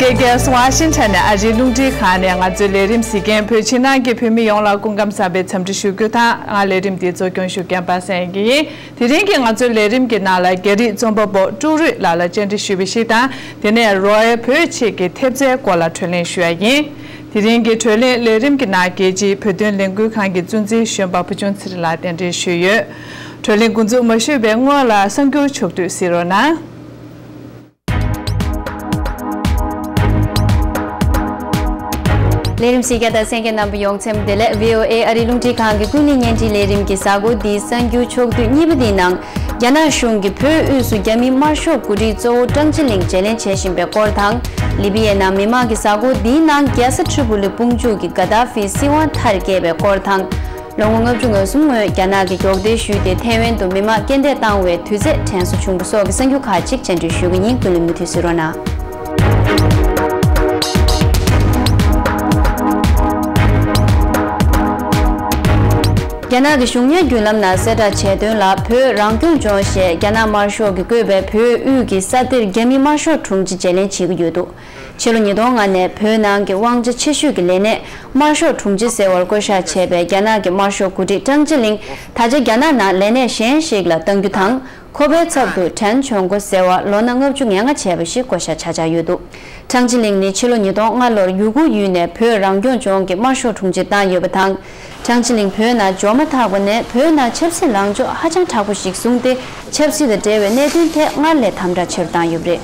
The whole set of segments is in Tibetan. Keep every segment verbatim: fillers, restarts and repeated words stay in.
རྒྱལ་ས་ཝ་ཤིང་ཊོན་ནས་ཨ་རིའི་རླུང་འཕྲིན་ཁང་ནས་ང་ཚོའི་ལས་རིམ་གཟིགས་མཁན་བོད་ཕྱི་ནང་གི་བོད་མི་ཡོངས་ལ་སྐུ་ཁམས་བཟང་བའི་འཚམས་འདྲི་ཞུ་རྒྱུ་དང་། ང་ལས་རིམ་འདི་གཙོ་སྐྱོང་ཞུ་མཁན་པ་སངས་ཡིན། དེ་རིང་གི་ང་ཚོའི་ལས་རིམ་གྱི་ནང་ལ་རྒྱ་རིགས་རྩོམ་པ་པོ་ཀྲུའུ་རུས་ལགས་ལ་བཅར་འདྲི་ཞུས་པ་ཞིག་དང་། དེ་ནས་རོའི་བོད་ཆས་ཀྱི་ཐེབས་རྩའི་སྐོར་ལ་གྲོས་གླེང་ཞུ་ཡ་ཡིན། དེ་རིང་གི་གྲོས་གླེང་ལས་རིམ་གྱི་ནང་རྒྱལ་སྤྱིའི་བོད་དོན་ལས་འགུལ་ཁང་གི་གཙོ་འཛིན་གཞོན་པ་བུ་ཆུང་ཚེ་རིང་ལགས་གདན་འདྲེན་ཞུས་ཡོད། གྲོས་གླེང་འགོ་འཛུགས་མ་ཞུས་པའི་སྔོན་ལ་གསར་འགྱུར་ཕྱོགས་བསྡུས་གཟིགས་རོགས་གནང་། ལས་རིམ་གཟིགས་མཁན་དང་གསན་མཁན་རྣམ་པ་ཡོངས་སེམས་བདེ་ལེགས། བྷི་ཨོ་ཨེ་ཨ་རིའི་རླུང་འཕྲིན་ཁང་གི་ཀུན་གླེང་བརྙན་འཕྲིན་ལས་རིམ་གྱི་གཟའ་འཁོར་འདིའི་གསར་འགྱུར་ཕྱོགས་བསྡུས་གཉིས་པ་འདིའི་ནང་། རྒྱ་ནག་གཞུང་གིས་བོད་དབུས་སུ་རྒྱ་མིའི་དམར་ཤོག་འགོ་ཁྲིད་གཙོ་བོ་ཀྲང་ཅི་ལིང་བརྗེ་ལེན་བྱེད་བཞིན་པའི་སྐོར་དང་། ལི་བི་ཡའི་ནང་མི་མང་གིས་གཟའ་འཁོར་འདིའི་ནང་རྒྱལ་ས་ཏྲི་པོ་ལི་དཔུང་འཇུག་གི་ག་དཱ་ཧྥིའི་སྲིད་དབང་མཐར་སྐྱེལ་བའི་སྐོར་དང་། ལོ་ངོ་ལྔ་བཅུ་ང་གསུམ་སྔོན་རྒྱ་ནག་གིས་སྒྱོགས་མདེལ་གཞུས་ཏེ་ཐའེ་ཝན་དུ་མི་མང་རྐྱེན་འདས་བཏང་བའི་དུས་ཚོད་དྲན་གསོ་བྱུང་བ་སོགས་ཀྱི་གསར་འགྱུར་ཁག་ཅིག་བཅར་འདྲི་ཞུ་གི་ཡིན། ཀུན་གླེང་མུ་མཐུད་གཟིགས་རོགས་གནང་། རྒྱ་ནག་གི་གཞུང་གཉེར་བརྒྱུད་ལམ་ནང་གསལ་བསྒྲགས་བྱས་དོན་ལ། བོད་རང་སྐྱོང་ལྗོངས་ཞེས་རྒྱ་ནག་དམར་ཤོག་གིས་བཀོད་པའི་བོད་དབུས་ཀྱི་ས་གཏེར་རྒྱ་མི་དམར་ཤོག་དྲུང་ཆེ་བརྗེ་ལེན་བྱེད་ཀྱི་ཡོད་འདུག་ཕྱི་ལོ་ཉིས་སྟོང་ལྔ་ནས་བོད་ནང་གི་དབང་ཆ་ཆེ་ཤོས་ཀྱི་ལས་གནས་དམར་ཤོག་དྲུང་ཆེ་ཟེར་བར་བསྐོ་བཞག་བྱས་པའི་རྒྱ་ནག་གི་དམར་ཤོག་འགོ་ཁྲིད་ཀྲང་ཅི་ལིང་ད་ཆ་རྒྱ་ནག་ནང་ལས་གནས་གཞན་ཞིག་ལ་གཏང་རྒྱུ་དང་། ཁོ་པའི་ཚབ་ཏུ་ཁྲན་ཆོན་གོ་ཟེར་བ་ལོ་ན་ལྔ་བཅུ་ང་ལྔ་བྱས་པ་ཞིག་བསྐོ་བཞག་བྱ་འཆར་ཡོད་འདུག་ཀྲང་ཅི་ལིང་ནི་ཕྱི་ལོ་ཉིས་སྟོང་ལྔ་ལོར་ཡུ་གུར་ཡུལ་ནས་བོད་རང་སྐྱོང་ལྗོངས་ཀྱི་དམར་ཤོག་དྲུང་ཆེ་བཏང་ཡོད་པ་དང་། ཀྲང་ཅི་ལིང་བོད་ནང་འབྱོར་མ་ཐག་པ་ནས་བོད་ནང་ཆབ་སྲིད་ལངས་ཕྱོགས་ཧ་ཅང་དྲག་པོ་ཞིག་བཟུང་སྟེ། ཆབ་སྲིད་དང་འབྲེལ་བའི་གནད་དོན་ཐད་སྔར་ལས་དམ་དྲག་ཆེ་རུ་བཏང་ཡོད་པ་རེད།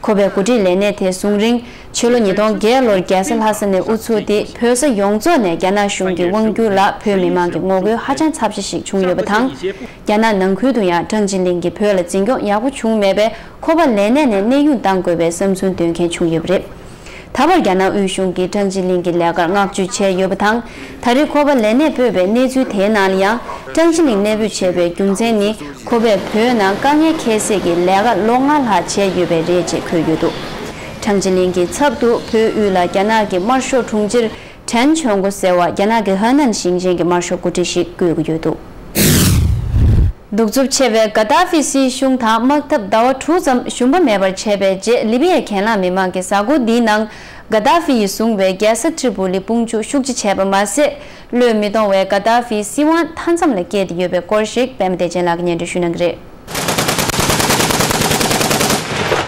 ཁོ་པའི་འགོ་ཁྲིད་ལས་གནས་དེ་བཟུང་རིང་། ཕྱི་ལོ་ཉིས་སྟོང་བརྒྱད་ལོར་རྒྱལ་ས་ལྷ་ས་ནས་དབུ་ཚུགས་ཏེ། བོད་ས་ཡོངས་རྫོགས་ནས་རྒྱ་ནག་གཞུང་གི་དབང་བསྒྱུར་ལ་བོད་མི་མང་གི་ངོ་རྒོལ་ཧ་ཅང་ཚབས་ཆེ་ཞིག་བྱུང་ཡོད་པ་དང་། རྒྱ་ནག་ནང་ཁུལ་དུ་ཡང་ཀྲང་ཅི་ལིང་གིས་བོད་ལ་འཛིན་སྐྱོང་ཡག་པོ་བྱུང་མེད་པས། ཁོ་པ་ལས་གནས་ནས་གནས་དབྱུང་གཏང་དགོས་པའི་བསམ་ཚུལ་འདོན་མཁན་བྱུང་ཡོད་པ་རེད། ད་བར་རྒྱ་ནག་དབུས་གཞུང་གིས་ཀྲང་ཅི་ལིང་གི་ལས་ཀར་བསྔགས་བརྗོད་བྱས་ཡོད་པ་དང་། ད་རེས་ཁོ་པ་ལས་གནས་སྤོས་པའི་གནས་ཚུལ་དེའི་ནང་ལ་ཡང་། ཀྲང་ཅི་ལིང་གནས་སྤོས་བྱས་པའི་རྒྱུ་མཚན་ནི། ཁོ་པས་བོད་ནང་དཀའ་ངལ་འཁྱེར་སའི་ལས་ཀ་ལོ་ལྔ་ལྷག་བྱས་ཡོད་པས་རེད་ཅེས་འཁོད་ཡོད་འདུག་ཀྲང་ཅི་ལིང་གི་ཚབ་ཏུ་བོད་དབུས་ལ་རྒྱ་ནག་གི་དམར་ཤོག་དྲུང་ཆེར་ཁྲན་ཆོན་གོ་ཟེར་བ་རྒྱ་ནག་གི་ཧ་ནན་ཞིང་ཆེན་གྱི་དམར་ཤོག་འགོ་ཁྲིད་ཞིག་བསྐོས་ཀྱི་ཡོད་འདུག་གདུག་རྩུབ་ཆེ་བའི་ག་དཱ་ཧྥི་སྲིད་གཞུང་དང་དམག་འཐབ་ཟླ་བ་དྲུག་ཙམ་ཞུམ་པ་མེད་པར་བྱས་པའི་རྗེས། ལི་བི་ཡའི་གྱེན་ལངས་མི་མང་གིས་གཟའ་འཁོར་འདིའི་ནང་ག་དཱ་ཧྥི་ཡིས་བཟུང་བའི་རྒྱལ་ས་ཏྲི་པོ་ལི་དཔུང་འཇུག་ཤུགས་ཆེ་བྱས་པ་མ་ཟད། བློས་མི་གཏོང་བའི་ག་དཱ་ཧྥིའི་སྲིད་དབང་མཐའ་མཚམས་ལ་བསྐྱལ་ཏེ་ཡོད་པའི་སྐོར་ཞིག་པད་མ་བདེ་ཆེན་ལགས་ཀྱིས་སྙན་སྒྲོན་ཞུ་གནང་གི་རེད།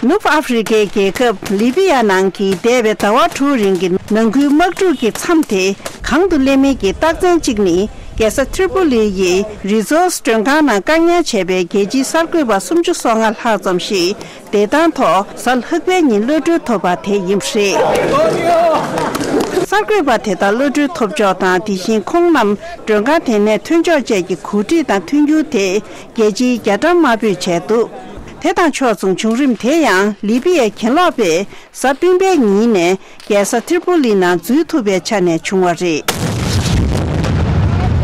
ནུབ་ཨ་ཧྥེ་རི་ཁའི་རྒྱལ་ཁབ་ལི་བི་ཡ་ནང་གི་འདས་པའི་ཟླ་བ་དྲུག་རིང་གི་ནང་ཁུལ་དམག་འཁྲུག་གི་མཚམས་དེ་གང་དུ་སླེབས་མིན་གྱི་རྟགས་མཚན་གཅིག་ནི། རྒྱལ་ས་ཏྲི་པོ་ལི་ཡི་རི་ཛོར་སི་མགྲོན་ཁང་ནང་བཀག་ཉར་བྱས་པའི་རྒྱལ་སྤྱིའི་གསར་འགོད་པ་སུམ་ཅུ་སོ་ལྔ་ལྷག་ཙམ་ཞིག་བདེ་ཐང་ཐོག་གཟའ་ལྷག་པའི་ཉིན་གློད་གྲོལ་ཐོབ་པ་དེ་ཡིན་པ་རེད། གསར་འགོད་པ་དེ་དག་གློད་གྲོལ་ཐོབ་ཕྱོགས་དང་། དེ་བཞིན་ཁོང་རྣམས་མགྲོན་ཁང་དེ་ནས་ཐོན་ཕྱོགས་བཅས་ཀྱི་གོ་སྒྲིག་དང་མཐུན་འགྱུར་དེ་རྒྱལ་སྤྱིའི་རྒྱ་གྲམ་དམར་པོས་བྱས་འདུག་དེ་དང་ཕྱོགས་མཚུངས་བྱུང་རིམ་དེ་ཡང་ལི་བི་ཡའི་གྱེན་ལོག་པས་གཟའ་སྤེན་པའི་ཉིན་ནས་རྒྱལ་ས་ཏྲི་པོ་ལི་ནང་འཛུལ་ཐུབ་པའི་ཆ་ནས་བྱུང་བ་རེད།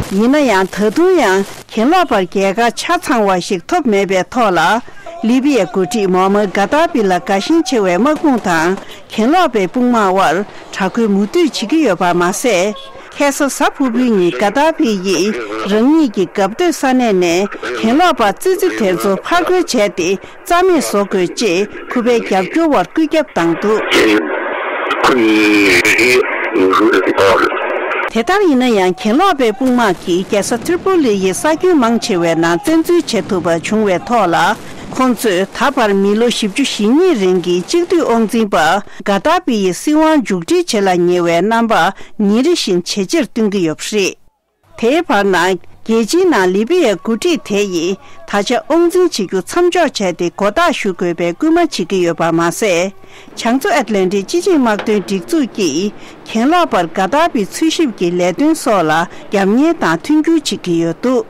ཡིན་ན་ཡང་ད་དུང་ཡང་གྱེན་ལོག་པར་རྒྱལ་ཁ་ཆ་ཚང་བ་ཞིག་ཐོབ་མེད་པའི་ཐོག་ལ། ལི་བི་ཡའི་འགོ་ཁྲིད་མོ་མར་ག་ཏཱ་ཕི་ལ་དགའ་ཞེན་ཆེ་བའི་དམག་དཔུང་དང་གྱེན་ལོག་པའི་དཔུང་དམག་དབར་དྲག་རྒོལ་མུ་མཐུད་བྱེད་ཀྱི་ཡོད་པ་མ་ཟད། ཁ་སང་གཟའ་ཕུར་བུའི་ཉིན་ག་ཏཱ་ཕི་ཡིས་རང་ཉིད་ཀྱི་འགབ་སྟོད་ས་གནས་ནས་གྱེན་ལོག་པ་ཙི་ཙི་དེ་ཚོ་ཕར་རྒོལ་བྱས་ཏེ། རྩ་མེད་བཟོ་དགོས་ཅེས་ཁུ་པའི་རྒྱབ་སྐྱོར་བར་བཀོད་ཁྱབ་བཏང་འདུག་དེ་ལྟར་ཡིན་ན་ཡང་གྱེན་ལོག་པའི་དཔུང་དམག་གིས་རྒྱལ་ས་ཏྲི་པོ་ལི་ཡི་ས་ཁྱོན་མང་ཆེ་བའི་ནང་བཙན་འཛུལ་བྱེད་ཐུབ་པ་བྱུང་བའི་ཐོག་ལ། ཁོང་ཚོས་ད་བར་མི་ལོ་བཞི་བཅུ་ཞེ་གཉིས་རིང་གི་གཅིག་སྡུད་དབང་འཛིན་པ་ག་ཏཱ་པི་ཡི་སྲིད་དབང་མཇུག་སྒྲིལ་བྱེད་ལ་ཉེ་བའི་རྣམ་པ་ཉིན་རེ་བཞིན་ཇེ་ཆེར་སྟོན་གྱི་ཡོད་པ་རེད། དེའི་བར་ན། རྒྱལ་སྤྱིའི་ནང་ལི་བི་ཡའི་འགོ་ཁྲིད་དེ་ཡིས་ད་ཆ་དབང་འཛིན་བྱེད་རྒྱུ་མཚམས་འཇོག་བྱས་ཏེ་མགོ་བཏགས་ཞུ་དགོས་པའི་སྐུལ་མ་བྱེད་ཀྱི་ཡོད་པ་མ་ཟད། བྱང་མཚོ་ཨེཊ་ལན་ཊིག་སྤྱི་ཆིངས་དམག་དོན་སྒྲིག་འཛུགས་ཀྱིས་གྱེན་ལོག་པར་ག་ཏཱ་པིའི་འཚོལ་ཞིབ་ཀྱི་ལས་དོན་སོགས་ལ་རྒྱབ་གཉེར་དང་མཐུན་འགྱུར་བྱེད་ཀྱི་ཡོད་འདུག་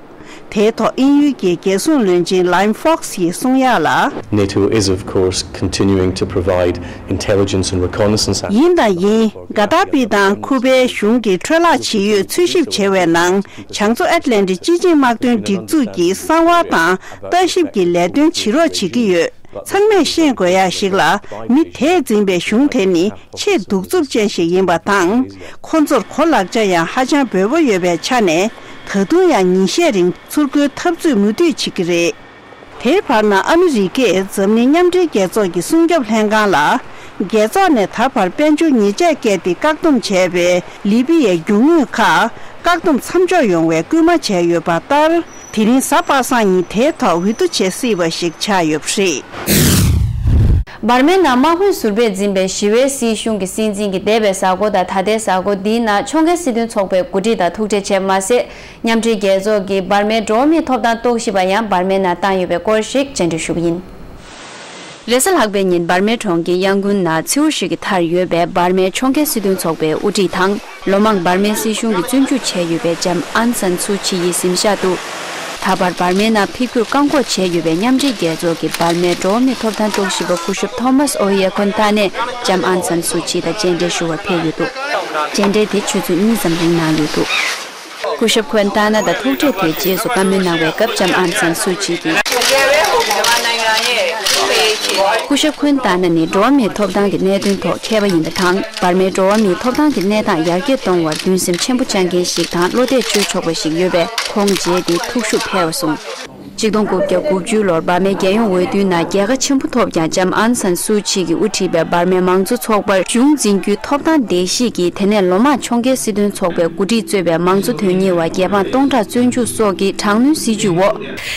དེའི་ཐོག་དབྱིན་ཡུལ་གྱི་རྒྱལ་སྲུང་བློན་ཆེན་Liam Fox་ཡིས་གསུང་ཡག་ལ། NATO is, of course, continuing to provide intelligence and reconnaissance. ཡིན་དང་ཡིན། ག་ཏཱ་པི་དང་ཁུ་པའི་གཞུང་གི་འཕྲོ་བརླག་ཇི་ཡོད་འཚོལ་ཞིབ་བྱེད་པའི་ནང་། བྱང་མཚོ་ཨེཊ་ལན་ཊིག་སྤྱི་ཆིངས་དམག་དོན་སྒྲིག་འཛུགས་ཀྱི་གསང་བ་དང་ལྟ་ཞིབ་ཀྱི་ལས་དོན་བྱེད་རོགས་བྱེད་ཀྱི་ཡོད། ཚང་མས་ཤེས་དགོས་ཡག་ཞིག་ལ། མི་དེས་འཛིན་པའི་གཞུང་དེ་ནི་ཆེས་གདུག་རྩུབ་ཅན་ཞིག་ཡིན་པ་དང་། ཁོ་ཚོར་གོ་ལག་ཆ་ཡང་ཧ་ཅང་འབོལ་པོ་ཡོད་པའི་ཆ་ནས། ད་དུང་ཡང་ཉིན་ཤས་རིང་ཚུར་རྒོལ་འཐབ་རྩོད་མུ་མཐུད་བྱེད་ཀྱི་རེད། དེའི་བར་ན། ཨ་མི་རི་ཀས་འཛམ་གླིང་མཉམ་འབྲེལ་རྒྱལ་ཚོགས་ཀྱི་སྲུང་སྐྱོབ་ལྷན་ཁང་ལ། རྒྱལ་ཚོགས་ནས་ད་བར་དཔལ་འབྱོར་ཉེས་ཆད་བཀལ་ཏེ་བཀག་སྡོམ་བྱས་པའི་ལི་པི་ཡའི་རྒྱུ་དངོས་ཁག་བཀག་སྡོམ་མཚམས་འཇོག་ཡོང་བའི་སྐུལ་མ་བྱས་ཡོད་པ་ལྟར། དེ་རིང་གཟའ་པ་སངས་ཉིན་དེའི་ཐོག་འོས་བསྡུ་བྱེད་སྲིད་པ་ཞིག་ཆགས་ཡོད་པ་རེད། འབར་མའི་ནང་དམག་དཔོན་ཟུར་པས་འཛིན་པའི་ཞི་བའི་སྲིད་གཞུང་གི་སྲིད་འཛིན་གྱིས་འདས་པའི་གཟའ་འཁོར་དང་ད་ལྟའི་གཟའ་འཁོར་འདིའི་ནང་ཕྱོགས་འགལ་སྲིད་དོན་ཚོགས་པའི་འགོ་ཁྲིད་དང་ཐུག་འཕྲད་བྱས་མ་ཟད། མཉམ་འབྲེལ་རྒྱལ་ཚོགས་ཀྱིས་འབར་མའི་འགྲོ་བ་མིའི་ཐོབ་ཐང་རྟོག་ཞིབ་པ་ཡང་འབར་མའི་ནང་བཏང་ཡོད་པའི་སྐོར་ཞིག་མཇལ་འཕྲད་ཞུ་གི་ཡིན། རེས་གཟའ་ལྷག་པའི་ཉིན་འབར་མའི་གྲོང་ཁྱེར་ཡང་ཀུན་ནང་མཚེའུ་ཞིག་གི་མཐར་ཡོད་པའི་འབར་མའི་ཕྱོགས་འགལ་སྲིད་དོན་ཚོགས་པའི་དབུ་ཁྲིད་དང་། ལོ་མང་འབར་མའི་སྲིད་གཞུང་གིས་བཙོན་འཇུག་བྱས་ཡོད་པའི་ལྕམ་ཨང་སན་སུའུ་ཆི་ཡི་གཟིམ་ཤག་ཏུ། ད་བར་འབར་མའི་ནང་འཕེལ་འགྱུར་བཀག་འགོག་བྱས་ཡོད་པའི་མཉམ་འབྲེལ་རྒྱལ་ཚོགས་ཀྱི་འབར་མའི་འགྲོ་བ་མིའི་ཐོབ་ཐང་རྟོག་ཞིབ་པ་སྐུ་ཞབས་ཐོ་མཱས་ཨོ་ཡེ་ཁོན་ཏཱ་ནས་ལྕམ་ཨང་སན་སུའུ་ཆི་དང་མཇལ་འཕྲད་ཞུ་བར་ཕེབས་ཡོད་འདུག་མཇལ་འཕྲད་དེ་ཆུ་ཚོད་གཉིས་ཙམ་རིང་གནང་ཡོད་འདུག་སྐུ་ཞབས་ཁོན་ཏཱ་ན་དང་ཐུག་འཕྲད་དེའི་རྗེས་སུ་བཀའ་མོལ་གནང་བའི་སྐབས་ལྕམ་ཨང་སན་སུའུ་ཆི་གིས། སྐུ་ཞབས་ཁོན་ཏཱ་ན་ནི་འགྲོ་བ་མིའི་ཐོབ་ཐང་གི་གནད་དོན་ཐོག་མཁས་པ་ཡིན་པ་དང་། འབར་མའི་འགྲོ་བ་མིའི་ཐོབ་ཐང་གི་གནས་སྟངས་ཡར་རྒྱས་གཏོང་བར་འདུན་སེམས་ཆེན་པོ་བཅངས་མཁན་ཞིག་དང་བློ་གཏད་བཅོལ་ཆོག་པ་ཞིག་ཡོད་པས། ཁོང་མཇལ་ཏེ་ཐུགས་ཤུགས་འཕེལ་བ་གསུངས། ཆིག་སྟོང་དགུ་བརྒྱ་དགུ་བཅུ་ལོར་འབར་མའི་རྒྱལ་ཡོངས་འོས་བསྡུའི་ནང་རྒྱལ་ཁ་ཆེན་པོ་ཐོབ་ཀྱང་། ལྕམ་ཨང་སན་སུའུ་ཆི་གིས་དབུ་ཁྲིད་པའི་འབར་མའི་མང་གཙོ་ཚོགས་པར་གཞུང་འཛིན་རྒྱུའི་ཐོབ་ཐང་འདེགས་གཞི་གིས། དེ་ནས་ལོ་མང་ཕྱོགས་འགལ་སྲིད་དོན་ཚོགས་པའི་འགོ་ཁྲིད་གཙོས་པའི་མང་གཙོ་དོན་གཉེར་བ་རྒྱལ་འབངས་སྟོང་ཕྲག་བཙོན་འཇུག་སོགས་ཀྱི་དྲག་གནོན་སྲིད་བྱུས་འོག་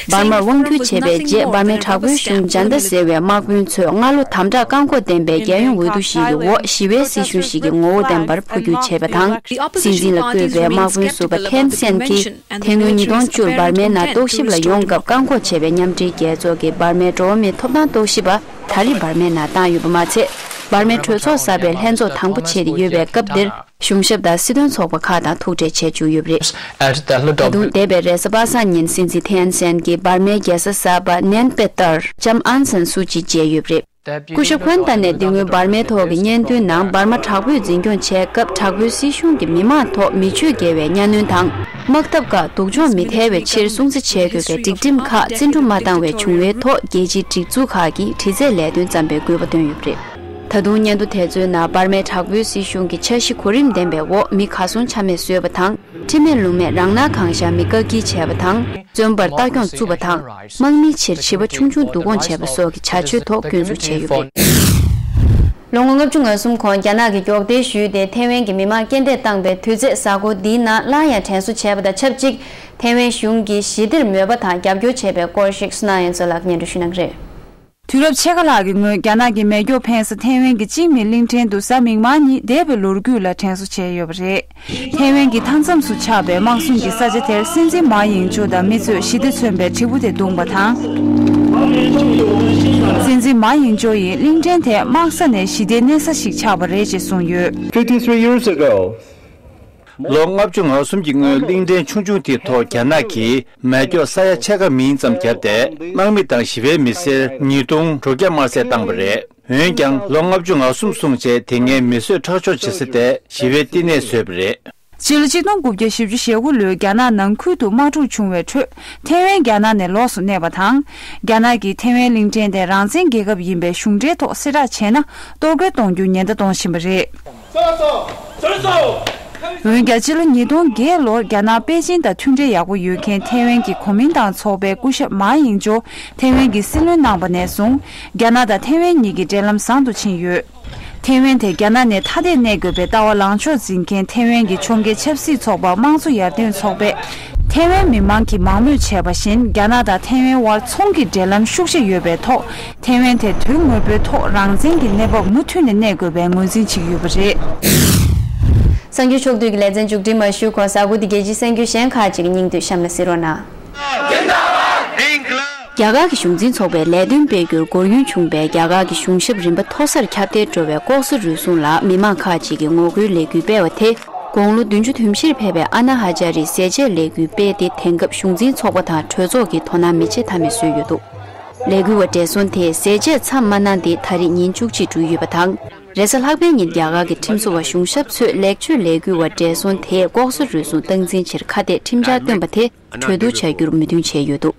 འབར་མར་དབང་བསྒྱུར་བྱས་པའི་རྗེས། འབར་མའི་དྲག་པོའི་གཞུང་འཇན་ཏ་ཟེར་བའི་དམག་དཔོན་ཚོས་སྔ་ལོ་དམ་དྲག་བཀག་འགོག་ལྡན་པའི་རྒྱལ་ཡོངས་འོས་བསྡུ་ཞིག་གི་འོག་ཞི་བའི་སྲིད་གཞུང་ཞིག་གི་ངོ་བོ་ལྡན་པར་འཕོ་འགྱུར་བྱས་པ་དང་། སྲིད་འཛིན་ལ་བསྐོས་པའི་དམག་དཔོན་ཟུར་པ་ཐེན་སན་གྱིས། དེ་སྔོན་ཉིས་སྟོང་བཅུར་འབར་མའི་ནང་རྟོག་ཞིབ་ལ་ཡོང་སྐབས་བཀག་འགོག་བྱས་པའི་མཉམ་འབྲེལ་རྒྱལ་ཚོགས་ཀྱི་འབར་མའི་འགྲོ་བ་མིའི་ཐོབ་ཐང་རྟོག་ཞིབ་པ་ད་རེས་འབར་མའི་ནང་བཏང་ཡོད་པ་མ་ཚད། འབར་མའི་གྲོས་ཚོགས་གསར་པའི་ལྷན་ཚོགས་དང་པོ་བྱེད་དེ་ཡོད་པའི་སྐབས་འདིར། གཞུང་ཞབས་དང་སྲིད་དོན་ཚོགས་པ་ཁག་དང་ཐུག་འཕྲད་བྱས་བཅུག་ཡོད་པ་རེད། ད་དུང་འདས་པའི་རེས་གཟའ་པ་སངས་ཉིན་སྲིད་འཛིན་ཐེན་སན་གྱིས་འབར་མའི་རྒྱལ་ས་གསར་པ་ནན་པེ་ཏར་ལྕམ་ཨང་སན་སུའུ་ཅི་མཇལ་ཡོད་པ་རེད། སྐུ་ཞབས་ཁོན་ཏཱ་ནས་དེ་སྔོན་འབར་མའི་ཐོག་གི་སྙན་ཐོའི་ནང་། འབར་མ་དྲག་པོས་འཛིན་སྐྱོང་བྱས་སྐབས། དྲག་པོའི་སྲིད་གཞུང་གིས་མི་མང་ཐོག་མི་སྤྱོད་དགེ་བའི་གཉའ་གནོན་དང་། དམག་འཐབ་ཁག་སྡུག་སྦྱོང་མི་ཐེབས་པའི་ཕྱིར་སྲུང་བརྩི་བྱེད་དགོས་པའི་སྒྲིག་ཁྲིམས་ཁག་བརྩི་འགྲུབ་མ་བཏང་བའི་བྱུང་བའི་ཐོག་རྒྱལ་སྤྱིའི་སྒྲིག་འཛུགས་ཁག་གིས་དྲི་རྩད་ལས་དོན་བརྩམས་པའི་དགོས་པ་བཏོན་ཡོད་པ་རེད། ད་དུང་སྙན་ཐོ་དེ་ཚོའི་ནང་། འབར་མའི་དྲག་པོའི་སྲིད་གཞུང་གིས་འཆར་གཞི་གོ་རིམ་ལྡན་པའི་འོག་མི་གར་སོང་ཆ་མེད་བཟོས་པ་དང་། ཁྲིམས་མེད་ལུགས་མེད་རང་སྣང་གང་ཤར་མི་བཀག་སྐྱིལ་བྱས་པ་དང་། བཙོན་པར་ལྟ་སྐྱོང་བཙུགས་པ་དང་། དམག་མིའི་ཕྱིར་བྱིས་པ་ཆུང་ཆུང་བསྡུ་སྐོང་བྱས་པ་སོགས་ཀྱི་བྱ་སྤྱོད་ཐོག་སྐྱོན་འཛུགས་བྱས་ཡོད་པ་རེད། ལོ་ངོ་ལྔ་བཅུ་ང་གསུམ་གོང་རྒྱ་ནག་གིས་མགྱོགས་འདེད་ཞུས་ཏེ། ཐེ་ཝན་གྱི་མི་མང་རྐྱེན་འདས་བཏང་པའི་དུས་ཚོད་གཟའ་འཁོར་འདིའི་ནང་སླར་ཡང་དྲན་གསོ་བྱས་པ་དང་ཆབས་ཅིག་ཐེ་ཝན་གཞུང་གིས་ཞི་བདེར་མོས་པ་དང་རྒྱབ་སྐྱོར་བྱས་པའི་སྐོར་ཞིག་སུ་ན་ཡན་ཚོ་ལགས་སྙན་སྒྲོན་ཞུ་གནང་གི་རེད། དུས་རབས་ཕྱེད་ཀ་ལྷག་གི་སྔོན། རྒྱ་ནག་གི་མེ་སྒྱོགས་འཕེན་ས་ཐེ་ཝན་གྱི་ཅིང་མེ་གླིང་ཕྲན་དུ་གཟའ་མིག་དམར་ཉིན་འདས་པའི་ལོ་རྒྱུས་ལ་དྲན་གསོ་བྱས་ཡོད་པ་རེད། ཐེ་ཝན་གྱི་མཐའ་མཚམས་སུ་ཆགས་པའི་དམག་ཟོན་གྱི་ས་ཆ་དེར་སྲིད་འཛིན་མཱ་ཡིང་ཅོ་དང་མི་ཚོས་ཞི་བདེ་མཚོན་པའི་དྲིལ་བུ་དེ་བརྡུངས་པ་དང་། སྲིད་འཛིན་མཱ་ཡིང་ཅོ་ཡིས་གླིང་ཕྲན་དེ་དམག་ས་ནས་ཞི་བདེའི་གནས་ས་ཞིག་ཆགས་པ་རེད་ཅེས་གསུངས་ཡོད། Fifty-three years ago, ལོ་ལྔ་བཅུ་ང་གསུམ་གྱི་སྔོན། གླིང་ཕྲན་ཆུང་ཆུང་དེའི་ཐོག་རྒྱ་ནག་གིས་མེ་སྒྱོགས་ས་ཡ་ཕྱེད་ཀ་མིན་ཙམ་བརྒྱབ་སྟེ། དམག་མི་དང་ཞི་བའི་མི་སེར་ཉིས་སྟོང་དྲུག་བརྒྱ་དམར་བསད་བཏང་བ་རེད། འོན་ཀྱང་། ལོ་ལྔ་བཅུ་ང་གསུམ་སོང་རྗེས། དེ་སྔའི་མེ་གསོད་ཁྲག་སྦྱོར་བྱེད་ས་དེ་ཞི་བའི་བསྟི་གནས་བཟོས་པ་རེད། ཕྱི་ལོ་ཆིག་སྟོང་དགུ་བརྒྱ་བཞི་བཅུ་ཞེ་དགུ་ལོའི་རྒྱ་ནག་ནང་ཁུལ་དུ་དམག་འཁྲུག་བྱུང་བའི་ཁྲོད། ཐེ་ཝན་རྒྱ་ནག་ནས་ལོགས་སུ་གནས་པ་དང་། རྒྱ་ནག་གིས་ཐེ་ཝན་གླིང་ཕྲན་དེ་རང་བཙན་རྒྱལ་ཁབ་ཡིན་པའི་གཞུང་འབྲེལ་ཐོག་གསལ་བསྒྲགས་བྱས་ན། གཏོར་རྒོལ་གཏོང་རྒྱུ་ཉེན་བརྡ་གཏོང་བཞིན་པ་རེད། འོན་ཀྱང་། ཕྱི་ལོ་ཉིས་སྟོང་བརྒྱད་ལོར་རྒྱ་ནག་པེ་ཅིན་དང་མཐུན་འབྲེལ་ཡག་པོ་ཡོད་མཁན་ཐེ་ཝན་གྱི་གོ་མིན་ཏང་ཚོགས་པའི་སྐུ་ཞབས་མཱ་ཡིང་ཅོ་ཐེ་ཝན་གྱི་སྲིད་བློན་གནང་པ་ནས་བཟུང་། རྒྱ་ནག་དང་ཐེ་ཝན་གཉིས་ཀྱི་འབྲེལ་ལམ་བཟང་དུ་ཕྱིན་ཡོད། ཐེ་ཝན་དེ་རྒྱ་ནག་ནས་ཐ་དད་གནས་དགོས་པའི་ལྟ་བ་ལངས་ཕྱོགས་འཛིན་མཁན་ཐེ་ཝན་གྱི་ཕྱོགས་འགལ་ཆབ་སྲིད་ཚོགས་པ་དམངས་གཙོ་ཡར་ཐོན་ཚོགས་པས། ཐེ་ཝན་མི་མང་གིས་མང་མོས་བྱས་པ་བཞིན། རྒྱ་ནག་དང་ཐེ་ཝན་དབར་ཚོང་གི་འབྲེལ་ལམ་ཤུགས་ཆེ་ཡོད་པའི་ཐོག་ཐེ་ཝན་དེ་དོན་དངོས་པོའི་ཐོག་རང་བཙན་གྱི་གནས་བབ་མུ་མཐུད་ནས་གནས་དགོས་པའི་ངོས་འཛིན་བྱེད་ཀྱི་ཡོད་པ་རེད། གསར་འགྱུར་ཕྱོགས་བསྡུས་ཀྱི་ལེ་ཚན་མཇུག་སྒྲིལ་མ་ཞུས་གོང་། གཟའ་འཁོར་འདི་རྒྱལ་སྤྱིའི་གསར་འགྱུར་གཞན་ཁག་ཅིག་གི་སྙིང་བསྡུས་གཤམ་ལ་གཟིགས་རོགས་གནང་། རྒྱ་གར་གྱི་གཞུང་འཛིན་ཚོགས་པའི་ལས་དོན་སྤེལ་རྒྱུར་སྒོར་ཡུན་ཆུང་བའི་རྒྱ་གར་གྱི་གཞུང་ཞབས་རིམ་པ་མཐོ་སར་ཁྱབ་གདལ་འགྲོ་བའི་ལྐོག་ཟ་རུལ་སུངས་ལ་མི་མང་ཁག་ཅིག་གིས་ངོ་རྒོལ་ལས་འགུལ་སྤེལ་བ་དེ། དགུང་ལོ་བདུན་ཅུ་དོན་བཞིར་ཕེབས་པའི་ཨ་ན་ཧ་ཅཱ་རིས་ཟས་བཅད་ལས་འགུལ་སྤེལ་ཏེ། དེང་སྐབས་གཞུང་འཛིན་ཚོགས་པ་དང་གྲོས་ཚོགས་ཀྱི་དོ་སྣང་མེ་མཆེད་མཐའ་མེད་བཟོས་ཡོད་འདུག་ལས་འགུལ་བ་བགྲེས་སོང་དེས་ཟས་བཅད་མཚམས་མ་གནང་སྟེ་ད་རེས་ཉིན་བཅུ་གཅིག་འགྲོ་ཡོད་པ་དང་། རེས་གཟའ་ལྷག་པའི་ཉིན་རྒྱ་གར་གྱི་ཁྲིམས་བཟོ་བ་གཞུང་ཞབས་ཚོས་ལེགས་བཅོས་ལས་འགུལ་བ་བགྲེས་སོང་དེས་ལྐོག་ཟ་རུལ་སུངས་སྟངས་འཛིན་ཆེད་ཁ་གཏད་ཁྲིམས་འཆར་བཏོན་པ་དེ་གྲོས་བསྡུར་བྱ་རྒྱུར་མོས་མཐུན་བྱས་ཡོད་འདུག་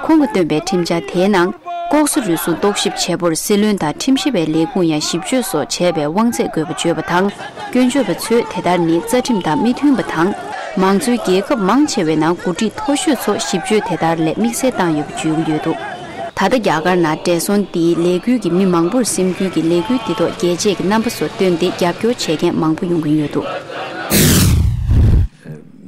ཁོང་གིས་བཏོན་པའི་ཁྲིམས་འཆར་དེའི་ནང་། ལྐོག་ཟ་རུལ་སུངས་རྟོག་ཞིབ་བྱེད་པོར་སྲིད་བློན་དང་ཁྲིམས་ཞིབ་པའི་ལས་ཁུངས་ཡང་ཞིབ་དཔྱོད་སོགས་བྱས་པའི་དབང་ཚད་དགོས་པ་བརྗོད་པ་དང་། སྐྱོན་བརྗོད་པ་ཚོས་དེ་ལྟར་ནི་རྩ་ཁྲིམས་དང་མི་མཐུན་པ་དང་། མང་གཙོའི་རྒྱལ་ཁབ་མང་ཆེ་བའི་ནང་འགོ་ཁྲིད་མཐོ་ཤོས་ཚོ་ཞིབ་དཔྱོད་དེ་ལྟར་ལས་དམིགས་བསལ་བཏང་ཡོད་པ་བརྗོད་ཀྱི་ཡོད་འདུག་ད་ ད་ལྟ་རྒྱ་གར་ནང་བགྲེས་སོང་འདིའི་ལས་འགུལ་གྱིས་མི་མང་པོར་སེམས་འགུལ་གྱིས་ལས་འགུལ་འདི་ཐོག་རྒྱལ་གཅེས་ཀྱི་རྣམ་པ་སོགས་བཏོན་ཏེ་རྒྱབ་སྐྱོར་བྱེད་མཁན་མང་པོ་ཡོང་གི་ཡོད་འདུག་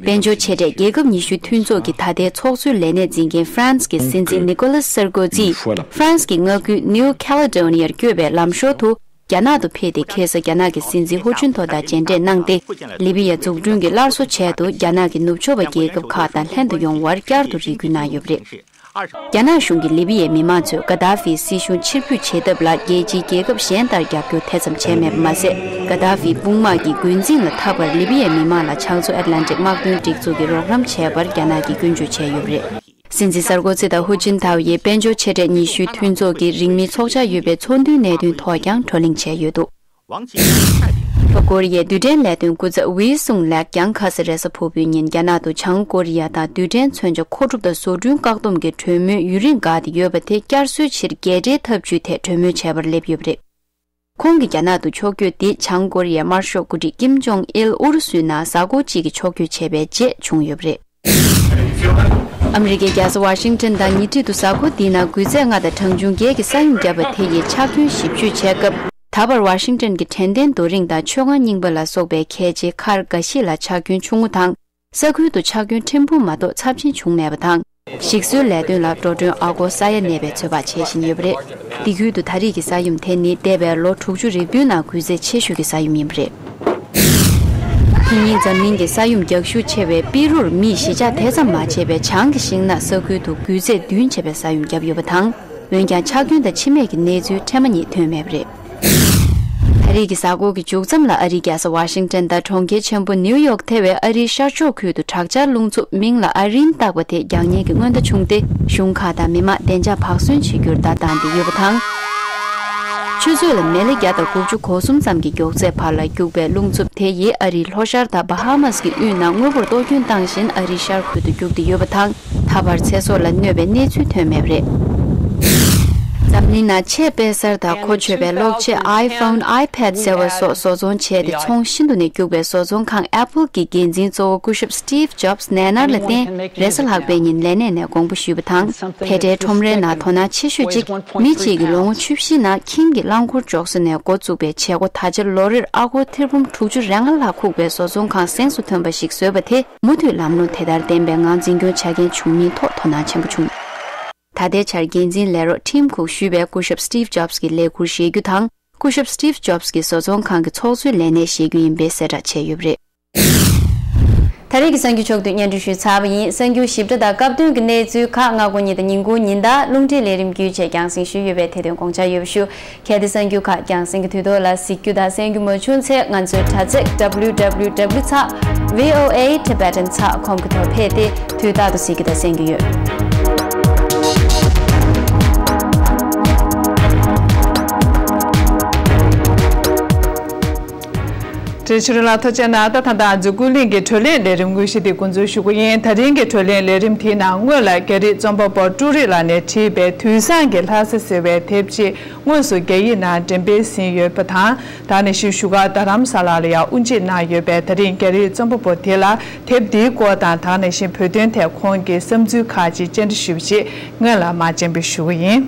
དཔལ་འབྱོར་ཆེ་གྲས་རྒྱལ་ཁབ་ཉི་ཤུའི་མཐུན་ཚོགས་ཀྱི་ད་ལྟའི་ཚོགས་གཙོའི་ལས་གནས་འཛིན་མཁན་ཧྥ་རན་སི་གི་སྲིད་འཛིན་ནི་ཀོ་ལཱས་སར་ཀོ་ཛིས་ཧྥ་རན་སི་གི་མངའ་ཁུལ་ནིའུ་ཁེ་ལེ་ཌོ་ནི་ཡར་བསྐྱོད་པའི་ལམ་ཞོར་དུ། རྒྱ་ནག་ཏུ་ཕེབས་ཏེ་ཁ་སང་རྒྱ་ནག་གི་སྲིད་འཛིན་ཧུ་ཅིན་ཐོ་དང་མཇལ་འཕྲད་གནང་སྟེ། ལི་བི་ཡ་འཛུགས་སྐྲུན་གྱི་སླར་གསོ་ཆེད་དུ་རྒྱ་ནག་གི་ནུབ་ཕྱོགས་པ་རྒྱལ་ཁབ་ཁག་དང་ལྷན་དུ་ཡོང་བར་བསྐྱར་དུ་རེ་སྐུལ་གནང་ཡོད་པ་རེད། རྒྱ་ནག་གཞུང་གིས་ལི་བི་ཡའི་མི་མང་ཚོས་ག་དཱ་ཧྥིའི་སྲིད་གཞུང་ཕྱིར་འབུད་བྱེད་ཐབས་ལ་རྒྱལ་སྤྱིའི་རྒྱལ་ཁབ་གཞན་ལྟར་རྒྱབ་སྐྱོར་དེ་ཙམ་བྱས་མེད་པ་མ་ཟད། ག་དཱ་ཧྥིའི་དཔུང་དམག་གི་འགོ་འཛིན་ལ་འཐབ་པར་ལི་བི་ཡའི་མི་མང་ལ་བྱང་མཚོ་ཨེཊ་ལན་ཊིག་དམག་དོན་སྒྲིག་འཛུགས་ཀྱིས་རོགས་རམ་བྱས་པར་རྒྱ་ནག་གིས་སྐྱོན་བརྗོད་བྱས་ཡོད་པ་རེད། སྲིད་འཛིན་སར་ཀོ་ཛི་དང་ཧུ་ཅིན་ཐའོ་ཡིས་དཔལ་འབྱོར་ཆེ་གྲས་ཉི་ཤུའི་མཐུན་ཚོགས་ཀྱི་རིང་མིན་ཚོགས་འཆར་ཡོད་པའི་ཚོགས་འདུའི་གནད་དོན་ཐོག་ཀྱང་བགྲོ་གླེང་བྱས་ཡོད་འདུག་ལྷོ་ཀོ་རི་ཡའི་རྡུལ་ཕྲན་ལས་དོན་སྐུ་ཚབ་ཝི་སུང་ལེག་ཀྱང་ཁ་ས་རེས་གཟའ་ཕུར་བུའི་ཉིན་རྒྱ་ནག་ཏུ་བྱང་ཀོ་རི་ཡ་དང་རྡུལ་ཕྲན་མཚོན་ཆ་མཁོ་སྒྲུབ་དང་བཟོ་སྐྲུན་བཀག་སྡོམ་གྱི་གྲོས་མོལ་ཡུན་རིང་འགག་སྟེ་ཡོད་པ་དེ་བསྐྱར་གསོའི་ཕྱིར་རྒྱལ་སྤྲེལ་ཐབས་ཇུས་ཐད་གྲོས་མོལ་བྱས་པར་སླེབས་ཡོད་པ་རེད། ཁོང་གིས་རྒྱ་ནག་ཏུ་ཕྱོགས་བསྐྱོད་འདི་བྱང་ཀོ་རི་ཡའི་དམར་ཤོག་འགོ་ཁྲིད་ཀིམ་ཇོང་ཨིལ་ཨུ་རུ་སུའི་ནང་གཟའ་འཁོར་གཅིག་གི་ཕྱོགས་བསྐྱོད་བྱས་པའི་རྗེས་བྱུང་ཡོད་པ་རེད། ཨ་མི་རི་ཀའི་རྒྱལ་ས་ཝ་ཤིང་ཊོན་དང་ཉེ་འཁྲིས་དུ་གཟའ་འཁོར་འདིའི་ནང་འགུལ་ཚད་ལྔ་དང་གྲངས་ཆུང་བརྒྱད་ཀྱི་ས་ཡོམ་བརྒྱབ་པ་དེ་ཡི་ཆག་སྐྱོན་ཞིབ་དཔྱོད་བྱས་སྐབས། ད་བར་ཝ་ཤིང་ཊོན་གྱི་དྲན་རྟེན་རྡོ་རིང་དང་མཆོད་ཁང་རྙིང་པ་ལ་སོགས་པའི་གལ་ཆེའི་མཁར་འགའ་ཞིག་ལ་ཆག་སྐྱོན་ཆུང་ངུ་དང་། ས་ཁུལ་དུ་ཆག་སྐྱོན་ཕྲན་བུ་མ་གཏོགས་ཚབས་ཆེན་བྱུང་མེད་པ་དང་། ཞིག་གསོའི་ལས་དོན་ལ་འགྲོ་གྲོན་ཨ་སྒོར་ས་ཡ་གནས་པའི་ཚོད་དཔག་བྱེད་བཞིན་ཡོད་པ་རེད། འདི་ཁུལ་དུ་ད་རེས་ཀྱི་ས་ཡོམ་དེ་ནི་འདས་པའི་ལོ་དྲུག་ཅུ་རེ་བདུན་ནང་འགུལ་ཚད་ཆེ་ཤོས་ཀྱི་ས་ཡོམ་ཡིན་པ་རེད། དེ་ཉིན་འཛམ་གླིང་གི་ས་ཡོམ་རྒྱག་ཤུགས་ཆེ་བའི་པི་རུར་མིས་གཞིས་ཆགས་དེ་ཙམ་མ་ཆད་པའི་བྱང་གི་ཤིང་ནགས་ས་ཁུལ་དུ་འགུལ་ཚད་བདུན་ཆེ་བའི་ས་ཡོམ་བརྒྱབ་ཡོད་པ་དང་། འོན་ཀྱང་ཆག་སྐྱོན་དང་འཆི་རྨས་ཀྱི་གནས་ཚུལ་ཕྲན་བུ་ཉིད་ཐོན་མེད་པ་རེད། ད་རེས་ཀྱི་གཟའ་འཁོར་གྱི་མཇུག་མཚམས་ལ་ཨ་རིའི་རྒྱལ་ས་ཝ་ཤིང་ཊོན་དང་གྲོང་ཁྱེར་ཆེན་པོ་ནིའུ་ཡོག་ཐེ་བའི་ཨ་རིའི་ཤར་ཕྱོགས་ཁུལ་དུ་དྲག་ཆར་རླུང་འཚུབ་མིང་ལ་ཨ་རིན་བཏགས་པ་དེ་རྒྱག་ཉེན་གྱི་སྔོན་བརྡ་བྱུང་སྟེ། གཞུང་ཁག་དང་མི་མང་བདེ་འཇགས་བག་ཟོན་བྱེད་རྒྱུར་བརྡ་བཏང་སྟེ་ཡོད་པ་དང་། ཆུ་ཚོད་ལ་མེ་ལེ་བརྒྱ་དང་དགུ་བཅུ་གོ་གསུམ་ཙམ་གྱི་མགྱོགས་ཚད་བར་ལ་རྒྱུག་པའི་རླུང་འཚུབ་དེ་ཡིས་ཨ་རིའི་ལྷོ་ཤར་དང་བྷ་ཧ་མཱས་ཀྱི་དབུས་ནང་དངོས་པོར་གཏོར་སྐྱོན་བཏང་བཞིན་ཨ་རིའི་ཤར་ཁུལ་དུ་རྒྱུག་སྟེ་ཡོད་པ་དང་། ད་བར་ཚེ་སྲོག་ལ་གནོད་པའི་གནས་ཚུལ་ཐོན་མེད་པ་རེད། འཛམ་གླིང་ནང་ཆེས་དཔེ་གསར་དང་གོ་ཆོད་པའི་གློག་ཆས་iPhone, iPad ཟེར་བ་སོགས་བཟོ་ཚོང་བྱས་ཏེ་ཚོང་ཤིན་ཏུ་ནས་རྒྱུག་པའི་བཟོ་ཚོང་ཁང་Apple གྱི་འགན་འཛིན་གཙོ་བོ་སྐུ་ཞབས་Steve Jobs ནད་མནར་ལ་བརྟེན་རེས་གཟའ་ལྷག་པའི་ཉིན་ལས་གནས་ནས་དགོངས་པ་ཞུས་པ་དང་། དེ་འབྲེལ་ཁྲོམ་རའི་ནང་དོ་སྣང་ཆེ་ཤོས་གཅིག་མི་གཅིག་གིས་ལོ་ངོ་བཅུ་བཞི་ནང་ཁྱིམ་གྱི་རླངས་འཁོར་འཇོག་ས་ནས་འགོ་བཙུགས་པའི་བྱེད་སྒོ་ད་ཆ་ལོ་རེར་ཨ་སྒོར་ཐེར་འབུམ་དྲུག་ཅུ་རེ་ལྔ་ལྷག་ཁུག་པའི་བཟོ་ཚོང་ཁང་གཟེངས་སུ་ཐོན་པ་ཞིག་བཟོས་པ་དེ་མུ་མཐུད་ལམ་ལྷོང་དེ་ལྟར་ལྡན་པའི་ངང་འཛིན་སྐྱོང་བྱ་མཁན་བྱུང་མིན་ཐོག་དོ་སྣང་ཆེན་པོ་བྱུང་། ད་ལྟའི་ཆར་འགན་འཛིན་ལས་རོགས་Tim Cook ཞུས་པའི་སྐུ་ཞབས་Steve Jobs གྱི་ལས་ཁུར་བཞེས་རྒྱུ་དང་། སྐུ་ཞབས་Steve Jobs གྱི་བཟོ་ཚོང་ཁང་གི་ཚོགས་གཙོའི་ལས་གནས་བཞེས་རྒྱུ་ཡིན་པའི་གསལ་བསྒྲགས་བྱས་ཡོད་པ་རེད། ད་རེས་ཀྱི་གསར་འགྱུར་ཕྱོགས་བསྡུས་སྙན་སྒྲོན་ཞུས་ཚར་བ་ཡིན། གསར་འགྱུར་ཞིབ་ཕྲ་དང་སྐབས་དོན་གྱི་གནས་ཚུལ་ཁག་སྔ་དགོང་ཉིན་དང་ཉིན་གུང་ཉིན་ལྟར་རླུང་འཕྲིན་ལས་རིམ་བརྒྱུད་བཅས་རྒྱང་སྲིང་ཞུས་ཡོད་པས་དེ་དོན་དགོངས་འཇགས་ཡོད་པ་ཞུ། གལ་ཏེ་གསར་འགྱུར་ཁག་རྒྱང་སྲིང་གི་དུས་ཐོག་ལ་གཟིགས་རྒྱུ་དང་གསན་རྒྱུ་མ་བྱུང་ཚེ་ང་ཚོའི་དྲ་ཚིགས་W W W ཚེག་V O A Tibetan ཚེག་ཁོམ་གྱི་ཐོག་ཕེབས་ཏེ་དུས་རྟག་ཏུ་གཟིགས་རྒྱུ་དང་གསན་རྒྱུ་ཡོད། བཀྲ་ཤིས་ལགས་ཐུགས་རྗེ་གནང་། ད་ད་ལྟ་འཛུགས་སྐུ་གླིང་གི་བགྲོ་གླེང་ལས་རིམ་དངོས་གཞི་དེ་འགོ་འཛུགས་ཞུ་གི་ཡིན། ད་རིང་གི་བགྲོ་གླེང་ལས་རིམ་དེའི་ནང་སྔོན་ལ་རྒྱ་རིགས་རྩོམ་པ་པོ་ཀྲུའུ་རི་ལགས་ནས་བྲིས་པའི་དུས་བཟང་གི་ལྷ་ས་ཟེར་བའི་དེབ་ཅིག་དངོས་སུ་རྒྱ་ཡིག་ནང་འགྲེམས་སྤེལ་ཟིན་ཡོད་པ་དང་། ད་ནང་བཞིན་བཞུགས་སྒར་རྡ་རམ་ས་ལ་ལ་ཡང་དབུ་འབྱེད་གནང་ཡོད་པས། ད་རིང་རྒྱ་རིགས་རྩོམ་པ་པོ་དེ་ལ་དེབ་འདིའི་སྐོར་དང་། ད་ནང་བཞིན་བོད་དོན་ཐད་ཁོང་གི་བསམ་ཚུལ་ཁག་ཅིག་བཅར་འདྲི་ཞུས་པ་ཅིག་སྔོན་ལ་མར་སྤྱན་འབུལ་ཞུ་གི་ཡིན།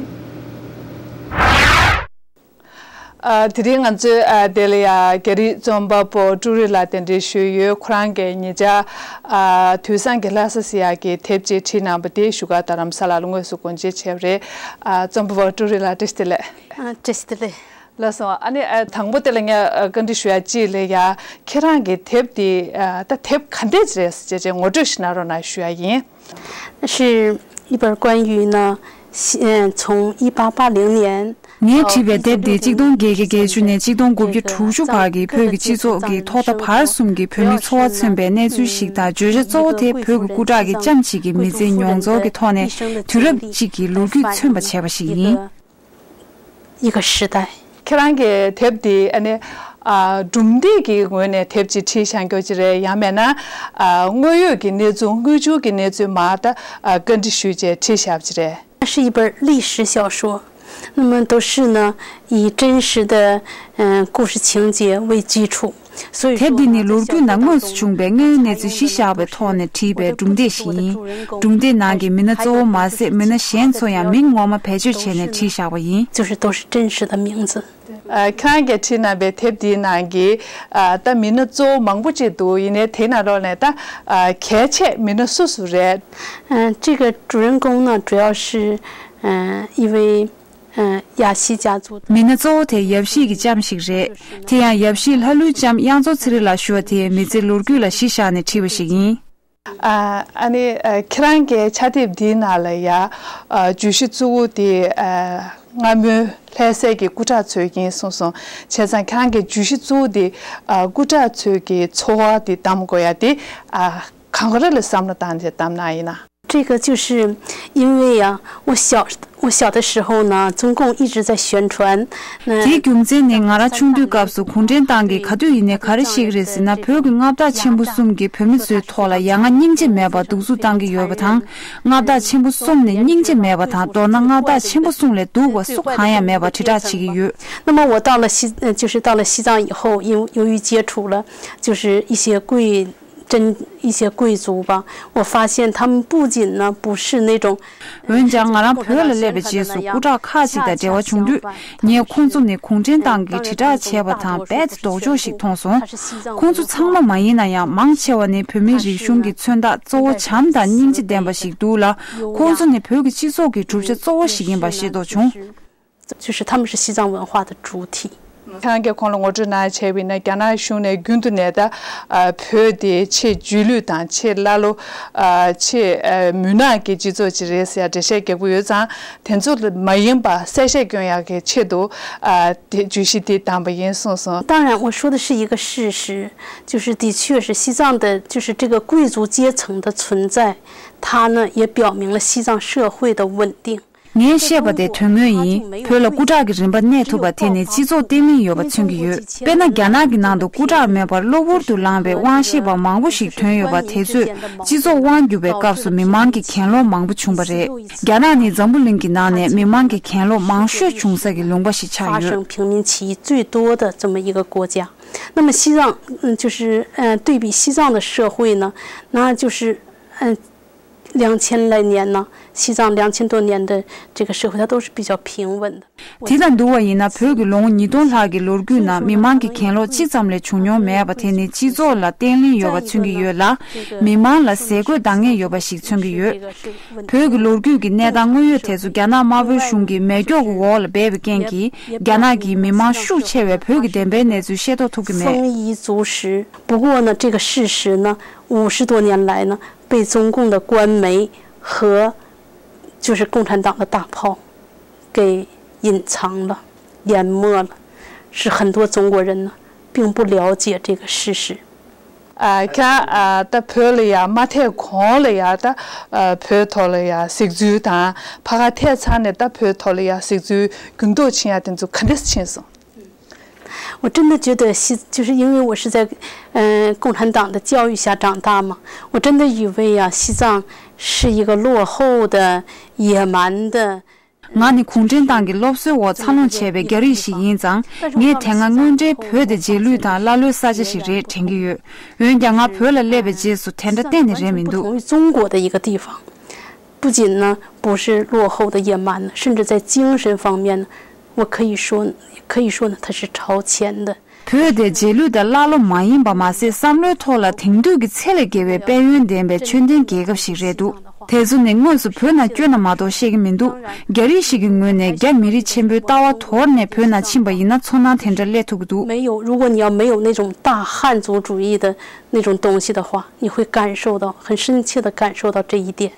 ཨ། དེ་རིང་ང་ཚོས་ཨ་དེ་ལ་ཡ་རྒྱ་རིགས་རྩོམ་པ་པོ་ཀྲུའུ་རི་ལགས་གདན་འདྲེན་ཞུས་ཡོད། ཁོ་རང་གིས་ཉེ་ཆར་ཨ་དུས་བཟང་གི་ལྷ་ས་ཟེར་ཡག་གི་དེབ་ཅིག་བྲིས་གནང་པ་དེ་བཞུགས་སྒར་རྡ་རམ་ས་ལ་ལ་དངོས་སུ་སྒོ་འབྱེད་བྱས་པ་རེད། ཨ། རྩོམ་པ་པོ་ཀྲུའུ་རི་ལགས་བཀྲ་ཤིས་བདེ་ལེགས། ཨ། བཀྲ་ཤིས་བདེ་ལེགས། ལགས་སོ། ཨ་ནི་ཨ་དང་པོ་དེ་ལ་ངས་ཨ་བཀའ་འདྲི་ཞུ་ཡ་གཅིག་ལ་ཡ། ཁྱེད་རང་གི་དེབ་དེ་ཨ་ད་དེབ་ག་འདྲས་རེད་ཟེར་བྱས་ངོ་སྤྲོད་ཞིག་གནང་རོགས་གནང་ཞུ་ཡ་ཡིན། 是一本关于呢，呃，从一八八零年 ངས་བྲིས་པའི་དེབ་དེ་གཅིག་སྟོང་བརྒྱད་བརྒྱ་བརྒྱད་ཅུ་ནས་གཅིག་སྟོང་དགུ་བརྒྱ་དྲུག་ཅུ་བར་གྱི་བོད་ཀྱི་སྤྱི་ཚོགས་ཀྱི་ཐོག་མཐའ་བར་གསུམ་གྱི་བོད་མིའི་འཚོ་བ་མཚོན་པའི་གནས་ཚུལ་ཞིག་དང་། བརྗོད་བྱ་གཙོ་བོ་དེ་བོད་ཀྱི་སྐུ་དྲག་གི་ལྕམ་ཞིག་གི་མི་ཚེའི་མྱོང་ཚོར་གྱི་ཐོག་ནས་དུས་རབས་གཅིག་གི་ལོ་རྒྱུས་མཚོན་པ་བྱས་པ་ཞིག་ཡིན། 一个时代。 ཁྱེད་རང་གི་དེབ་འདི་ཨ་ནི་ཨ་སྒྲུང་འདི་གི་ངོས་ནས་དེབ་ཅིག་བྲིས་བཞག་རྒྱུ་ཅིག་རེད། ཡང་མིན་ན་ཨ་དངོས་ཡོད་ཀྱི་གནས་ཚུལ། དངུལ་ཆུ་གི་གནས་ཚུལ་མར་ད་ཨ་བཀའ་འདྲི་ཞུས་བྱས་བྲིས་བཞག་པ་ཅིག་རེད། 它是一本历史小说，那么都是呢以真实的嗯故事情节为基础。དེབ་འདི་ནི་ལོ་རྒྱུས་ནང་དངོས་སུ་བྱུང་བའི་དངོས་ཡོད་གནས་ཚུལ་གཞི་བཞག་པའི་ཐོག་ནས་བྲིས་པའི་སྒྲུང་དེབ་ཞིག་ཡིན། སྒྲུང་དེབ་ནང་གི་མི་སྣ་གཙོ་བོ་མ་ཟད་མི་སྣ་གཞན་ཚོ་ཡང་མིང་ངོ་མ་བེད་སྤྱོད་བྱས་ནས་བྲིས་བཞག་པ་ཡིན། 就是都是真实的名字。 ཁྱེད་རང་གིས་བྲིས་གནང་པའི་དེབ་འདིའི་ནང་གི་ད་མི་སྣ་གཙོ་བོ་མང་པོ་ཅིག་འདུག་ཡིན་ནའི་དེའི་ནང་ལོགས་ནས་ད་གལ་ཆེ་མི་སྣ་སུ་སུ་རེད། 嗯，这个主人公呢，主要是嗯，因为嗯，亚细家族。 མི་སྣ་གཙོ་བོ་དེ་ཡབ་གཞིས་ཀྱི་ལྕམ་ཞིག་རེད། དེ་ཡང་ཡབ་གཞིས་ལྷ་ལུས་ལྕམ་དབྱངས་མཚོ་ཚེ་རིང་ལགས་ཞུ་བ་དེའི་མི་ཚེའི་ལོ་རྒྱུས་ལ་གཞི་བཞག་ནས་བྲིས་པ་ཞིག་ཡིན། ཨ་ནི་ཁྱེད་རང་གི་ཕྱག་དེབ་འདིའི་ནང་ལ་ཡ་བརྗོད་གཞི་གཙོ་བོ་དེ་སྔ་མོའི་ལྷ་སའི་གི་སྐུ་དྲག་ཚོས་ཡིན་གསུངས་སོང་། བྱས་ཙང་ཁྱེད་རང་གི་བརྗོད་གཞི་གཙོ་བོ་དེ་སྐུ་དྲག་ཚོས་ཀྱི་འཚོ་བ་དེ་གདམ་དགོས་ཡ་དེ་གང་ག་རེ་ལ་བསམ་བློ་བཏང་ནས་བདམས་གནང་ཡིན་ན། 这个就是因为呀，我小我小的时候呢，中共一直在宣传。 དེའི་རྒྱུ་མཚན་ནི་ང་རང་ཆུང་དུས་སྐབས་སུ་གུང་ཁྲན་ཏང་གིས་ག་དུས་ཡིན་ནའི་ག་རེ་བཤད་ཀྱི་རེད་ཟེར་ན། བོད་ཀྱི་མངའ་བདག་ཆེན་པོ་གསུམ་གྱིས་བོད་མི་ཚོའི་ཐོག་ལ་ཡ་ང་སྙིང་རྗེ་མེད་པར་གདུག་རྩུབ་བཏང་གི་ཡོད་པ་དང་། མངའ་བདག་ཆེན་པོ་གསུམ་ནི་སྙིང་རྗེ་མེད་པ་དང་། མདོར་ན་མངའ་བདག་ཆེན་པོ་གསུམ་ལས་སྡུག་པ་སུ་གང་ཡང་མེད་པར་དྲིལ་བསྒྲགས་བྱེད་ཀྱི་ཡོད། 那么我到了西，呃，就是到了西藏以后，由由于接触了，就是一些贵 真一些贵族吧，我发现他们不仅呢不是那种 འོན་ཀྱང་ང་རང་བོད་ལ་སླེབས་པའི་རྗེས་སུ་སྐུ་དྲག་ཁག་ཅིག་དང་འབྲེལ་བ་བྱུང་དུས། ངས་ཁོང་ཚོ་ནི་གུང་ཁྲན་ཏང་གིས་དྲིལ་བསྒྲགས་བྱས་པ་དང་རྦད་དེ་ལྡོག་ཕྱོགས་ཤིག་མཐོང་སོང་། ཁོང་ཚོ་ཚང་མ་མ་ཡིན་ན་ཡང་མང་ཆེ་བ་ནི་བོད་མིའི་རིག་གཞུང་གི་མཚོན་རྟགས་གཙོ་བོ་བྱམས་དང་སྙིང་རྗེ་ལྡན་པ་ཞིག་འདུག་ལ། ཁོང་ཚོ་ནི་བོད་ཀྱི་སྤྱི་ཚོགས་ཀྱི་གྲུབ་ཆ་གཙོ་བོ་ཞིག་ཡིན་པ་ཤེས་རྟོགས་བྱུང་། 就是他们是西藏文化的主体。 ཁྱེད་རང་གིས་ཁོང་ལ་ངོ་སྤྲོད་གནང་བྱས་པ་ཡིན་ན། རྒྱ་ནག་གཞུང་ནས་རྒྱུན་དུ་ནས་ད་བོད་དེ་ཆེས་རྗེས་ལུས་དང་ཆེས་ཀླ་ཀློ། ཆེས་མུན་ནག་གི་སྤྱི་ཚོགས་ཅིག་རེད་ཟེར་ཡ་འགྲེལ་བཤད་རྒྱག་གི་ཡོད་ཙང་། དེ་ཚོ་ལ་མ་ཡིན་པ་གསལ་བཤད་སྐྱོན་ཡག་གི་ཆེད་དུ་དེ་བརྗོད་གཞི་དེ་བདམས་པ་ཡིན་གསུངས་སོང་། 当然，我说的是一个事实，就是的确是西藏的，就是这个贵族阶层的存在，它呢也表明了西藏社会的稳定。 ངས་བཤད་པ་དེ་དོན་དངོས་ཡིན། བོད་ལ་སྐུ་དྲག་གི་རིམ་པ་གནས་ཐུབ་པ་དེ་ནི་སྤྱི་ཚོགས་བརྟན་ལྷིང་ཡོད་པ་མཚོན་གྱི་ཡོད། དཔེར་ན། རྒྱ་ནག་གི་ནང་དུ་སྐུ་དྲག་མེད་པར་གློ་བུར་དུ་ལངས་པའི་དབང་ཤེད་པ་མང་པོ་ཞིག་ཐོན་ཡོད་པ་དེ་ཚོས་སྤྱི་ཚོགས་དབང་བསྒྱུར་བའི་སྐབས་སུ་མི་མང་གི་གྱེན་ལོག་མང་པོ་བྱུང་བ་རེད། རྒྱ་ནག་ནི་འཛམ་བུ་གླིང་གི་ནང་ནས་མི་མང་གི་གྱེན་ལོག་མང་ཤོས་བྱུང་ས་གི་ལུང་པ་ཞིག་ཆགས་ཡོད། 发生平民起义最多的这么一个国家。那么西藏，嗯，就是呃，对比西藏的社会呢，那就是嗯，两千来年呢，西藏两千多年的这个社会，它都是比较平稳的。 དེ་དང་བསྡུར་བ་ཡིན་ན། བོད་ཀྱི་ལོ་ངོ་ཉིས་སྟོང་ལྷག་གི་ལོ་རྒྱུས་ནང་མི་མང་གི་གྱེན་ལོག་གཅིག་ཙམ་ལས་བྱུང་མྱོང་མེད་པ་དེ་ནི་སྤྱི་ཚོགས་ལ་བརྟན་ལྷིང་ཡོད་པ་མཚོན་གྱི་ཡོད་ལ། མི་མང་ལ་ཟས་གོས་འདང་ངེས་ཡོད་པ་ཞིག་མཚོན་གྱི་ཡོད། བོད་ཀྱི་ལོ་རྒྱུས་ཀྱི་གནས་སྟངས་དངོས་ཡོད་དེ་ཚོ་རྒྱ་ནག་དམར་པོའི་གཞུང་གིས་མེ་སྒྱོགས་ཀྱི་འོག་ལ་སྦས་པའི་རྐྱེན་གྱིས། རྒྱ་ནག་གིས་མི་མང་ཤུགས་ཆེ་བས་བོད་ཀྱི་བདེན་པའི་གནས་ཚུལ་ཤེས་རྟོགས་ཐུབ་ཀྱི་མེད། 丰衣足食。不过呢，这个事实呢，五十多年来呢，被中共的官媒和就是共产党的大炮给隐藏了、淹没了，使很多中国人呢并不了解这个事实。 ཨ་ཁྱེད་ཨ་ད་བོད་ལ་ཡ་མ་ཐེ་གོང་ལ་ཡ་ད་ཨ་བོད་ཐོག་ལ་ཡ་གཟིགས་ཚུལ་དང་། ཕ་ག་ཐེ་ཚང་ནས་ད་བོད་ཐོག་ལ་ཡ་གཟིགས་ཚུལ་འགྱུར་ལྡོག་ཕྱིན་ཡ་དེ་ཚོ་ག་འདྲས་ཕྱིན་སོང་། 我真的觉得西，就是因为我是在，呃，共产党的教育下长大嘛，我真的以为呀，西藏是一个落后的、野蛮的。 ང་ནི་གུང་ཁྲན་ཏང་གི་སློབ་གསོའི་འོག་འཚར་ལོངས་བྱས་པའི་རྒྱ་རིགས་ཤིག་ཡིན་ཙང་། ངས་དེ་སྔ་དངོས་འབྲེལ་བོད་དེ་རྗེས་ལུས་དང་ཀླ་ཀློའི་ས་ཆ་ཞིག་རེད་དྲན་གྱི་ཡོད། འོན་ཀྱང་ང་བོད་ལ་སླེབས་པའི་རྗེས་སུ་དེ་འདྲ་གཏན་ནས་རེད་མི་འདུག 中国的一个地方，不仅呢不是落后的、野蛮的，甚至在精神方面呢，我可以说，可以说呢，它是超前的。 བོད་དེ་རྗེས་ལུས་དང་ཀླ་ཀློ་མ་ཡིན་པ་མ་ཟད། བསམ་བློའི་ཐོག་ལ་དེང་དུས་ཀྱི་ཚད་ལས་བརྒལ་བའི་དཔལ་ཡོན་ལྡན་པའི་ཆོས་ལྡན་རྒྱལ་ཁབ་ཞིག་རེད་འདུག་དེ་ཚོ་ནི་དངོས་སུ་བོད་ནང་བསྐྱོད་ན་མ་གཏོགས་ཤེས་ཀྱི་མི་འདུག་རྒྱ་རིགས་ཤིག་གི་ངོས་ནས་རྒྱ་མི་རིགས་ཆེན་པོའི་ལྟ་བ་དོར་ནས་བོད་ནང་ཕྱིན་པ་ཡིན་ན། ཚོར་སྣང་དེ་འདྲ་སླེབས་ཐུབ་ཀྱི་འདུག 没有，如果你要没有那种大汉族主义的那种东西的话，你会感受到很深切的感受到这一点。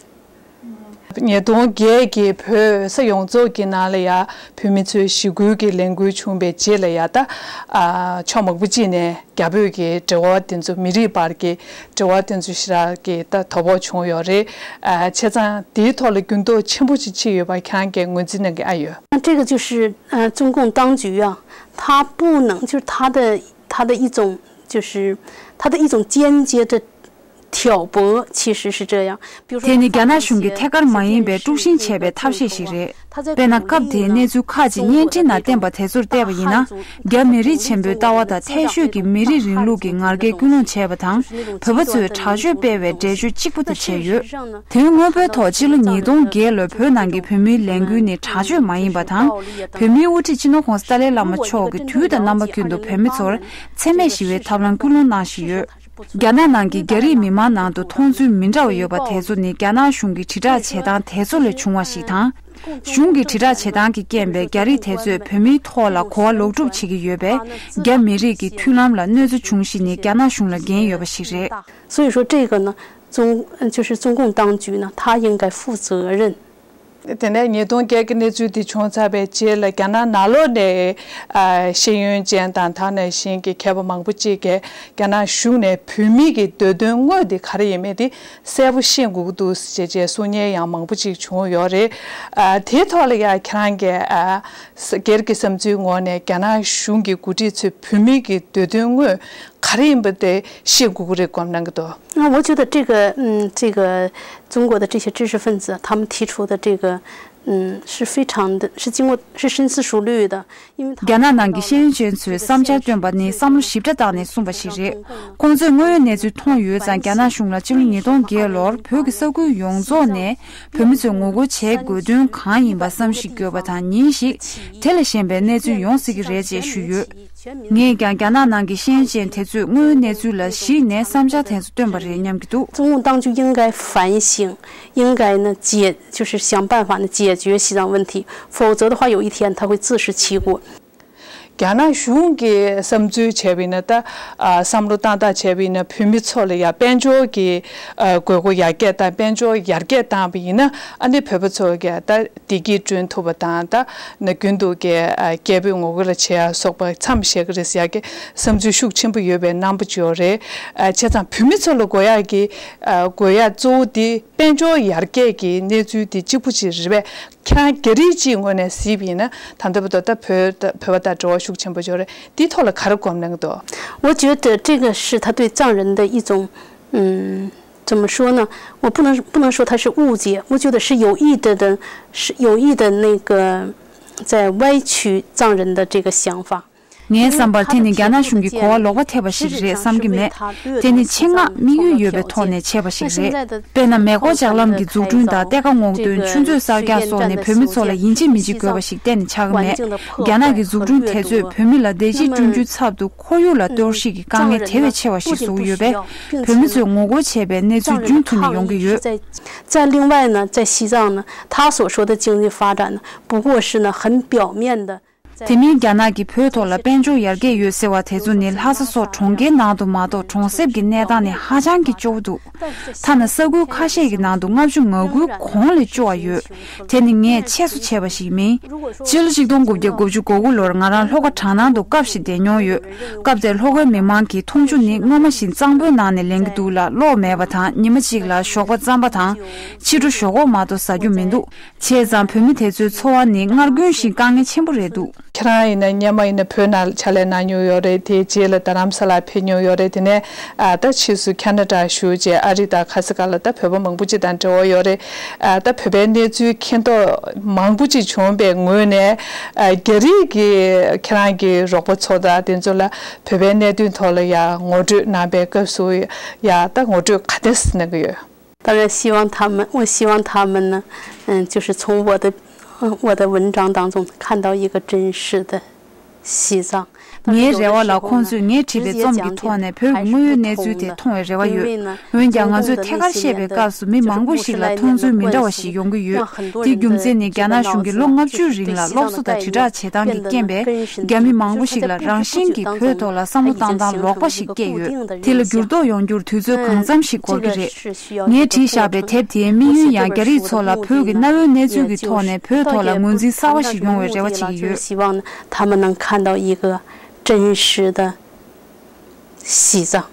ཉིས་སྟོང་བརྒྱད་ཀྱི་བོད་ས་ཡོངས་རྫོགས་ཀྱི་ནང་ལ་ཡ་བོད་མི་ཚོས་ཞི་རྒོལ་གྱི་ལས་འགུལ་བྱུང་བའི་རྗེས་ལ་ཡ་ད་ཨ་ཕྱོགས་མང་པོ་ཅིག་ནས་རྒྱ་བོད་ཀྱི་འབྲེལ་བ་དེ་ཚོ། མི་རིགས་བར་གྱི་འབྲེལ་བ་དེ་ཚོ་ཞེ་དྲག་གི་ད་དོ་ཕོག་བྱུང་ཡོད་རེད། ཨ་བྱས་ཙང་དེའི་ཐོག་ལ་འགྱུར་ལྡོག་ཆེན་པོ་ཅིག་ཕྱིན་ཡོད་པ་ཁྱེད་རང་གིས་ངོས་འཛིན་གནང་གི་ཨ་ཡོད། 那这个就是呃，中共当局啊，他不能，就是他的他的一种，就是他的一种间接的挑拨其实是这样，比如说 དེ་ནི་རྒྱ་ནག་གཞུང་གིས་ཐད་ཀར་མ་ཡིན་པའི་དཀྲུག་ཤིང་བྱས་པའི་ཐབས་ཤེས་ཤིག་རེད། དཔེར་ན། སྐབས་དེའི་གནས་ཚུལ་ཁག་ཅིག་བརྙན་འཕྲིན་ནང་བསྟན་པ་དེ་ཚོར་བལྟས་པ་ཡིན་ན། རྒྱ་མི་རིགས་ཆེན་པོའི་ལྟ་བ་དང་འཐད་ཤོས་ཀྱི་མི་རིགས་རིང་ལུགས་ཀྱི་ངར་སྐད་ཀུན་སློང་བྱས་པ་དང་། བོད་པ་ཚོས་དྲག་སྤྱོད་སྤེལ་བའི་འགྲེལ་བརྗོད་གཅིག་པུ་དེ་བྱས་ཡོད། དོན་དངོས་པོའི་ཐོག་ཕྱི་ལོ་ཉིས་སྟོང་བརྒྱད་ལོར་བོད་ནང་གི་བོད་མིའི་ལས་འགུལ་ནི་དྲག་སྤྱོད་མ་ཡིན་པ་དང་། བོད་མིའི་དབུ་ཁྲིད་སྤྱི་ནོར་༸གོང་ས་ཏཱ་ལའི་བླ་མ་མཆོག་གིས་དུས་དང་རྣམ་པ་ཀུན་ཏུ་བོད་མི་ཚོར་འཚེ་མེད་ཞི་བའི་ཐབས་ལམ་སྐུལ་སློང་གནང་བཞིན་ཡོད། རྒྱ་ནག་ནང་གི་རྒྱ་རིགས་མི་མང་ནང་དུ་མཐོང་ཚུལ་མི་འདྲ་བ་ཡོད་པ་དེ་ཚོ་ནི་རྒྱ་ནག་གཞུང་གི་དྲིལ་བསྒྲགས་བྱེད་སྟངས་དེ་ཚོ་ལས་བྱུང་བ་ཞིག་དང་། གཞུང་གི་དྲིལ་བསྒྲགས་བྱེད་སྟངས་ཀྱི་རྐྱེན་པས་རྒྱ་རིགས་དེ་ཚོས་བོད་མིའི་ཐོག་ལ་གོ་བ་ལོག་སྒྲུབ་བྱེད་ཀྱི་ཡོད་པས། རྒྱ་མི་རིགས་ཀྱི་མཐུན་ལམ་ལ་གནོད་འཚེ་བྱུང་གཞི་ནི་རྒྱ་ནག་གཞུང་ལ་འགན་ཡོད་པ་ཞིག་རེད། 所以说这个呢，中就是中共当局呢，他应该负责任。 དེ་ནས་ཉིས་སྟོང་བརྒྱད་ཀྱི་གནས་ཚུལ་འདི་བྱུང་ཚར་བའི་རྗེས་ལ། རྒྱ་ནག་ནང་ལོགས་ནས་ཨ་ཤེས་ཡོན་ཅན་དང་། ད་ནང་བཞིན་གྱི་མཁས་པ་མང་པོ་ཅིག་གིས་རྒྱ་ནག་གཞུང་ནས་བོད་མི་གི་འདོད་དོན་དངོས་དེ་ག་རེ་ཡིན་མིན་དེ་གསལ་པོ་ཤེས་དགོས་ཀྱི་འདུག་ཅེས་ཅེས་གསུང་མཁན་ཡང་མང་པོ་ཅིག་བྱུང་ཡོད་རེད། ཨ་དེའི་ཐོག་ལ་ཡང་ཁྱེད་རང་གིས་ཨ་སྒེར་གྱི་བསམ་ཚུལ་ངོས་ནས་རྒྱ་ནག་གཞུང་གི་འགོ་ཁྲིད་ཚོས་བོད་མི་གི་འདོད་དོན་དངོས་ག་རེ་ཡིན་པ་དེ་ཤེས་དགོས་ཀྱི་རེད་དགོངས་གནང་གི་འདུག 那我觉得这个，嗯，这个中国的这些知识分子，他们提出的这个，嗯，是非常的，是经过，是深思熟虑的，因为他们 རྒྱ་ནག་ནང་གི་ཤེས་ཡོན་ཅན་ཚོས་བསམ་འཆར་བཏོན་པ་ནི་བསམ་བློ་ཞིབ་ཕྲ་བཏང་ནས་གསུངས་པ་ཞིག་རེད། ཁོང་ཚོས་དངོས་ཡོད་གནས་ཚུལ་མཐོང་ཡོད་ཙང་། རྒྱ་ནག་གཞུང་ལ་ཕྱི་ལོ་ཉིས་སྟོང་བརྒྱད་ལོར་བོད་ཀྱི་ས་ཁུལ་ཡོངས་རྫོགས་ནས་བོད་མི་ཚོས་ངོ་རྒོལ་བྱེད་དགོས་དོན་གང་ཡིན་པ་བསམ་གཞིག་དགོས་པ་དང་། ཉིན་ཞིག་དེ་ལས་གཞན་པའི་གནས་ཚུལ་ཡོང་སྲིད་ཀྱི་རེད་ཅེས་ཞུས་ཡོད། ངས་ཀྱང་རྒྱ་ནག་ནང་གི་ཤེས་ཡོན་ཅན་དེ་ཚོས་དངོས་ཡོད་གནས་ཚུལ་ལ་གཞིགས་ནས་བསམ་འཆར་དེ་ཚོ་བཏོན་པ་རེད་སྙམ་གྱི་འདུག 中共当局应该反省，应该呢解，就是想办法呢解决西藏问题，否则的话，有一天他会自食其果。 རྒྱ་ནག་གཞུང་གི་བསམ་ཚུལ་བྱས་པ་ཡིན་ན། ད་ཨ་བསམ་བློ་བཏང་སྟངས་བྱས་པ་ཡིན་ན། བོད་མི་ཚོ་ལ་ཡ་དཔལ་འབྱོར་གྱི་ཨ་དགོས་མཁོ་ཡར་རྒྱས་དང་། དཔལ་འབྱོར་ཡར་རྒྱས་བཏང་པ་ཡིན་ན། ཨ་ནི་བོད་པ་ཚོ་གི་ད་བདེ་སྐྱིད་བསྐྲུན་ཐུབ་པ་དང་། ད་ནི་རྒྱུན་དུ་གི་ཨ་སྐད་འབོད་ངོ་རྒོལ་བྱེད་ཡ་སོགས་པ་མཚམས་བཞག་གི་རེད་ཟེར་ཡ་གི་བསམ་ཚུལ་ཤུགས་ཆེན་པོ་ཡོད་པའི་རྣམ་པ་ཅིག་ཡོད་རེད། ཨ་བྱས་ཙང་བོད་མི་ཚོ་ལ་དགོས་ཡ་གི་ཨ་དགོས་ཡ་གཙོ་བོ་དེ་དཔལ་འབྱོར་ཡར་རྒྱས་ཀྱི་གནས་ཚུལ་དེ་གཅིག་པུ་ཅིག་རེད་པས། ཁྱེད་རང་རྒྱ་རིགས་གཅིག་ངོས་ནས་གཟིགས་པ་ཡིན་ན། ད་ལྟ་བར་དུ་ད་བོད་ད་བོད་པ་དང་འབྲེལ་བ་ཤུགས་ཆེན་པོ་ཡོད་རེད། དེའི་ཐོག་ལ་ག་རེ་དགོངས་གནང་གི་འདུག 我觉得这个是他对藏人的一种，嗯，怎么说呢？我不能不能说他是误解，我觉得是有意的的，是有意的那个在歪曲藏人的这个想法。 ངའི་བསམ་པར་དེ་ནི་རྒྱ་ནག་གཞུང་གི་གོ་བ་ལོག་པ་ཐེབས་པ་ཞིག་རེད་བསམ་གྱི་མེད། དེ་ནི་ཆེད་མངགས་དམིགས་ཡུལ་ཡོད་པའི་ཐོག་ནས་བྱས་པ་ཞིག་རེད། དཔེར་ན། མེ་འཁོར་ལྕགས་ལམ་གྱི་འཛུགས་སྐྲུན་དང་། གཏེར་ཁ་སྔོག་འདོན། ཆུ་མཛོད་གསར་རྒྱག་སོགས་ནི་བོད་མི་ཚོ་ལ་ཡིན་གཅིག་མིན་གཅིག་དགོས་པ་ཞིག་གཏན་ནས་ཆགས་ཀྱི་མེད། རྒྱ་ནག་གི་འཛུགས་སྐྲུན་དེ་ཚོས་བོད་མི་ལ་བདེ་སྐྱིད་བསྐྲུན་རྒྱུའི་ཚབ་ཏུ། ཁོར་ཡུག་ལ་གཏོར་བཤིག་གི་དཀའ་ངལ་དེ་བས་ཆེ་བ་ཞིག་བཟོ་གི་ཡོད་པས། བོད་མི་ཚོས་ངོ་རྒོལ་བྱས་པའི་གནས་ཚུལ་རྒྱུན་མཐུད་ནས་ཡོང་གི་ཡོད། 在另外呢，在西藏呢，他所说的经济发展呢，不过是呢很表面的。 དེ་མིན། རྒྱ་ནག་གིས་བོད་ཐོག་ལ་དཔལ་འབྱོར་ཡར་རྒྱས་ཡོད་ཟེར་བ་དེ་ཚོ་ནི། ལྷ་ས་སོགས་གྲོང་ཁྱེར་ནང་དུ་མ་གཏོགས། གྲོང་གསེབ་ཀྱི་གནས་སྟངས་ནི་ཧ་ཅང་གི་སྐྱོ་བོ་འདུག་ཐ་ན་ས་ཁུལ་ཁ་ཤས་ཀྱི་ནང་དུ་ལྔ་བཅུ་ང་དགུའི་གོང་ལས་སྐྱོ་བ་ཡོད། དེ་ནི་ངས་ཆེད་བཟོ་བྱས་པ་ཞིག་མིན། ཕྱི་ལོ་ཆིག་སྟོང་དགུ་བརྒྱ་དགུ་བཅུ་གོ་དགུ་ལོར་ང་རང་ལྷོ་ཁ་གྲ་ནང་དུ་སྐབས་ཤིག་བསྡད་མྱོང་ཡོད། སྐབས་དེར་ལྷོ་ཁའི་མི་མང་གི་འཐུང་ཆུ་ནི་སྔོན་མ་བཞིན་གཙང་པོའི་ནང་ནས་ལེན་གྱི་འདུག་ལ། གློག་མེད་པ་དང་། ཉི་མ་གཅིག་ལ་ཞོགས་པ་རྩམ་པ་དང་། ཕྱི་དྲོ་ཞོག་ཁོག་མ་གཏོགས་ཟ་རྒྱུ་མི་འདུག་བྱས་ཙང་། བོད་མི་དེ་ཚོའི་འཚོ་བ་ནི་སྔར་རྒྱུན་བཞིན་དཀའ་ངལ་ཆེན་པོ་རེད་འདུག་ཁྱེད་རང་ཡིན་ན། སྔོན་མ་ཡིན་ན་བོད་ནང་ཕྱག་ལས་གནང་མྱོང་ཡོད་རེད། དེའི་རྗེས་ལ་རྡ་རམ་ས་ལར་ཕེབས་མྱོང་ཡོད་རེད། དེ་ནས་ཨ་ད་ཕྱིས་སུ་ཁ་ན་ཌ་བཞུགས་བྱས། ཨ་རི་དང་ག་ས་ག་ལ་ད་བོད་པ་མང་པོ་ཅིག་དང་འབྲེལ་བ་ཡོད་རེད། ཨ་ད་བོད་པའི་གནས་ཚུལ་མཁྱེན་རྟོགས་མང་པོ་ཅིག་བྱུང་བའི་ངོས་ནས། ཨ་རྒྱ་རིགས་ཀྱི་ཁྱེད་རང་གི་རོགས་པ་ཚོ་དང་དེ་ཚོ་ལ་བོད་པའི་གནད་དོན་ཐོག་ལ་ཡ་ངོ་སྤྲོད་གནང་པའི་སྐབས་སུ་ཡ། ད་ངོ་སྤྲོད་ག་འདྲས་གནང་གི་ཡོད། 当然希望他们，我希望他们呢，嗯，就是从我的，嗯，我的文章当中看到一个真实的西藏。 ངའི་རེ་བ་ལ། ཁོང་ཚོས་ངས་བྲིས་པའི་རྩོམ་གྱི་ཐོག་ནས་བོད་ཀྱི་དངོས་ཡོད་གནས་ཚུལ་དེ་མཐོང་བའི་རེ་བ་ཡོད། འོན་ཀྱང་། ང་ཚོས་ཐད་ཀར་བཤད་པའི་སྐབས་སུ། མི་མང་པོ་ཞིག་ལ་མཐོང་ཚུལ་མི་འདྲ་བ་ཞིག་ཡོང་གི་ཡོད། དེའི་རྒྱུ་མཚན་ནི། རྒྱ་ནག་གཞུང་གིས་ལོ་ལྔ་བཅུའི་རིང་ལ་སློབ་གསོ་དང་དྲིལ་བསྒྲགས་བྱེད་སྟངས་ཀྱི་རྐྱེན་པས། རྒྱ་མི་མང་པོ་ཞིག་ལ་རང་བཞིན་གྱིས་བོད་ཐོག་ལ་བསམ་བློ་བཏང་སྟངས་ལོག་པ་ཞིག་སྐྱེས་ཡོད། དེ་ལ་འགྱུར་ལྡོག་ཡོང་རྒྱུར་དུས་ཚོད་གང་འཚམ་ཞིག་འགོར་གྱི་རེད། ངས་བྲིས་བཞག་པའི་དེབ་དེའི་དམིགས་ཡུལ་ཡང་། རྒྱ་རིགས་ཚོ་ལ་བོད་ཀྱི་གནའ་བོའི་གནས་ཚུལ་གྱི་ཐོག་ནས་བོད་ཐོག་ལ་ངོས་འཛིན་གསར་བ་ཞིག་ཡོང་བའི་རེ་བ་བྱེད་ཀྱི་ཡོད། 希望呢，他们能看到一个真实的西藏。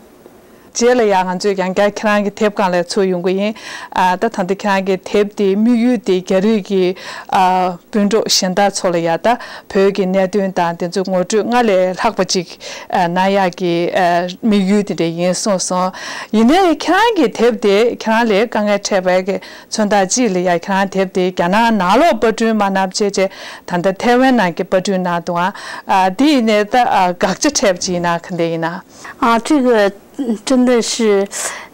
རྗེས་ལ་ཡང་ང་ཚོས་ཡང་བསྐྱར་ཁྱེད་རང་གི་དེབ་སྒང་ལ་ཚུར་ཡོང་གི་ཡིན། ཨ་ད་ད་ལྟ་ཁྱེད་རང་གི་དེབ་དེའི་དམིགས་ཡུལ་དེ་རྒྱ་རིགས་ཀྱི་ཨ་སྤུན་གྲོགས་གཞན་དག་ཚོ་ལ་ཡང་ད་བོད་ཀྱི་གནད་དོན་དང་དེ་ཚོའི་ངོ་སྤྲོད་སྔར་ལས་ལྷག་པ་ཅིག་ཨ་གནང་ཡག་གི་ཨ་དམིགས་ཡུལ་དེ་འདྲ་ཡིན་གསུངས་སོང་། ཡིན་ནའི་ཁྱེད་རང་གི་དེབ་དེ་ཁྱེད་རང་ལ་དཀའ་ངལ་འཕྲད་པའི་གི་མཚོན་རྟགས་གཅིག་ལ་ཡང་ཁྱེད་རང་དེབ་དེ་རྒྱ་ནག་ནང་ལོགས་པར་སྐྲུན་མ་གནང་བྱས་བྱས་ད་ལྟ་ཐའེ་ཝན་ནང་གི་པར་སྐྲུན་གནང་འདུག་ཨ། ཨ་དེ་ཡིན་ནའི་ད་ཨ་དགག་བྱ་འཕྲད་པ་ཅིག་ཡིན་ན་ག་འདྲ་ཡིན་ན། 啊，这个嗯真的是，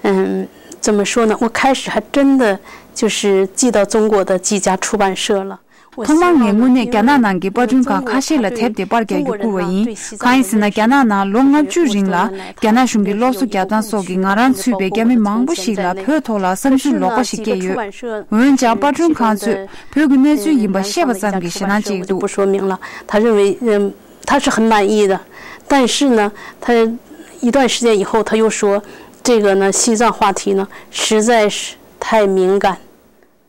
嗯，怎么说呢？我开始还真的就是寄到中国的几家出版社了。 ཐོག་མར་ངས་དངོས་གནས་རྒྱ་ནག་ནང་གི་པར་སྐྲུན་ཁང་ཁ་ཤས་ལ་དེབ་དེ་པར་རྒྱག་རྒྱུ་བསྐུར་བ་ཡིན། གང་ཡིན་ཟེར་ན་རྒྱ་ནག་ནང་ལོ་ལྔ་བཅུ་རིང་ལ་རྒྱ་ནག་གཞུང་གི་སློབ་གསོ་རྒྱག་སྟངས་སོགས་ཀྱིས་ང་རང་ཚུད་པའི་རྒྱ་མི་མང་པོ་ཞིག་ལ་བོད་ཐོག་ལ་བསམ་ཚུལ་ལོག་པ་ཞིག་སྐྱེས་ཡོད། འོན་ཀྱང་པར་སྐྲུན་ཁང་ཚོས་བོད་ཀྱི་གནས་ཚུལ་ཡིན་པ་ཤེས་པ་ཙམ་གྱིས་ཞེད་སྣང་སྐྱེ་གི་འདུག 他是很满意的，但是呢，他一段时间以后，他又说这个呢，系上话题呢，实在是太敏感。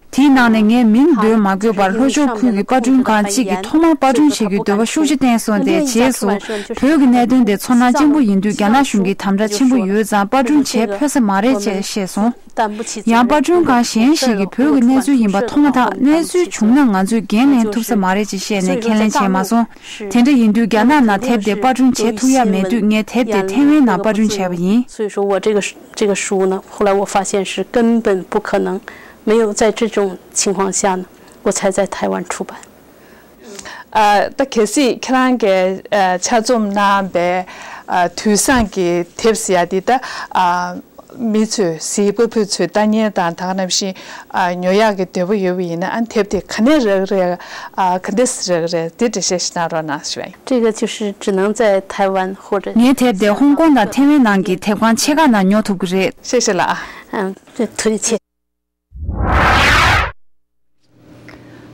དེའི་ནང་ནས་ངས་མིང་འདོན་མ་དགོས་པར་ལྷོ་ཕྱོགས་ཁུལ་གྱི་པར་སྐྲུན་ཁང་གཅིག་གིས་ཐོག་མར་པར་སྐྲུན་བྱེད་རྒྱུའི་འདོད་པ་ཤུགས་ཆེ་བསྟན་སོང་སྟེ། རྗེས་སུ་བོད་ཀྱི་གནད་དོན་དེ་ཚོར་སྣང་ཆེན་པོ་ཡིན་དུས་རྒྱ་ནག་གཞུང་གིས་དམ་དྲག་ཆེན་པོ་ཡོད་ཙང་པར་སྐྲུན་བྱེད་ཕོད་ས་མ་རེད་ཅེས་བཤད་སོང་། ཡང་པར་སྐྲུན་ཁང་གཞན་ཞིག་གིས་བོད་ཀྱི་གནས་ཚུལ་ཡིན་པ་མཐོང་མ་ཐག་གནས་ཚུལ་བྱུང་ན་ང་ཚོས་འགན་ལེན་ཐུབ་ས་མ་རེད་ཅེས་བཤད་ནས་ཁས་ལེན་བྱས་མ་སོང་། དེ་འདྲ་ཡིན་དུས་རྒྱ་ནག་ནང་དེབ་དེ་པར་སྐྲུན་བྱེད་ཐུབ་ཡག་མེད་དུས་ངས་དེབ་དེ་ཐའེ་ཝན་ནང་པར་སྐྲུན་བྱས་པ་ཡིན། 所以说我这个这个书呢，后来我发现是根本不可能，没有在这种情况下呢，我才在台湾出版。 ཨ་ད་གལ་སྲིད་ཁྱེད་རང་གིས་ཨ་ཆ་འཛོམས་གནང་བའི་ཨ་དུས་བཟང་གི་དེབ་ཟེར་ཡ་འདི་ད་ཨ་མི་ཚོས་གཟིགས་པ་པོ་ཚོས་ལྟ་མཁན་དང་ད་ག་ནང་བཞིན་ཨ་ཉོ་ཡག་གི་འདོད་པ་ཡོད་པ་ཡིན་ན་ཨ་དེབ་དེ་ག་ནས་རག་རེད། ཨ་ག་འདྲས་རག་རེད། དེ་འགྲེལ་བཤད་ཞིག་གནང་རོགས་གནང་ཞུ་བ་ཡིན། 这个就是只能在台湾或者 ངའི་དེབ་དེ་ཧོང་ཀོང་དང་ཐའེ་ཝན་ནང་གི་དེབ་ཁང་ཆེ་ཁག་ནང་ཉོ་ཐུབ་ཀྱི་རེད། 谢谢了啊。 嗯，这推荐。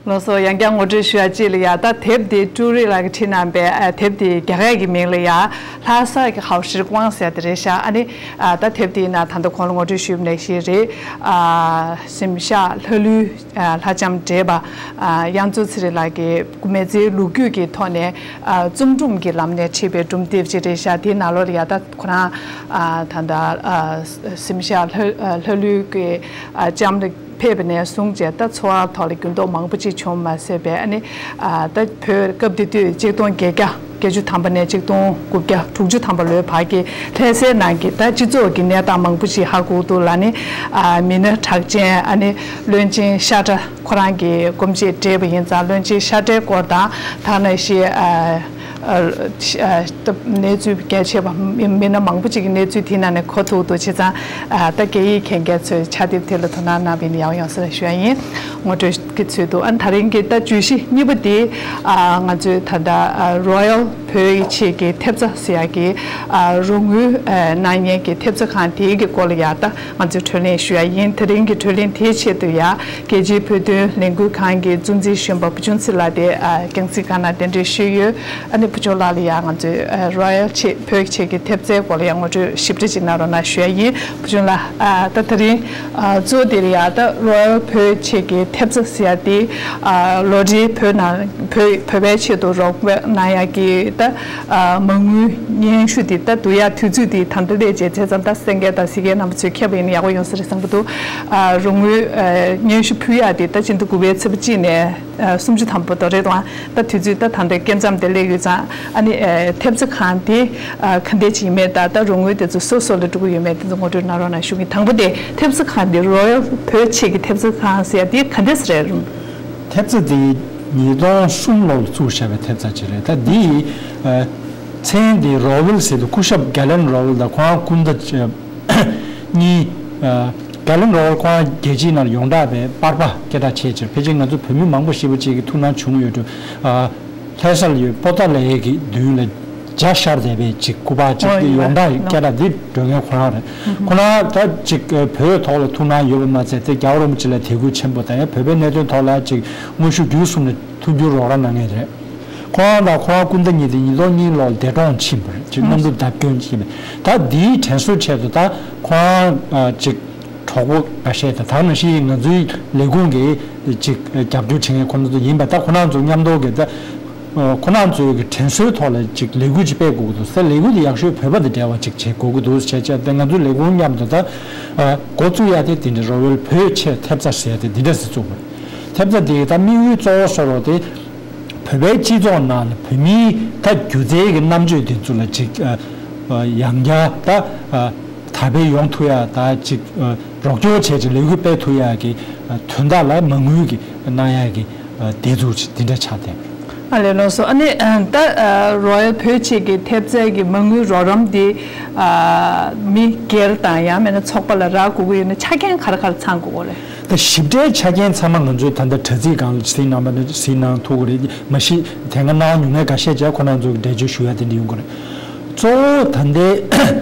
ལགས་སོ། ཡང་བསྐྱར་ངོ་སྤྲོད་ཞུ་ཡ་གཅིག་ལ་ཡ་ད་དེབ་དེ་ཀྲུའུ་རི་ལགས་ཀྱིས་བྲིས་གནང་པའི་ཨ་དེབ་དེ་རྒྱ་སྐད་ཀྱི་མིང་ལ་ཡ་ལྷ་ས་གི་ཧའོ་ཧྲི་ཀོང་ཟེར་དེ་རེད་ཤག་ཨ་ནི་ཨ་ད་དེབ་དེའི་ནང་ད་ལྟ་གོང་ལ་ངོ་སྤྲོད་ཞུས་པ་ནང་བཞིན་རེད། ཨ་གཟིམ་ཤག་ལྷ་ལུས་ཨ་ལྷ་ལྕམ་བགྲེས་པ་ཨ་དབྱངས་མཚོ་ཚེ་རིང་ལགས་ཀྱིས་མི་ཚེའི་ལོ་རྒྱུས་ཀྱི་ཐོག་ནས་ཨ་རྩོམ་སྒྲུང་གི་ལམ་ནས་བྲིས་པའི་སྒྲུང་དེབ་ཅིག་རེད་ཤག་དེའི་ནང་ལོགས་ལ་ཡ་ད་ཁོ་རང་ཨ་ད་ལྟ་ཨ་གཟིམ་ཤག་ལྷ་ལྷ་ལུས་ཀྱི་ཨ་ལྕམ་ལ་ཕེབས་པ་ནས་བཟུང་བྱས་ད་འཚོ་བ་ཐོག་ལ་འགྱུར་ལྡོག་མང་པོ་ཅིག་བྱུང་མ་ཟད་པས། ཨ་ནི་ཨ་ད་བོད་སྐབས་དེ་དུས་ཆིག་སྟོང་བརྒྱད་བརྒྱ་བརྒྱད་ཅུ་ཐམ་པ་ནས་ཆིག་སྟོང་དགུ་བརྒྱ་དྲུག་ཅུ་ཐམ་པ་ལོའི་བར་གྱི་ལྷ་སའི་ནང་གི་ད་སྤྱི་ཚོགས་ཀྱི་གནས་སྟངས་མང་པོ་ཅིག་ཧ་གོ་འདུག་ལ། ནི་ཨ་མི་སྣ་གྲགས་ཅན་ཨ་ནི་བློན་ཆེན་ཤ་ཁྲ་ཁོ་རང་གི་སྐུ་མཆེད་བགྲེས་པ་ཡིན་ཙང་བློན་ཆེན་ཤ་ཁྲའི་སྐོར་དང་ད་ནང་བཞིན་ཨ། ཨ་ཨ་གནས་ཚུལ་གལ་ཆེ་བ་མི་མི་སྣ་མང་པོ་ཅིག་གི་གནས་ཚུལ་དེའི་ནང་ནས་གོ་ཐུབ་འདུག་བྱས་ཙང་ཨ་ད་སྐད་ཡིག་མཁྱེན་མཁན་ཚོས་ཕྱག་དེབ་དེ་ལ་དོ་སྣང་གནང་བ་ཡིན་ན་ཡག་ཡོང་ས་རེད་ཞུ་ཡ་ཡིན། ངོ་སྤྲོད་ཀྱི་ཚུལ་དུ་ཨ་ད་རིང་གི་ད་བརྗོད་གཞི་གཉིས་པ་དེ་ཨ་ང་ཚོས་ད་ལྟ་ཨ་རོ་ཡལ་བོད་ཀྱི་ཆེད་ཀྱི་ཐེབས་རྩ་ཟེར་ཡ་གི་ཨ་རོགས་དངུལ་ཨ་གནང་མཁན་གྱི་ཐེབས་རྩ་ཁང་དེའི་གི་སྐོར་ལ་ཡ་ད་ང་ཚོས་གྲོས་གླེང་ཞུ་ཡ་ཡིན། ད་རིང་གི་གྲོས་གླེང་དེའི་ཆེད་དུ་ཡ་རྒྱལ་སྤྱིའི་བོད་དོན་ལས་འགུལ་ཁང་གི་གཙོ་འཛིན་གཞོན་པ་བུ་ཆུང་ཚེ་ལགས་དེ་ཨ་རྒྱང་སྲིང་སྒང་ནས་གདན་འདྲེན་ཞུས་ཡོད། ཨ་ནི་བུ་ཆུང་ལགས་ལ་ཡང་ང་ཚོས་ཨ་རོ་ཡལ་ཆེད་བོད་ཆེད་ཀྱི་ཐེབས་རྩའི་སྐོར་ལ་ཡང་ངོ་སྤྲོད་ཞིབ་ཕྲ་ཅིག་གནང་རོགས་གནང་ཞུ་ཡ་ཡིན། བུ་ཆུང་ལགས་ཨ་ད་དེ་རིང་ཨ་གཙོ་བོ་དེ་ལ་ཡང་ད་རོ་ཡལ་བོད་ཆེད་ཀྱི་ཐེབས་རྩ་ཟེར་ཡ་དེ་ཨ་ལོ་འདིའི་བོད་ནང་བོད་བོད་པའི་ཆེད་དུ་རོགས་པ་གནང་ཡ་གི་ད་ཨ་མ་དངུལ་སྙན་ཞུ་དེ་ད་བསྡུ་ཡ་དུས་ཚོད་དེ་ད་ལྟ་སླེབས་བྱས་བྱས་ཙང་ད་གསན་མཁན་དང་གཟིགས་མཁན་རྣམ་པ་ཚོས་མཁྱེན་པ་ཡིན་ན་ཡག་པོ་ཡོང་ས་རེད་བསམ་གྱི་འདུག་ཨ་རོགས་དངུལ་ཨ་སྙན་ཞུ་ཕུལ་ཡ་དེ་ད་སྤྱི་ཟླ་དགུ་པའི་ཚེས་པ་གཅིག་ནས། ཨ་སུམ་ཅུ་ཐམ་པ་དོ་རེད་དང་ད་དུས་ཚོད་ད་ད་ལྟའི་སྐབས་མཚམས་དེ་སླེབས་ཡོད་ཙང་ཨ་ནི་ཨ་ཐེབས་རྩ་ཁང་དེ་ཨ་ག་འདྲས་ཅིག་ཡིན་མེད་ད་ད་རོགས་དངུལ་དེ་ཚོ་སུ་སུ་ལ་འགྲོ་གི་ཡོད་མེད་དེ་ཚོ་ངོ་སྤྲོད་གནང་རོགས་གནང་ཞུ་གི། དང་པོ་དེ་ཐེབས་རྩ་ཁང་དེ་རོ་ཡལ་བོད་ཆེད་ཀྱི་ཐེབས་རྩ་ཁང་ཟེར་ཡ་དེ་ག་འདྲས་རེད། ཐེབས་རྩ་དེ་ཉིས་སྟོང་གསུམ་ལོ་ལ་བཙུགས་བཞག་པའི་ཐེབས་རྩ་ཅིག་རེད། ད་འདི་ཨ་མཚན་དེ་རོ་ཝེལ་ཟེར་དུས་སྐུ་ཞབས་གྷ་ལན་རོ་ཝེལ་དང་ཁོང་སྐུ་ཟླ་གཉིས། ཨ་གྷ་ལན་རོ་ཝེལ་ཁོང་རྒྱལ་སྤྱིའི་ནང་ཡོངས་གྲགས་པའི་པར་པ་སྐད་གྲགས་ཆེ་ཆེར་ཕལ་ཆེར་ང་ཚོ་བོད་མི་མང་པོ་ཞེ་པོ་ཅིག་གི་ཐུགས་སྣང་བྱུང་ཡོད་འགྲོ། ཨ་ལྷ་ས་ལ་ཡོད་པོ་ཏཱ་ལའི་གི་མདུན་ལ་ཇ་ཤར་བསྡད་པའི་ཅིག་སྐུ་པར་ཅིག་ཨོ་ཡོངས་གྲགས་སྐད་གྲགས་འདི་སྒྲོན་མཁན་ཁོ་རང་རེད། ཁོ་རང་ད་ཅིག་བོད་ཐོག་ལ་ཐུགས་སྣང་ཡོད་པ་མ་ཚད་དེ་རྒྱལ་བ་རིན་པོ་ཆེ་ལ་དད་གུས་ཆེན་པོ་དང་ཡང་བོད་པའི་གནད་དོན་ཐོག་ལ་ཅིག་དངོས་ཤུགས་བརྒྱུད་གསུམ་ལ་མཐུན་འགྱུར་རོགས་རམ་གནང་མཁན་རེད། ཁོ་རང་དང་ཁོ་རང་སྐུ་ཟླ་གཉིས་དེ་ཉིས་སྟོང་གཉིས་ལོར་འདས་གྲོངས་ཕྱིན་པ་རེད། ཅིག་གནམ་གྲུ་བརྡབ་སྐྱོན་ཕྱིན་པ་རེད། ད་འདིའི་དྲན་གསོའི་ཆེད་དུ་ད་ཁོ་རང་ཅིག་གྲོགས་པོ་འགའ་ཤས་དང་ད་ནང་བཞིན་ང་ཚོའི་ལས་ཁུངས་ཀྱི་ཅིག་རྒྱབ་སྐྱོར་བྱེད་མཁན་ཁོ་རང་ཚོ་ཡིན་པ་ད་ཁོ་རང་ཚོ་མཉམ་དུ་གི་ད་ ཁོ་རང་ཚོའི་གི་དྲན་གསོའི་ཐོག་ལ་ཅིག་ལས་འགུལ་ཅིག་སྤེལ་དགོས་ཀྱི་འདུག་ཟེར། ལས་འགུལ་དེ་ཡག་ཤོས་བོད་པ་དང་འབྲེལ་བ་ཅིག་བྱེད་དགོས་ཀྱི་འདུག་བྱས་བྱས་ཏེ་ང་ཚོའི་ལས་ཁུངས་མཉམ་དུ་ད་འགོ་བཙུགས་ཡ་དེ་དེ་འདྲ་རོ་ཝེལ་བོད་ཆས་ཐེབས་རྩ་ཟེར་ཡ་དེ་འདི་འདྲ་ཟེར་བཙུགས་པ་རེད། ཐེབས་རྩ་དེ་ད་དམིགས་ཡུལ་གཙོ་བོ་ཤོར་བ་དེ་བོད་པའི་སྤྱི་ཚོགས་ནང་ལ་བོད་མིའི་ད་སྒྱུ་རྩལ་གྱི་རྣམ་དཔྱོད་དེ་ཚོ་ལ་ཅིག་ཡང་བསྐྱར་ད་དར་སྤེལ་ཡོང་ཐུབ་ཡ་ད་ཅིག་རོགས་སྐྱོར་བྱས་ཅིག་ལས་འགུལ་སྤེལ་ཐུབ་ཡ་གི་དོན་དག་ལ་མ་དངུལ་གྱི་གནང་ཡ་གི་ཨ། དེ་ཚོ་དེ་འདྲ་ཆགས་བསྡད་པ་རེད། ཨ་ལས། ལགས་སོ། ཨ་ནི་ཨ། ད་ཨ། རོ་ཡལ་བོད་ཆས་ཀྱི་ཐེབས་རྩའི་གི་མ་དངུལ་རོགས་རམ་དེ་ཨ། མི་སྒེར་དང་ཡང་མིན་ན་ཚོགས་པ་ལ་རག་དགོས་ཀྱི་ཡོད་ན་ཆ་རྐྱེན་ག་རེ་ག་རེ་ཚང་དགོས་ཀྱི་རེད། ད་ཞིབ་ཕྲའི་ཆ་རྐྱེན་ཚང་མ་ང་ཚོའི་ད་ལྟ་དྲ་ཚིགས་སྒང་ལ་གཟིགས་གནང་བ་ན་གཟིགས་གནང་ཐུབ་ཀྱི་རེད། མ་གཞི་དེ་སྔ་གནང་མྱོང་མཁན་འགའ་ཤས་ཀྱིས་ཁོ་རང་ཚོ་གི་འགྲེལ་བརྗོད་ཞུ་ཡ་དེ་འདྲ་ཡོང་གི་རེད། གཙོ་བོ་ད་ལྟའི་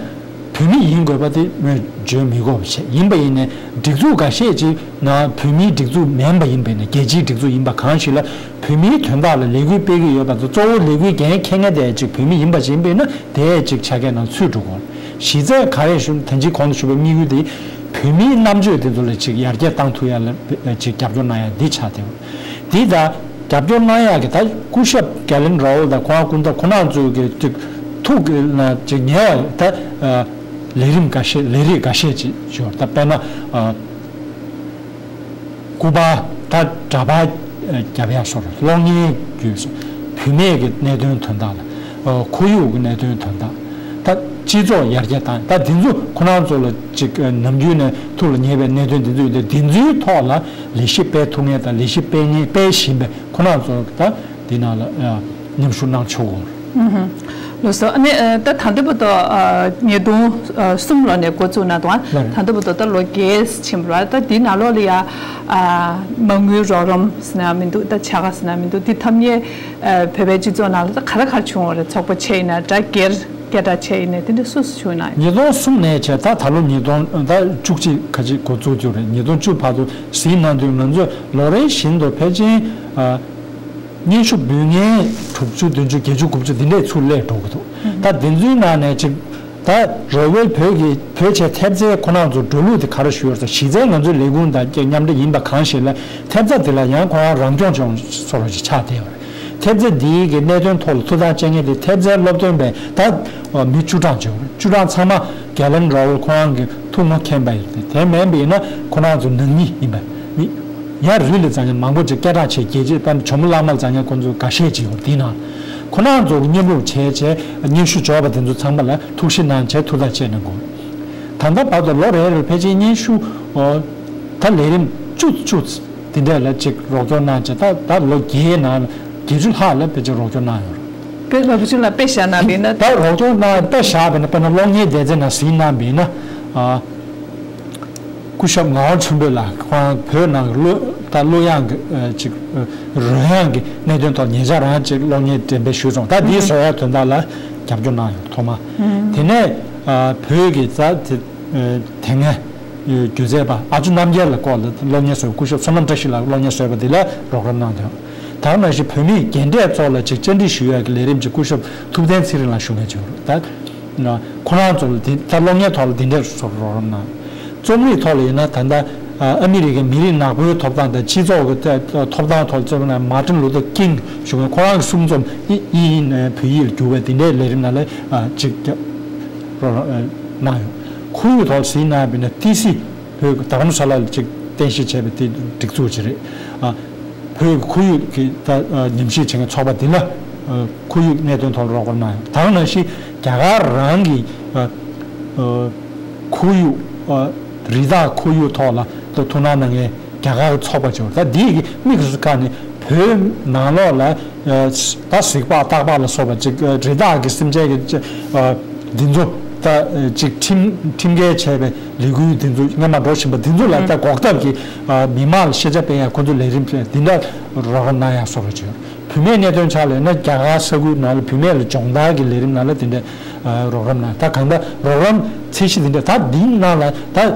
བོད་མི་ཡིན་དགོས་པ་དེ་ངས་བརྗོད་མི་དགོས་པ་བྱས། ཡིན་པ་ཡིན་ནའི་སྒྲིག་འཛུགས་འགའ་ཤས་ཅིག་ནང་བོད་མིའི་སྒྲིག་འཛུགས་མིན་པ་ཡིན་པས་ན་རྒྱལ་སྤྱིའི་སྒྲིག་འཛུགས་ཡིན་པ་གང་ཞིག་ལ་བོད་མིའི་དོན་དག་ལ་ལས་འགུལ་སྤེལ་གྱི་ཡོད་པ་དང་གཙོ་བོ་ལས་འགུལ་འགན་འཁྱེར་མཁན་དེ་ཅིག་བོད་མི་ཡིན་པ་ཞིག་ཡིན་པས་ན་དེ་ཅིག་ཆ་རྐྱེན་ནང་ཚུད་འགྲོ་དགོས། གཞི་རྩའི་ག་རེ་ཞུ་ན་ད་ཅི་གོང་དུ་ཞུས་པའི་དམིགས་ཡུལ་དེ་བོད་མིའི་རྣམ་དཔྱོད་དེ་ཚོ་ལ་ཅིག་ཡར་རྒྱས་བཏང་ཐུབ་ཡ་ལ་ཅིག་རྒྱབ་སྐྱོར་གནང་ཡ་འདི་ཆགས་བསྡད་པ། འདི་ད་རྒྱབ་སྐྱོར་གནང་ཡག་གི་ད་སྐུ་ཞབས་གྷ་ལན་རའོལ་དང་ཁོང་སྐུ་ཟླ་ཁོ་རང་ཚོའི་གི་ཅིག་ཐུགས་ཀྱི་ན་ཅིག་ཉེ་བ་ད་ལས་རིམ་འགའ་ཤས་ལས་རིགས་འགའ་ཤས་ཅིག་ཡོད། ད་དཔེར་ན་སྐུ་པར་ད་འདྲ་པར་རྒྱབ་ཡག་སོགས་གློག་བརྙན་བརྒྱུད་བུད་མེད་ཀྱི་གནད་དོན་དོན་དག་ལ་ཁོར་ཡུག་གི་གནད་དོན་དོན་དག་ད་སྤྱི་ཚོགས་ཡར་རྒྱས་བཏང་ད་འདི་ཚོ་ཁོ་རང་ཚོ་ལ་ཅིག་ནམ་རྒྱུན་ནས་ཐུགས་ལ་ཉེ་བའི་གནད་དོན་འདི་ཚོ་ཡོད་དེ་འདི་ཚོའི་ཐོག་ལ་ལས་གཞི་སྤེལ་ཐུབ་མཁན་དང་ལས་གཞི་སྤེལ་མཁན་སྤེལ་བཞིན་པའི་ཁོ་རང་ཚོ་ད་འདི་ནང་ལ་མཉམ་ཞུགས་གནང་ཆོག་གོ། ལགས་སོ། ཨ་ནི་ད་ད་ལྟ་བར་དུ་ཉིས་སྟོང་གསུམ་ལོ་ནས་འགོ་བཙུགས་གནང་འདུག་ད་ལྟ་བར་དུ་ད་ལོ་བརྒྱད་ཕྱིན་པ་རེད། ད་འདི་ནང་ལོགས་ལ་ཡ་མ་དངུལ་རོགས་རམ་ཟེར་ན་མི་འདུག་ད་བྱ་དགའ་ཟེར་ན་མི་འདུག་འདི་ཐབས་མཁས་བོད་པའི་སྤྱི་ཚོགས་ནང་ལ་ད་ག་རེ་ག་རེ་བྱུང་བ་རེད། ཚོགས་པ་བྱས་ཡིན་ན་འདྲ་སྒེར་སྐད་གྲགས་ཆེ་ཡིན་ནའི་དེ་འདྲ་སུ་སུ་བྱུང་ན། ཉིས་སྟོང་གསུམ་ནས་བྱས་ད་ད་ལོ་ཉིས་སྟོང་ད་བཅུ་གཅིག་ཁ་ཅིག་འགོ་བཙུགས་རྒྱུ་རེད། ཉིས་སྟོང་བཅུ་བར་དུ་གཟིགས་གནང་དུས་ང་ཚོས་ལོ་རེ་བཞིན་དུ་ཕལ་ཆེར་སྙན་ཞུ་འབུལ་མཁན་དྲུག་ཅུ་བདུན་ཅུ་བརྒྱད་ཅུ་དགུ་བཅུ་འདི་འདྲས་ཚུར་སླེབས་འགྲོ་གི་འདུག་ད་འདི་ཚོའི་ནང་ནས་ཅིག་ད་རོ་ཝེལ་བོད་ཀྱི་བོད་ཆས་ཐེབས་རྩའི་ཁོ་རང་ཚོ་འགྲོ་ལུགས་དེ་ག་རེ་ཞུ་ཡོད་ཟེར་གཞི་རྩའི་ང་ཚོའི་ལས་ཁུངས་དང་མཉམ་འབྲེལ་ཡིན་པ་གང་ཞིག་ལ་ཐེབས་རྩ་དེ་ལ་ཡང་ཁོ་རང་རང་སྐྱོང་ལྗོངས་སོ་རོ་ཞིག་ཆགས་བསྡད་ཡོད་རེད། ཐེབས་རྩ་འདིའི་གི་གནད་དོན་ཐོག་ལ་ཐུགས་སྣང་བྱེད་མཁན་དེ་ཐེབས་རྩའི་སློབ་སྟོན་པས་ད་མི་བཅུ་གྲངས་བྱས་ཡོད་རེད། བཅུ་གྲངས་ཚང་མ་གྷ་ལན་རའོལ་ཁོ་རང་གི་ཐུགས་མ་མཁྱེན་པ་ཡིན་ཏེ་དེ་མིན་པ་ཡིན་ན་ཁོ་རང་ཚོ་ནང་མི་ཡིན་པ་མི་ཡར་རི་ལ་འཛེགས་མཁན་མང་པོ་ཅིག་སྐད་གྲགས་ཆེ་རྒྱལ་གཅེས་དཔལ་ཇོ་མོ་གླང་མ་ལ་འཛེགས་མཁན་ཁོ་ཚོ་འགའ་ཤས་ཅིག་ཡོད་དེའི་ནང་ཁོ་རང་ཚོ་མཉམ་རུབ་བྱས་བྱས་སྙན་ཞུ་འབྱོར་བ་དེ་ཚོ་ཚང་མ་ལ་ཐུགས་ཞིབ་གནང་བྱས་ཐུགས་ཐག་བཅད་གནང་དགོས། ད་ལྟ་བར་དུ་ལོ་རེ་རེར་ཕལ་ཆེར་སྙན་ཞུ་ད་ལས་རིམ་བཅུ་བཅུ། དེ་འདྲས་ལ་ཅིག་རོགས་སྐྱོར་གནང་བྱས་ད་ད་ལོ་བརྒྱད་ནང་བརྒྱད་ཅུ་ལྷག་ལ་ཕལ་ཆེར་རོགས་སྐྱོར་གནང་ཡོད་རེད། དཔེ་ལ་བུ་ཆུང་ལ་དཔེ་བཞག་ན་བས་ན། ད་རོགས་སྐྱོར་གནང་དཔེ་བཞག་པས་ན་དཔེར་ན་གློག་བརྙན་སྡེ་ཚན་ནང་གཟིགས་གནང་བས་ན་ཨ། སྐུ་ཞབས་ངག་དབང་ཆོས་འཕེལ་ལགས་ཁོང་བོད་ནང་གི་གླུ་ད་གླུ་དབྱངས་ཀྱི་ཅིག་རོལ་དབྱངས་ཀྱི་གནད་དོན་ཐོག་ཉེ་ཆར་རང་ཅིག་གློག་བརྙན་འགྲེམས་སྤེལ་ཞུས་སོང་། ད་འདིའི་བཟོ་ཡ་དོན་དག་ལ་རྒྱབ་སྐྱོར་གནང་ཡོད་ཐོག་མ། དེ་ནས་བོད་ཀྱི་ད་དེ་དེ་སྔའི་སྒྱུ་རྩལ་པ་ཨ་ཅོ་རྣམ་རྒྱལ་ལ་སྐོར་ལ་གློག་བརྙན་བཟོས། སྐུ་ཞབས་བསོད་ནམས་བཀྲ་ཤིས་ལགས་གློག་བརྙན་བཟོས་པ་འདི་ལ་རོགས་རམ་གནང་དོན། ད་ག་ནང་བཞིན་བོད་མིའི་རྒན་གྲས་ཚོ་ལ་ཅིག་བཅར་འདྲི་ཞུ་ཡག་གི་ལས་རིམ་ཅིག་སྐུ་ཞབས་ཐུབ་བསྟན་ཚེ་རིང་ལགས་ཞུ་མཁན་ཅིག་ཡོད་རེད། ད་ཁོ་རང་ཚོ་ལ་འདི་ད་གློག་བརྙན་ཐོག་ལ་འདི་འདྲའི་སོགས་རོགས་རམ་གནང་། རྩོམ་རིག་ཐོག་ལ་ཡིན་ན་ད་ལྟ་ཨ་མི་རི་ཀའི་མི་རིགས་ནག་པོའི་ཐོབ་ཐང་དང་སྤྱི་ཚོགས་ཀྱི་ཐོབ་ཐང་ཐོག་ལ་རྩོམ་ན་མར་ཏིན་ལུ་ཐར་ཀིང་ཞུ་མཁན་ཁོ་རང་གི་གསུང་རྩོམ་དབྱིན་ཡིག་ནས་བོད་ཡིག་ལ་བསྒྱུར་བའི་འདི་འདྲའི་ལས་རིམ་ནང་ལ་ཅིག་རོགས་རམ་གནང་ཡོད། ཁོར་ཡུག་ཐོག་ལ་ཟིན་ན་བས་ན་ཏི་སི་བོད་རྡ་རམ་ས་ལ་ལ་ཅིག་རྟེན་གཞི་བྱས་པའི་དེ་སྒྲིག་འཛུགས་ཅིག་རེད། ཨ། བོད་ཀྱི་ཁོར་ཡུག་གི་ད་ཨ་ཉམས་ཞིབ་བྱེད་མཁན་ཚོགས་པ་འདི་ལ་ཨ་ཁོར་ཡུག་གནད་དོན་ཐོག་ལ་རོགས་རམ་གནང་ཡོད། ད་ག་ནང་བཞིན་རྒྱ་གར་རང་གི་ཨ་ཨ་ཁོར་ཡུག་ཨ་རི་དྭགས་ཁོར་ཡུག་ཐོག་ལ་ད་ཐུགས་སྣང་གནང་མཁན་རྒྱ་གར་གྱི་ཚོགས་པ་ཅིག་ཡོད། ད་འདི་གི་དམིགས་སུ་བཀར་ནས་བོད་ནང་ལོགས་ལ་ཨ་ད་གཟིག་ལྤགས་སྟག་ལྤགས་ལ་སོགས་པ་ཅིག་ཨ་རི་དྭགས་ཀྱི་སེམས་ཅན་གྱི་ཨ་འདི་ཚོ་ད་ཨ་ཅིག་ཁྲིམས་ཁྲིམས་འགལ་བྱས་པའི་ལས་འགུལ་འདི་ཚོ་སྔོན་མ་འགྲོ་བཞིན་པ་འདི་ཚོ་ལ་ད་འགོག་ཐབས་ཀྱི་ཨ་མི་མང་ལ་ཤེས་བྱ་སྤེལ་ཡ་ཁོ་ཚོ་ལས་རིམ་འདི་འདྲ་རོགས་རམ་གནང་ཡ་སོགས་རེད་ཅིང་། བུད་མེད་གནད་དོན་ཆ་ལ་ཡིན་ན་རྒྱ་གར་ས་ཁུལ་ནང་ལ་བུད་མེད་ལ་སྦྱོང་བརྡར་གྱི་ལས་རིམ་ནང་ལ་དེ་འདྲ་རོགས་རམ་གནང་། ད་གང་ལྟར་རོགས་རམ་ཚད་གཞི་དེ་འདྲ་ད་འདིའི་ནང་ལ་ད་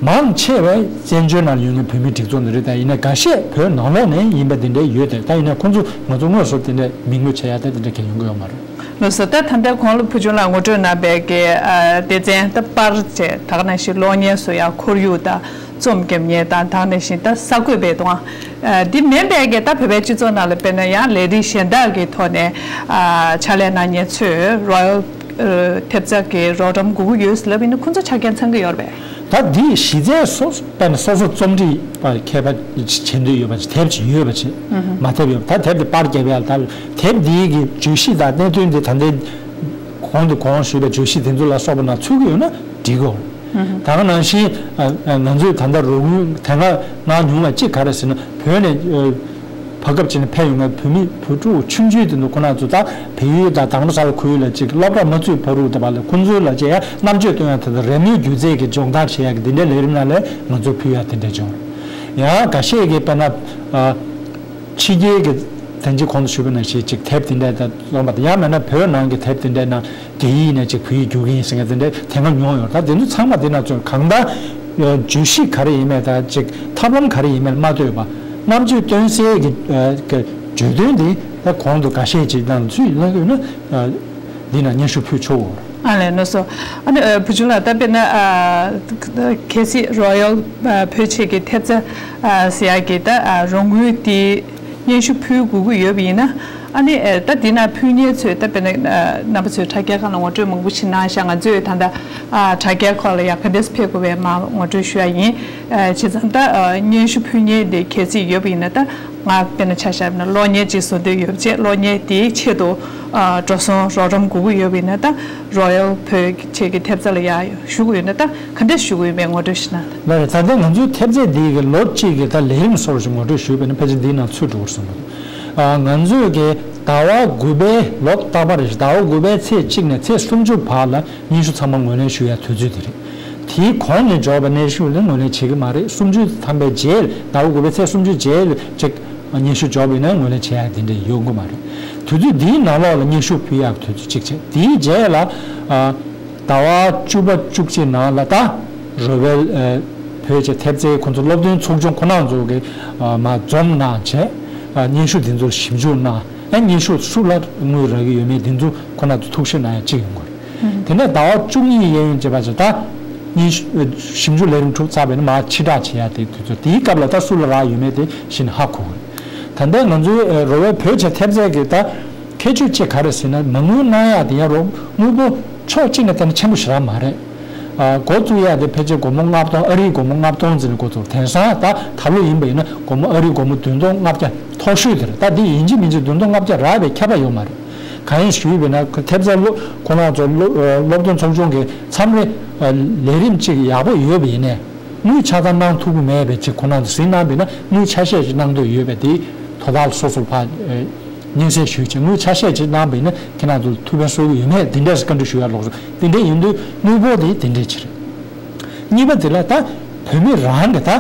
མང་ཆེ་བས་བཙན་བྱོལ་ནང་ཡོད་མཁན་བོད་མིའི་སྒྲིག་འཛུགས་ནང་རེད། ད་ཡིན་ན་འགའ་ཤས་བོད་ནང་ལོགས་ནས་ཡིན་པ་དེ་འདྲ་ཡོད་དེ། ད་ཡིན་ན་ཁོང་ཚོ་ང་ཚོ་དངོས་སུ་དེ་འདྲ་མིང་འབོད་བྱེད་ཡ་ད་དེ་འདྲ་གང་ཡོང་གི་ཡོད་མ་རེད། ལགས་སོ། ད་ད་ལྟ་གོང་ལ་བུ་ཆུང་ལགས་ངོ་སྤྲོད་གནང་པའི་གི་ཨ་སྡེ་ཚན་ད་པར་བཅས་ད་ག་ནང་བཞིན་གློག་བརྙན་བཟོ་ཡ་ཁོར་ཡུག་དང་རྩོམ་རྒྱབ་མཁན་དང་ད་ག་ནང་བཞིན་ད་གསར་འགོད་པའི་དང་ཨ་འདི་མིན་པའི་གི་ད་བོད་པའི་སྤྱི་ཚོགས་ནང་ལ་དཔེར་ན་ཡང་ལས་རིགས་གཞན་དག་གི་ཐོག་ནས་ཨ་ཕྱག་ལས་གནང་མཁན་ཚོས་རོ་ཡལ་ཨ་ཐེབས་རྩ་གི་རོགས་རམ་དགོས་ཀྱི་ཡོད་ཟེར་ལབ་ཡིན་ན་ཁོང་ཚོ་ཆ་རྐྱེན་ཚང་གི་ཡོད་རེད་པས། ད་འདི་གཞི་རྩའི་སོ་དཔེར་ན་སོ་སོ་རྩོམ་སྒྲིག་པ་མཁས་པ་བྱེད་འདོད་ཡོད་པ་ཅིག་དེབ་ཅིག་ཡོད་པ་ཅིག་མ་དེབ་ཡོད་པ་ད་དེབ་དེ་པར་རྒྱབ་ཡ་ལ་ད་དེབ་འདིའི་གི་བརྗོད་གཞི་དང་གནད་དོན་འདི་ད་ལྟའི་གོང་དུ་གོང་ཞུས་པའི་བརྗོད་གཞི་དེ་ཚོ་ལ་སོགས་པ་ནང་ཚུད་ཀྱི་ཡོད་ན་འགྲིག་གོ། ད་ག་ནང་བཞིན་ང་ཚོས་ད་ལྟ་རོགས་དངུལ་དེ་སྔ་གནང་མྱོང་བ་གཅིག་ག་རེ་ཟེར་ན་བོད་ནས་བར་སྐབས་ཅིག་ནས་ཕེབས་ཡོང་མཁན་བོད་མི་བུ་ཕྲུག་ཆུང་ཆུང་དེ་ཚོ་ཁོ་ན་ཚོ་ད་བལ་ཡུལ་དང་དྭང་བླངས་ས་ལ་ཁུལ་ལ་ཅིག་སློབ་གྲྭ་མ་ཚུད་བར་དུ་ད་བར་ལ་ཁོང་ཚོའི་ལ་ཅིག་ཡང་རྣམ་དཔྱོད་སྟོན་ཡ་དེ་ཚོ་རེས་མོས་སྒྱུ་རྩལ་གྱི་སྦྱོང་བརྡར་བྱེད་ཡ་གི་འདི་འདྲའི་ལས་རིམ་ནང་ལ་ང་ཚོ་ཕུལ་ཡ་དེ་འདྲ་བྱུང་། ཡང་འགའ་ཤས་ཀྱིས་དཔེར་ན་ཕྱི་རྒྱལ་གྱི་དེང་ཅིག་གོང་དུ་ཞུས་པ་ནང་བཞིན་ཅིག་དེབ་དེ་འདྲ་དང་རྩོམ་པ་དང་ཡང་མིན་ན་བོད་ནང་གི་དེབ་དེ་འདྲ་ནང་རྒྱ་ཡིག་ནས་ཅིག་བོད་ཡིག་བསྒྱུར་གྱི་ཡིན་ཟེར་མཁན་དེ་འདྲ་དེ་སྔ་མྱོང་ཡོད། ད་དེ་ཚོ་ཚང་མ་དེ་ན་ཚོ་གང་ལྟར་བརྗོད་གཞི་ག་རེ་ཡིན་མིན་དང་ཅིག་ཐབས་ལམ་ག་རེ་ཡིན་མིན་མ་ལྟོས་པ་རྣམ་དཔྱོད་སྟོན་སའི་གི་གི་བརྗོད་དོན་དེ་ད་གོང་དུ་འགའ་ཤས་ཅིག་ནང་ཚུད་ཡོད་ན་འདི་ན་སྙན་ཞུ་ཕུལ་ཆོག་གོ། ཨ་ལས་ནོ་སོ། ཨ་ནི་བུ་ཆུང་ལགས་ད་དཔེར་ན་གལ་སྲིད་རོ་ཡལ་བོད་ཆས་ཀྱི་ཐེབས་རྩ་ཟེར་ཡག་གི་ད་རོགས་དངུལ་དེ་སྙན་ཞུ་ཕུལ་དགོས་ཀྱི་ཡོད་པ་ཡིན་ན། ཨ་ནི་ཨེ་ད་འདི་ན་ཕུལ་མཁན་ཚོས་ད་དཔེར་ན་ཨ་རྣམ་པ་ཚོས་དྲ་རྒྱའི་སྒང་ལ་ངོ་སྤྲོད་མང་པོ་ཞིག་གནང་ཤག་ང་ཚོས་ད་ལྟ་ཨ་དྲ་རྒྱའི་ཁོག་ལ་ཡ་ག་འདྲས་ཕེབས་དགོས་པའི་མ་ངོ་སྤྲོད་ཞུ་ཡ་ཡིན། ཨ་བྱས་ཙང་ད་ཨ་སྙན་ཞུ་ཕུལ་མཁན་དེ་གལ་སྲིད་ཡོད་པ་ཡིན་ན་ད་ང་དཔེར་ན་ཆ་བཞག་ན་གློག་བརྙན་ཅིག་བཟོ་འདོད་ཡོད་པ་བྱས་གློག་བརྙན་དེའི་ཆེད་དུ་ཨ་འགྲོ་སོང་རོགས་རམ་དགོས་ཀྱི་ཡོད་པ་ཡིན་ན་ད་རོ་ཡལ་བོད་ཆས་ཀྱི་ཐེབས་རྩ་ལ་ཡ་ཞུ་དགོས་ཡོད་ན་ད་ག་འདྲས་ཞུ་དགོས་ཡོད་མེད་ངོ་སྤྲོད་ཞུ་ན། ལགས་རེད། ད་ལྟ་ང་ཚོའི་ཐེབས་རྩ་འདི་གི་ལོ་གཅིག་གི་ད་ལས་རིམ་སོགས་ཤིག་ངོ་སྤྲོད་ཞུས་པ་ཡིན་ན་ཕལ་ཆེར་འདིའི་ནང་ཚུད་འགྲོ་གི་རེད་བསམ་གྱི་འདུག་ཨ་ང་ཚོས་གི་ཟླ་བ་དགུ་པའི་ལོ་རྟག་པར་རེད། ཟླ་བ་དགུ་པའི་ཚེས་གཅིག་ནས་ཚེས་སུམ་ཅུ་བར་ལ་སྙན་ཞུ་ཚང་མ་ངོས་ལེན་ཞུ་ཡ་དུས་ཚོད་དེ་རེད། དེའི་གོང་ནས་འབྱོར་བའི་སྙན་ཞུ་ལ་ངོས་ལེན་བྱེད་ཀྱི་མ་རེད། སུམ་ཅུ་ཐམ་པའི་རྗེས་ཟླ་བ་དགུ་པའི་ཚེས་སུམ་ཅུ་རྗེས་ལ་ཅིག་སྙན་ཞུ་འབྱོར་བ་ཡིན་ན་ངོས་ལེན་བྱེད་ཡ་དེ་འདྲ་ཡོང་གི་མ་རེད། དུས་ཚོད་འདིའི་ནང་ལོགས་ལ་སྙན་ཞུ་ཕུལ་ཡག་དུས་ཚོད་གཅིག་བྱས། དེའི་རྗེས་ལ་ཨ་ཟླ་བ་བཅུ་པ་བཅུ་གཅིག་ནང་ལ་ད་རོ་ཡལ་ཨ་བོད་ཀྱི་ཐེབས་རྩའི་ཁོང་ཚོ་སློབ་སྟོན་ཚོགས་ཆུང་ཁོ་ན་ཚོ་གི་ཨ་མ་འཛོམས་གནང་བྱས་ཨ་སྙན་ཞུ་འདི་ཚོར་ཞིབ་འཇུག་གནང་། ཨ་སྙན་ཞུ་སུ་ལ་དངུལ་རག་གི་ཡོད་མེད་འདི་ཚོ་ཁོ་ན་ཚོ་ཐུགས་ཞིབ་གནང་ཡ་གཅིག་ཡོང་གི་རེད། དེ་ནས་ཟླ་བ་བཅུ་གཉིས་གཡས་གཡོན་བྱས་པ་བྱས་ད་སྙན་ཞུ་ཞིབ་འཇུག་ལས་རིམ་གྲུབ་ཚར་བས་ན་མར་ཕྱིར་བསྒྲགས་བྱེད་ཡ་དེ་དུས་ཚོད་དེའི་སྐབས་ལ་ད་སུ་ལ་རག་ཡོད་མེད་དེ་གཞི་ནས་ཧ་གོ་གི་རེད། ད་ལྟ་ང་ཚོའི་རོ་ཡལ་བོད་ཀྱི་ཐེབས་རྩ་གི་ད་ཁྱད་ཆོས་གཅིག་ག་རེ་ཟེར་ན་མ་དངུལ་གནང་ཡ་དེ་ཡང་རོགས་དངུལ་ཕོགས་ཕྱོགས་གཅིག་ནས་བལྟས་ན་ཆེན་པོ་ཞེ་དྲག་མ་རེད། ཨ་འགོ་བཙུགས་ཡ་དེ་ཕལ་ཆེར་སྒོར་མོ་ལྔ་སྟོང་ཨ་རིའི་སྒོར་མོ་ལྔ་སྟོང་ཙམ་ནས་འགོ་བཙུགས། དེང་སང་ད་ད་ལོ་ཡིན་པ་ཡིན་ན་སྒོར་མོ་ཨ་རིའི་སྒོར་མོ་བདུན་སྟོང་ལྔ་བརྒྱ་མཐོ་ཤོས་དེ་རེད། ད་འདི་ཡིན་གཅིག་མིན་གཅིག་བདུན་སྟོང་ལྔ་བརྒྱ་རག་པའི་ཁྱད་པར་ཡོད་མ་རེད། གང་ཡིན་ཞུས་པ་ཡིན་ན་ཁོ་ཐེབས་རྩ་སློབ་ཁོ་རང་ཚོ་སློབ་སློབ་སྟོན་ཚོགས་ཆུང་གི་མཚམས་རེ་ལས་རིམ་གཅིག་ཡག་པོ་ཡོད་པ་ཡིན་ནའི་དངུལ་ཆ་ཚང་གནང་ཐུབ་ཀྱི་མེད་པའི་ཅིག་ཁོ་རང་ཚོ་ཟིན་གནང་བ་ཡིན་ན་དངུལ་ཆ་ཤས་ཤིག་གནང་འདོད་ཡོད་པའི་དེ་དོ་བདག་ལ་སོ་སོར་ཕར་སྙན་སེང་ཞུས་བྱས་དངུལ་ཆ་ཤས་ཅིག་གནང་བ་ཡིན་ན་ཁྱེད་རང་ཚོ་ཐུགས་ཕན་གསོས་ཀྱི་ཡོད་མེད་དེ་འདྲས་བཀའ་འདྲི་ཞུ་ཡ་ལོག་སོང་། དེ་འདྲས་ཡིན་དུས་དངུལ་ཕོགས་དེ་དེ་འདྲས་ཅིག་རེད། གཉིས་པ་དེ་ལ་ད་བོད་མི་རང་གི་ད་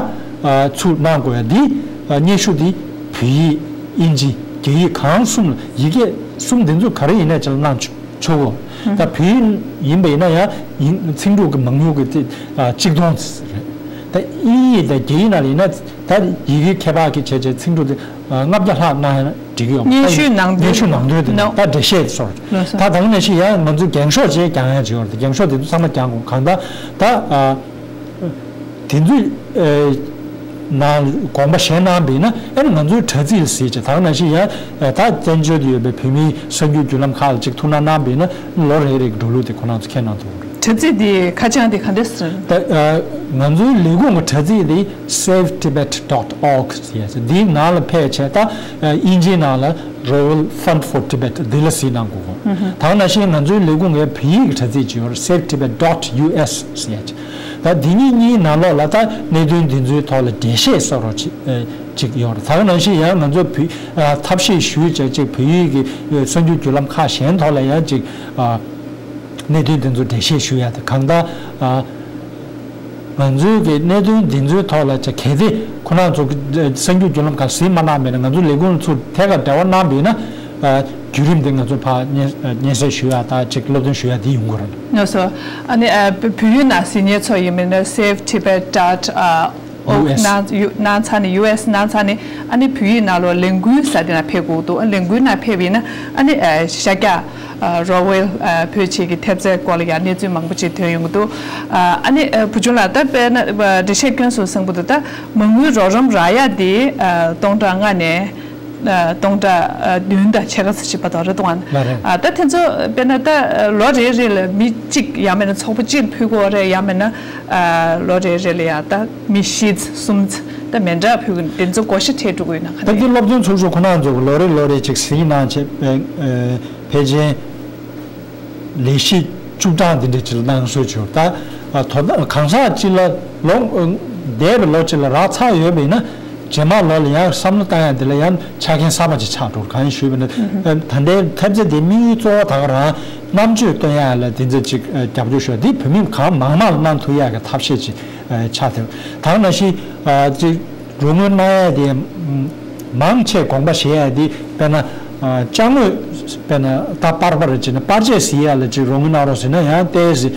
ཚུར་གནང་དགོས་ཡ་འདི་སྙན་ཞུ་འདི་བོད་ཡིག་དབྱིན་ཇི་རྒྱ་ཡིག་གང་གསུམ་ལ་ཡི་གེ་གསུམ་འདི་ཚོ་ག་རེ་ཡིན་ནའི་ཅིག་ལ་གནང་ཆོག་ཆོག་གོ། ད་བོད་ཡིག་ཡིན་པ་ཡིན་ན་ཡང་ཡིན་ཚིག་འབྲུ་གི་མང་ཉུང་གི་དེ་གཅིག་སྟོང་ཙམ་རེད། ད་དབྱིན་ཡིག་དང་རྒྱ་ཡིག་ནང་ལ་ཡིན་ན་ད་ཡི་གེ་ཁྱད་པར་གྱི་བྱས་བྱས་ཚིག་འབྲུ་དེ་ལྔ་བརྒྱ་ལྷག་གནང་ཡང་འགྲིག་གི་ཡོད་མ་རེད། སྙན་ཞུའི་ནང་དོན་སྙན་ཞུ་ནང་དོན་དེ་ནོ། ད་འགྲེལ་བཤད་སོགས་ལགས་སོ། ད་དང་ནང་བཞིན་ཡང་ང་ཚོས་འགེངས་ཤོག་ཅིག་རྒྱག་ཡང་བྱེད་ཡོད་རེད། འགེངས་ཤོག་དེ་ཚོ་ཚང་མ་རྒྱག་དགོས། གང་ལྟར་ད་ཨ་དེ་ཚོའི་ཨ་ནང་དགོངས་པ་བཞེས་གནང་བས་ན་ཨ་ནི་ང་ཚོའི་དྲ་ཚིགས་ལ་གཟིགས་བྱས་ད་ག་ནང་བཞིན་ཡང་ཨ་ད་བཙན་བྱོལ་དུ་ཡོད་པའི་བོད་མིའི་གསར་འགྱུར་བརྒྱུད་ལམ་ཁག་ལ་ཅིག་ཐུགས་སྣང་གནང་བས་ན་ལོ་རེ་རེ་གི་འགྲོ་ལུགས་དེ་ཁོ་རང་ཚོ་མཁྱེན་གནང་ཐུབ་ཀྱི་རེད། དྲ་ཚིགས་དེ་ཁ་བྱང་དེ་ག་འདྲས་ཟེར། ད་ཨ་ང་ཚོའི་ལས་ཁུངས་ཀྱི་དྲ་ཚིགས་དེ་save tibet dot org ཟེར་ཡ་ཟེར། འདིའི་ནང་ལ་ཕེབས་བྱས་ད་ཨ་དབྱིན་ཇིའི་ནང་ལ་Royal Fund for Tibet འདི་ལ་གཟིགས་གནང་དགོས་གོ། ད་ག་ནང་བཞིན་ང་ཚོའི་ལས་ཁུངས་ཀྱི་བོད་ཡིག་གི་དྲ་ཚིགས་ཅིག་ཡོད་རེད། save tibet dot U S ཟེར་ཡ་ཅིག་ད་འདི་གཉིས་གཉིས་ནང་ལོགས་ལ་ད་གནད་དོན་འདི་ཚོའི་ཐོག་ལ་འགྲེལ་བཤད་སོགས་རོགས་ཅིག་ཨ་ཅིག་ཡོད་རེད། ད་ག་ནང་བཞིན་ཡང་ང་ཚོ་བོད་ཨ་ཐབས་ཤེས་ཞུས་བྱས་ཅིག་བོད་ཡིག་གི་ཨ་གསར་འགྱུར་བརྒྱུད་ལམ་ཁག་གཞན་ཐོག་ལ་ཡང་ཅིག་ཨ་གནད་དོན་འདི་ཚོ་འགྲེལ་བཤད་ཞུ་ཡ་དེ་གང་ལྟར་ཨ་ང་ཚོའི་གི་གནད་དོན་འདི་ཚོའི་ཐོག་ལ་ཅིག་གལ་ཏེ་ཁོ་རང་ཚོ་གི་གསར་འགྱུར་བརྒྱུད་ལམ་ཁག་གཟིགས་མ་གནང་མེད་ན་ང་ཚོ་ལས་ཁུངས་ཚོ་ཐད་ཀར་འབྲེལ་བ་གནང་བས་ན་ཨ། བརྒྱུད་རིམ་འདི་ང་ཚོ་ཕར་སྙན་སྙན་སེང་ཞུ་ཡ་དང་ཅིག་སློབ་སྟོན་ཞུ་ཡ་འདི་ཡོང་གི་རེད། ལགས་སོ། ཨ་ནི་ཨ་བོད་བོད་ཡིག་ནང་གཟིགས་མཁན་ཚོ་ཡིན་མིན་ན་save tibet dot org ཡུ་ཨེས་གནང་ཡུ་གནང་ཚར་ནས་ཡུ་ཨེས་གནང་ཚར་ནས་ཨ་ནི་བོད་ཡིག་ནང་ལོགས་ལས་འགུལ་ཟེར་དེ་ནང་ཕེབས་དགོས་འདུག་ལས་འགུལ་ནང་ཕེབས་ཡིན་ན་ཨ་ནི་ཨ་ཤར་རྒྱག་ཨ་རོ་ཝེལ་ཨ་བོད་ཆས་ཀྱི་ཐེབས་རྩའི་སྐོར་ལ་ཡང་གནས་ཚུལ་མང་པོ་ཅིག་ཐོན་ཡོང་གི་འདུག་ཨ་ཨ་ནི་ཨ་བུ་ཆུང་ལགས་ད་དཔེར་ན་ཨ་འགྲེལ་བཤད་སྐྱོན་སོང་གསུངས་པ་འདུག་ད་མ་དངུལ་རོགས་རམ་རག་ཡ་དེ་ཨ་སྟོང་ཕྲག་ལྔ་ནས། ཨ་སྟོང་ཕྲག་ཨ་བདུན་དང་ཕྱེད་ཀ་ཙམ་ཞིག་བར་དུ་རེད་འདུག་ག་ལགས་རེད། ཨ་ད་དེ་ཚོ་དཔེར་ན་ད་ལོ་རེ་རེ་ལ་མི་གཅིག་ཡང་མིན་ན་ཚོགས་པ་གཅིག་ལ་ཕུལ་དགོས་རེད། ཡང་མིན་ན་ཨ་ལོ་རེ་རེ་ལ་ཡང་ད་མི་བཞི་གསུམ་ད་མི་འདྲ་ཕུལ་གི་དེ་ཚོ་བགོ་བཤའ་འཕྲད་འགྲོ་གི་ཡོད་ན་ག་ད་འདི་འདྲ། སློབ་སྟོན་ཚོགས་ཆུང་ཁོ་ན་ཚོ་ལོ་རེ་ལོ་རེ་ཅིག་ཟིན་གནང་བྱས་ཨ་ཕལ་ཆེར། ལས་གཞི་བཅུ་གྲངས་འདི་འདྲ་ཅིག་གནང་སྲོལ་བྱུང་། ད་ཨ་དོ་ད་གང་ཟག་གཅིག་ལ་ལོ་འདས་པའི་ལོ་གཅིག་ལ་རག་ཚར་ཡོད་པ་ཡིན་ན་རྗེས་མ་ལོ་ལ་ཡང་བསམ་བློ་བཏང་ཡ་འདི་ལ་ཡང་ཆ་རྐྱེན་གསར་པ་ཅིག་ཆགས་འགྲོ། གང་ཡིན་ཞུས་པ་ཡིན་ན་ད་ལྟའི་ཐེབས་རྩ་འདིའི་དམིགས་ཡུལ་གཙོ་བོ་ད་ག་རང་རྣམ་དཔྱོད་བཏོན་ཡ་ལ་འདི་འདྲ་ཅིག་རྒྱབ་སྐྱོར་ཞུ་བ་འདི་བོད་མི་གང་མང་མང་ལ་གནང་ཐུབ་ཡ་གི་ཐབས་ཤེས་ཅིག་ཆགས་ཐེབས། ད་ག་ནང་བཞིན་ཅིག་རོགས་དངུལ་གནང་ཡ་དེ་མང་ཆེ་དགོངས་པ་བཞེས་ཡ་དེ་དཔེར་ན་ཅ་དངོས་དཔེར་ན་ད་པར་པར་བྱས་ན་པར་ཆས་གཟིགས་ཡ་ལ་ཅིག་རོགས་དངུལ་གནང་རོགས་ཟེར་ན་ཡང་ཏོག་ཙམ་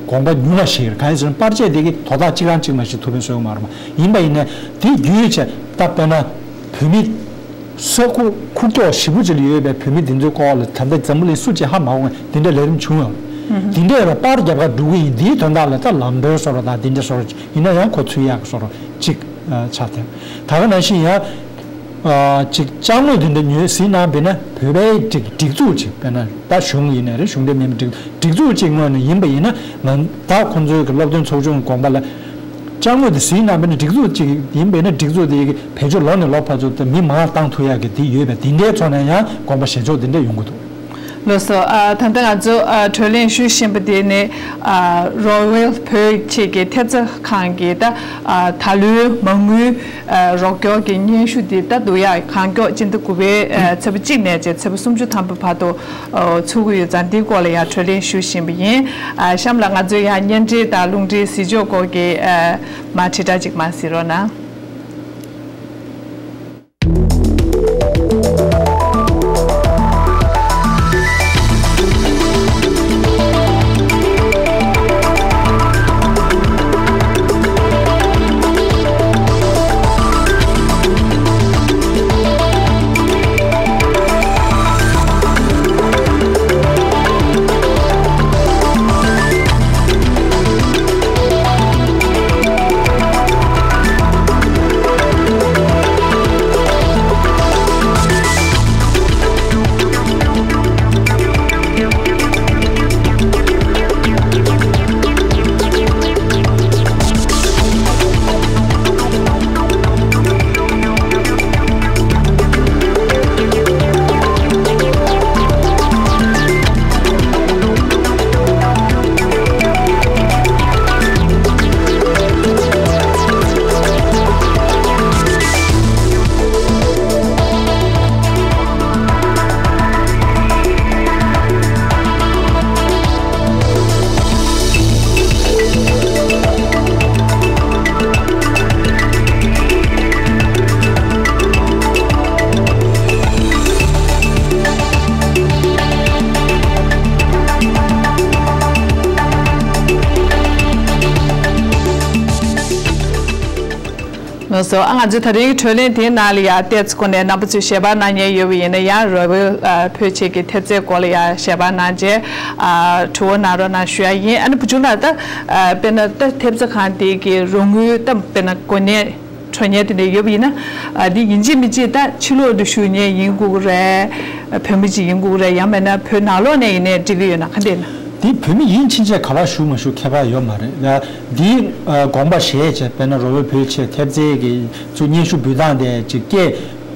དགོངས་པ་ཉུང་བ་ཞིག་རེད། གང་ཡིན་ཟེར་ན་པར་ཆས་དེ་གི་དོ་བདག་གཅིག་རང་གཅིག་མ་ཞིག་ཐུབ་པའི་བཟོ་ཡོད་མ་རེད་མ། ཡིན་པ་ཡིན་ན་དེ་བརྒྱུད་བྱས་ད་དཔེར་ན་བོད་མི་ས་ཁུག་ཁུག་ཀྱོག་ཞེ་པོ་ཅིག་ལ་ཡོད་པའི་བོད་མི་དེ་ཚོའི་སྐོར་ལ་ད་ལྟ་འཛམ་བུ་གླིང་སུ་གཅིག་ཧ་མ་གོ་བའི་དེ་འདྲ་ལས་རིམ་བྱུང་ཡོད་རེད། དེ་འདྲ་ལ་པར་རྒྱབ་ཁ་འགྲོ་གི་ཡིན། དེའི་དོན་དག་ལ་ད་ལམ་སྒྲོན་བཟོ་འདྲ་དང་དེ་འདྲ་བཟོ་འདྲ་ཡིན་ན་ཡང་ཁོ་ཚུད་ཡག་བཟོ་འདྲ་གཅིག་ཆགས་ཐལ། ད་ག་ནང་བཞིན་ཡང་ཅིག་ཅ་དངོས་དེ་འདྲ་ཉོས་ཟིན་ན་དཔེར་ན་བོད་པའི་སྒྲིག་སྒྲིག་འཛུགས་ཅིག་དཔེར་ན་ད་གཞུང་ཡིན་ནའི་རེད། གཞུང་འབྲེལ་མིན་པའི་སྒྲིག་སྒྲིག་འཛུགས་ཅིག་ངོས་ནས་ཡིན་པ་ཡིན་ན་ང་ད་ཁོང་ཚོའི་གི་སློབ་སྟོན་ཚོགས་ཆུང་གི་དགོངས་པ་ལ། ཅ་དངོས་དེ་ཟིན་ན་དཔེར་ན་སྒྲིག་འཛུགས་ཅིག་ཡིན་པས་ན་སྒྲིག་འཛུགས་དེ་བེད་སྤྱོད་ལོ་ནས་ལོ་བར་དུ་དེ་མི་མང་བཏང་ཐུབ་ཡག་གི་དེ་ཡོད་པས་དེ་འདྲའི་ཐོག་ནས་ཡང་དགོངས་པ་བཞེས་ཕྱོགས་དེ་འདྲ་ཡོང་གི་འདུག་ལགས་སོ། ཨ་ད་ལྟ་ང་ཚོ་ཨ་གྲོས་གླེང་ཞུ་བཞིན་པ་དེ་ནི་ཨ་རོ་ཝེལ་བོད་ཆས་ཀྱི་ཐེབས་རྩ་ཁང་གི་ད་ཨ་ད་ལོའི་མ་དངུལ་ཨ་རོགས་སྐྱོར་གྱི་སྙན་ཞུ་དེ་ད་བསྡུ་ཡག་གང་མགྱོགས་སྤྱི་ཟླ་དགུ་པའི་ཨ་ཚེས་པ་གཅིག་ནས་བྱས་ཚེས་པ་སུམ་ཅུ་ཐམ་པའི་བར་དུ་ཨ་ཚུགས་ཀྱི་ཡོད་ཙང་འདིའི་སྐོར་ལ་ཡང་གྲོས་གླེང་ཞུ་བཞིན་པ་ཡིན། ཨ་གཤམ་ལ་ང་ཚོའི་ཡང་བརྙན་འཕྲིན་དང་རླུང་འཕྲིན་གཟིགས་ཕྱོགས་སྐོར་གྱི་ཨ་མ་དྲིལ་བསྒྲགས་ཅིག་མར་གཟིགས་རོགས་གནང་། ལགས་སོ། ཨ་ང་ཚོའི་ད་རེས་ཀྱི་གྲོས་གླེང་དེའི་ནང་ལ་ཡང་ཏོག་ཙམ་སྒོ་ནས་རྣམ་པ་ཚོས་ཞལ་པར་གནང་མཁན་ཡོད་པ་ཡིན་ན་ཡང་རོ་ཝེལ་ཨ་བོད་ཆས་ཀྱི་ཐེབས་རྩའི་སྐོར་ལ་ཡང་ཞལ་པར་གནང་རྗེས་ཨ་དྲི་བ་གནང་རོགས་གནང་ཞུ་ཡ་ཡིན། ཨ་ནི་བུ་ཆུང་ལགས་ད་ཨ་དཔེར་ན་ད་ཐེབས་རྩ་ཁང་དེ་གི་རོགས་དངུལ་ད་དཔེར་ན་གོ་གནས་འཕྲོད་མཁན་དེ་འདྲ་ཡོད་པ་ཡིན་ན་ཨ་འདི་ཡིན་གཅིག་མིན་གཅིག་ད་ཕྱི་ལོགས་ལ་བཞུགས་མཁན་ཡིན་དགོས་ཀྱི་རེད། བོད་མི་གཅིག་ཡིན་དགོས་ཀྱི་རེད། ཡང་མིན་ན་བོད་ནང་ལོགས་ནས་ཡིན་ནའི་འགྲིག་གི་ཡོད་ན་ག་འདྲ་ཡིན་ན། འདི་བོད་མི་ཡིན་ཕྱིན་ཆད་ག་པར་བཞུགས་མ་བཞུགས་ཁྱད་པར་ཡོད་མ་རེད། ཡ་འདི་ཨ་དགོངས་པ་བཞེས་བྱས་དཔེར་ན་རོ་ཝེལ་བོད་ཆས་ཐེབས་རྩའི་གི་ཚུར་སྙན་ཞུ་འབུལ་སྟངས་དེ་ཅིག་སྐད་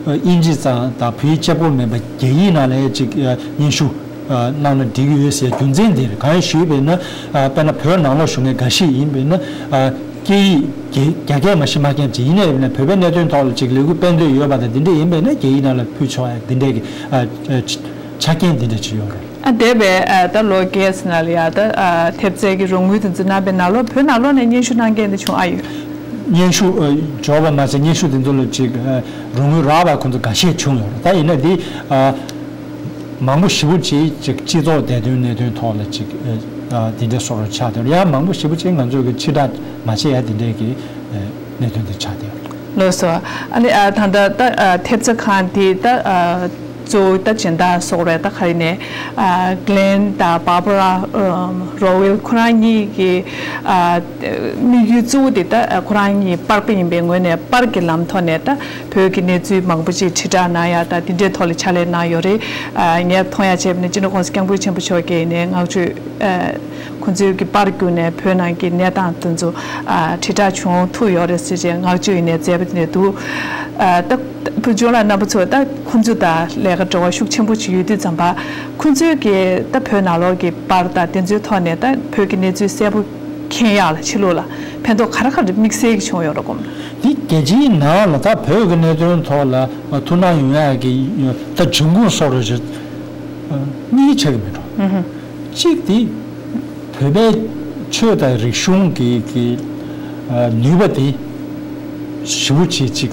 ཨ་དབྱིན་ཇི་ཙམ་དང་བོད་ཡིག་གཅིག་པོ་མིན་པ་རྒྱ་ཡིག་ནང་ལ་ཅིག་ཨ་སྙན་ཞུ་ཨ་གནང་ན་འགྲིག་གི་ཡོད་ཟེར་རྒྱུ་མཚན་འདི་རེད། གང་ཡིན་ཞུས་པས་ན་ཨ་དཔེར་ན་བོད་ནང་ལོགས་བཞུགས་མཁན་འགའ་ཞིག་ཡིན་པས་ན་ཨ་སྐད་ཡིག་རྒྱ་རྒྱ་སྐད་མ་ཤེས་མ་མཁན་ཅིག་ཡིན་ནའི་ཡིན་ན་བོད་པའི་གནད་དོན་ཐོག་ལ་ཅིག་ལས་འགུལ་སྤེལ་འདོད་ཡོད་པ་དང་འདི་འདྲ་ཡིན་པས་ན་རྒྱ་ཡིག་ནང་ལ་ཕུལ་ཆོག་ཡ་འདི་འདྲའི་གི་ཨ་ཨ་ཆ་རྐྱེན་འདི་འདྲ་ཅིག་ཡོད་རེད། ཨ་འདས་པའི་ཨ་ད་ལོ་རྒྱས་ནང་ལ་ཡ་ད་ཨ་ཐེབས་རྩའི་གི་རོགས་དངུལ་དེ་ཚོ་གནང་བའི་ནང་ལོགས་བོད་ནང་ལོགས་ནས་སྙན་ཞུ་གནང་མཁན་དེ་བྱུང་ཨ་ཡོད། སྙན་ཞུ་ཨ་འབྱོར་བ་མ་ཟད་སྙན་ཞུ་དེ་ཚོ་ལ་ཅིག་ཨ་རོགས་དངུལ་རག་པ་ཁོང་ཚོ་འགའ་ཤས་བྱུང་ཡོད་རེད། ད་ཡིན་ན་འདི་ཨ་ མང་པོ་ཞེ་པོ་ཅིག་ཅིག་སྤྱི་ཚོགས་བདེ་དོན་གནད་དོན་ཐོག་ལ་ཅིག་ཨ་ཨ་དེ་འདྲའི་བཟོ་འདྲ་ཆགས་བསྡད་ཡོད། ཡང་མང་པོ་ཞེ་པོ་ཅིག་ང་ཚོས་ཀྱི་ཕྱིར་བསྒྲགས་མ་བྱས་ཡ་དེ་འདྲའི་གི་ཨ་གནད་དོན་དེ་ཆགས་བསྡད་ཡོད། ལགས་སོ། ཨ་ནི་ཨ་ད་ལྟ་ད་ཨ་ཐེབས་རྩ་ཁང་དེ་ད་ཨ་གཙོ་བོ་ད་སྦྱིན་བདག་སོགས་རེད། ད་ག་རེ་ནས་ཨ་Glenn་དང་Barbara ཨམ་Rowell ཁོ་རང་གཉིས་ཀྱི་ཨ་དམིགས་ཡུལ་གཙོ་བོ་དེ་ད་ཁོ་རང་གཉིས་པར་པ་ཡིན་པའི་ངོས་ནས་པར་གྱི་ལམ་ཐོག་ནས་ད་བོད་ཀྱི་གནས་ཚུལ་མང་པོ་ཅིག་དྲིལ་བསྒྲགས་གནང་ཡ་ད་དེ་འདྲའི་ཐོག་ལ་ཕྱག་ལས་གནང་ཡོད་རེད། ཨ་ངས་མཐོང་ཡ་བྱས་པ་ནི་སྤྱི་ནོར་༸གོང་ས་༸སྐྱབས་མགོན་ཆེན་པོ་མཆོག་གིས་ནས་བསྔགས་བརྗོད་ཨ་ཁོང་ཚོའི་གི་པར་བརྒྱུད་ནས་བོད་ནང་གི་གནས་སྟངས་དེ་ཚོ་ཨ་དྲིལ་བསྒྲགས་བྱུང་ཐུབ་ཡོད་རེད་ཟེར་བྱས་བསྔགས་བརྗོད་ཡིན་ནས་མཛད་པ་དེ་འདྲ་འདུག་ཨ་ད་བུ་ཆུང་ལགས་རྣམ་པ་ཚོ་ད་ཁོང་ཚོ་དང་ལས་ཀ་འབྲེལ་བ་ཤུགས་ཆེན་པོ་ཅིག་ཡོད་དུས་ཙམ་པ་ཁོང་ཚོའི་གི་ད་བོད་ནང་ལོགས་ཀྱི་པར་དང་དེ་ཚོའི་ཐོག་ནས་ད་བོད་ཀྱི་གནས་ཚུལ་གསལ་པོ་མཁྱེན་ཡག་ལ་ཕྱི་ལོགས་ལ་ཕན་ཐོགས་ག་རེ་ག་རེ་དམིགས་བསལ་གྱི་བྱུང་ཡོད་རེད་གོ། འདི་རྒྱལ་སྤྱིའི་ནང་ལ་ད་བོད་ཀྱི་གནད་དོན་ཐོག་ལ་ཐུགས་སྣང་ཡོང་ཡག་གི་ད་འབྱུང་ཁུངས་སོགས་རེ་ཞིག་གཉིས་ཆགས་ཀྱི་མེད་འགྲོ། གཅིག་དེ་བོད་པའི་ཆོས་དང་རིག་གཞུང་གི་གི་ནུས་པ་དེ་ཞེ་པོ་ཅིག་ཅིག་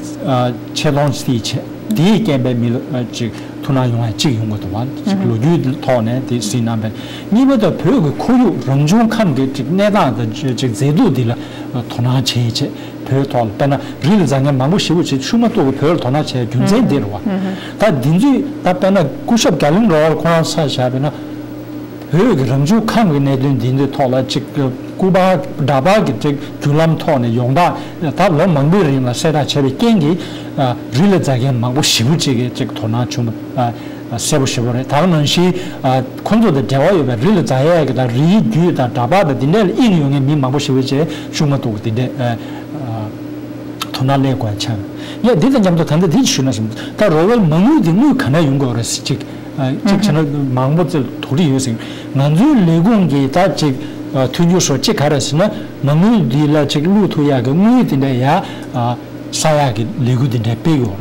ཆེ་མཐོང་ཅིག་བྱས་དེའི་རྐྱེན་པས་མི་ལ་ཅིག་ཐུགས་སྣང་ཡོང་བ་གཅིག་ཡོང་གི་འདུག་བ། གཅིག་ལོ་རྒྱུས་ཐོག་ནས་དེ་གཟིགས་གནང་བས། གཉིས་པ་དང་བོད་ཀྱི་ཁོར་ཡུག་རང་བྱུང་ཁམས་ཀྱི་གཅིག་གནས་སྟངས་དང་གཅིག་མཛེས་སྡུག་འདི་ལ་དོ་སྣང་བྱེད་བྱེད་བོད་ཐོག་ལ་དཔེར་ན་རི་ལ་འཛེག་མཁན་མང་པོ་ཞེ་པོ་ཅིག་ཆུ་མ་གཏོགས་ཀྱི་བོད་ལ་དོ་སྣང་བྱེད་རྒྱུ་མཚན་འདི་རེད་བ། ད་འདི་ཚོས་ད་དཔེར་ན་སྐུ་ཞབས་གྷ་ལིན་རོ་ལ་ཁོ་རང་ས་བཞག་པས་ན། བོད་ཀྱི་རང་བྱུང་ཁམས་ཀྱི་གནད་དོན་འདི་འདི་ཐོག་ལ་གཅིག་སྐུ་པར་འདྲ་པར་གྱི་གཅིག་བརྒྱུད་ལམ་ཐོག་ནས་ཡོངས་གྲགས་ད་ལོ་མང་པོའི་རིང་ལ་གསལ་བསྒྲགས་བྱས་པའི་རྐྱེན་གྱིས་རི་ལ་འཛེག་མཁན་མང་པོ་ཞེ་པོ་ཅིག་གིས་གཅིག་དོ་སྣང་བྱུང་བ་གསལ་པོ་ཞེ་པོ་རེད། ད་ག་ནང་བཞིན་ཁོང་ཚོ་དང་འབྲེལ་བ་ཡོད་པའི་རི་ལ་འཛེག་ཡས་ཀྱི་དང་རིའི་རྒྱུད་དང་འདྲ་པར་དང་འདི་འདྲ་ལ་དབྱིངས་ཡོད་མཁན་མི་མང་པོ་ཞེ་པོ་ཅིག་ཤུགས་མ་གཏོགས་འདི་འདྲས་དོ་སྣང་སླེབས་དགོས་ཆགས། ཡ་འདི་དང་མཉམ་དུ་ད་ལྟ་འདི་ཞུས་ན་སོང་ད་རོ་ཝེལ་མ་དངུལ་འདི་དངུལ་ག་ནས་ཡོང་དགོས་རེད་ཟེར་གཅིག་གཅིག་བྱས་ན་མང་པོ་ཙམ་དོགས་འདྲི་ཡོད་ཟེར། ང་ཚོའི་ལས་ཁུངས་ཀྱིས་ད་གཅིག་མཐུན་འགྱུར་སོགས་གཅིག་ག་རེ་ཟེར་ན་མ་དངུལ་འདི་ལ་གཅིག་བླུག་ཐུབ་ཡག་གི་དངུལ་དེ་འདྲ་ཡ་ས་ཡག་གི་ལས་འགུལ་དེ་འདྲ་སྤེལ་ཡོད་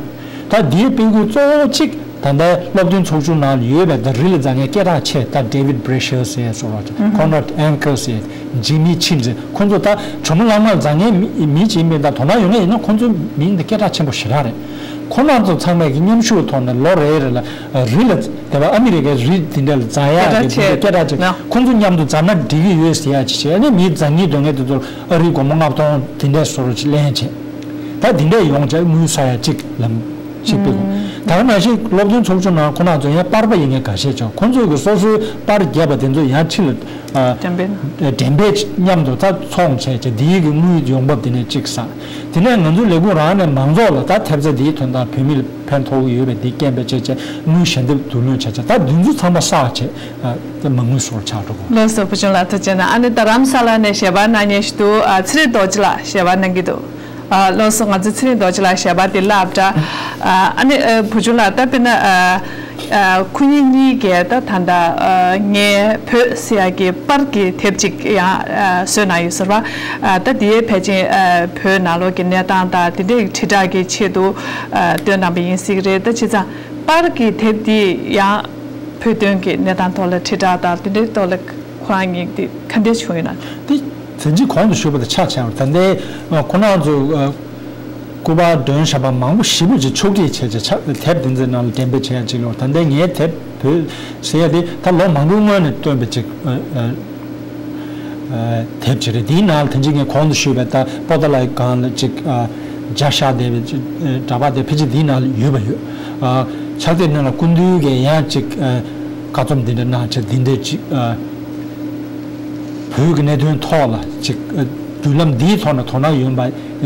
རེད། ད་འདིའི་སྤེལ་འགུལ་གཙོ་བོ་གཅིག་ད་ལྟའི་སློབ་སྟོན་ཚོགས་ཆུང་ནང་ལ་ཡོད་པའི་ད་རི་ལ་འཛེག་མཁན་སྐད་གྲགས་ཆེ་ད་David Brashear ཟེར་སོགས་ར་Conrad Anker ཟེར་Jimmy Chin ཟེར་ཁོང་ཚོ་ད་གྲོ་མོ་གླང་མར་འཛེག་མཁན་མི་མི་གཅིག་མིན་ད་དོ་སྣང་ཡོད་མཁན་ཡིན་ན་ཁོང་ཚོའི་མིང་དེ་སྐད་གྲགས་ཆེན་པོ་ཞེ་དྲག་རེད། ཁོང་རྣམ་ཚོ་ཚང་མས་ཀྱི་མཉམ་ཞུགས་ཐོག་ནས་ལོ་རེ་རེ་ལ་རི་ལ་དེ་བ་ཨ་མི་རི་ཀའི་རི་དེ་འདྲ་ལ་འཛེག་ཡག་གི་དེ་འདྲ་སྐད་གྲགས་ཆེ་ཁོང་ཚོ་མཉམ་དུ་འཛེག་ན་འགྲིག་གི་ཡོད་ཟེར་ཡག་ཅིག་བྱས་ནས་མི་འཛེག་སྙིང་འདོད་མཁན་དེ་ཚོར་ཨ་རིའི་སྒོར་མོ་ལྔ་སྟོང་དེ་འདྲས་བཟོ་རོགས་ཅིག་ལེན་བྱས། ད་དེ་འདྲས་ཡོང་བྱས་དངུལ་ས་ཡ་གཅིག་ལམ་གཅིག་སྤེལ་དགོས། ད་ག་ནང་བཞིན་སློབ་སྟོན་ཚོགས་ཆུང་ནང་ཁོ་ན་ཚོ་ཡང་པར་པ་ཡིན་མཁན་འགའ་ཤས་ཀྱང་ཁོང་ཚོས་ཀྱི་སོ་སོའི་པར་བརྒྱབ་པ་དེ་ཚོ་ཡང་ཕྱི་ལ་ཨ་འགྲེམས་སྤེལ་གནང་། འགྲེམས་སྤེལ་མཉམ་དུ་ད་ཚོང་བྱས་བྱས་འདིའི་གི་དངུལ་ཡོང་འབབ་དེ་ནས་གཅིག་བསགས། དེ་ནས་ང་ཚོའི་ལས་ཁུངས་རང་ནས་མང་ཚོགས་ལ་ད་ཐེབས་རྩ་འདིའི་དོན་དག་བོད་མི་ལ་ཕན་ཐོགས་ཀྱི་ཡོད་པས་འདི་སྐད་འབོད་བྱས་བྱས་དངུལ་ཞལ་འདེབས་བསྡུ་ལེན་བྱས་བྱས་ད་འདི་ཚོ་ཚང་མ་བསགས་བྱས་ཨ་ད་མ་དངུལ་སོར་ཆགས་འགྲོ་དགོས། ལགས་སོ་བུ་ཆུང་ལགས་ཐུགས་རྗེ་གནང་། ཨ་ནི་ད་རམ་ས་ལ་ནས་ཞལ་པར་གནང་མཁན་ཞིག་འདུག་ཨ་ཚེ་རིང་རྡོ་རྗེ་ལགས་ཞལ་པར་གནང་གི་འདུག་ཨ་ལགས་སོ། ང་ཚོ་ཚེ་རིང་རྡོ་རྗེ་ལགས་ཞལ་པར་དེ་བསླབ་འདྲ། ཨ་ནི་ཨ་བུ་ཆུང་ལགས་ད་དཔེར་ན་ཨ་ཨ་ཁོ་གཉིས་གཉིས་ཀས་ད་ད་ལྟ་ཨ་ངའི་བོད་ཟེར་ཡག་གི་པར་གྱི་དེབ་ཅིག་ཡང་ཨ་བཟོས་གནང་ཡོད་ཟེར་བ། ཨ་ད་དེའི་ཕལ་ཆེར་ཨ་བོད་ནང་ལོགས་ཀྱི་གནས་སྟངས་དང་དེ་འདྲའི་དྲིལ་བསྒྲགས་ཀྱི་ཆེད་དུ་ཨ་བཏོན་གནང་བ་ཡིན་སྲིད་ཀྱི་རེད། ད་བྱས་ཙང་པར་གྱི་དེབ་འདི་ཡང་བོད་དོན་གྱི་གནས་སྟངས་ཐོག་ལ་དྲིལ་བསྒྲགས་དང་དེ་འདྲའི་ཐོག་ལ། ཁོ་རང་གཉིས་དེ་ག་འདྲས་བྱུང་ཡོད་ན། དེ་དེ་གཅིག་གོང་དུ་ཞུས་པ་དང་ཆ་ཆ་བར་ད་ལྟའི་ཁོ་རང་ཚོ་སྐུ་པར་སྒྲོན་ཞབས་པ་མང་པོ་ཞེ་པོ་ཅིག་ཕྱོགས་སྒྲིག་བྱས་བྱས་དེབ་དེ་ཚོའི་ནང་ལ་འགྲེམས་སྤེལ་བྱས་ཡ་ཅིག་ལོ། ད་ལྟའི་ངའི་དེབ་བོད་ཟེར་ཡ་དེ་ད་ལོ་མང་པོའི་སྔོན་ནས་བཏོན་པའི་ཅིག་དེབ་ཅིག་རེད། དེའི་ནང་ལ་དེ་གཅིག་ངས་གོང་དུ་ཞུས་པའི་ད་པོ་ཏཱ་ལའི་སྒང་ལ་ཅིག་བརྒྱ་ཤར་བསྡད་པའི་ཅིག་འདྲ་པར་དེ་ཕལ་ཆེར་དེའི་ནང་ལ་ཡོད་པ་ཡོད། ཕྱག་དེབ་ནང་ལ་སྐུ་མདུན་གྱི་ཡང་ཅིག་བཀའ་རྩོམ་འདི་འདྲ་གནང་བྱས་འདི་འདྲ་ཅིག་ཨ་བོད་ཀྱི་གནད་དོན་ཐོག་ལ་ཅིག་ཨ་བརྒྱུད་ལམ་འདིའི་ཐོག་ནས་དོ་སྣང་ཡོད་པ་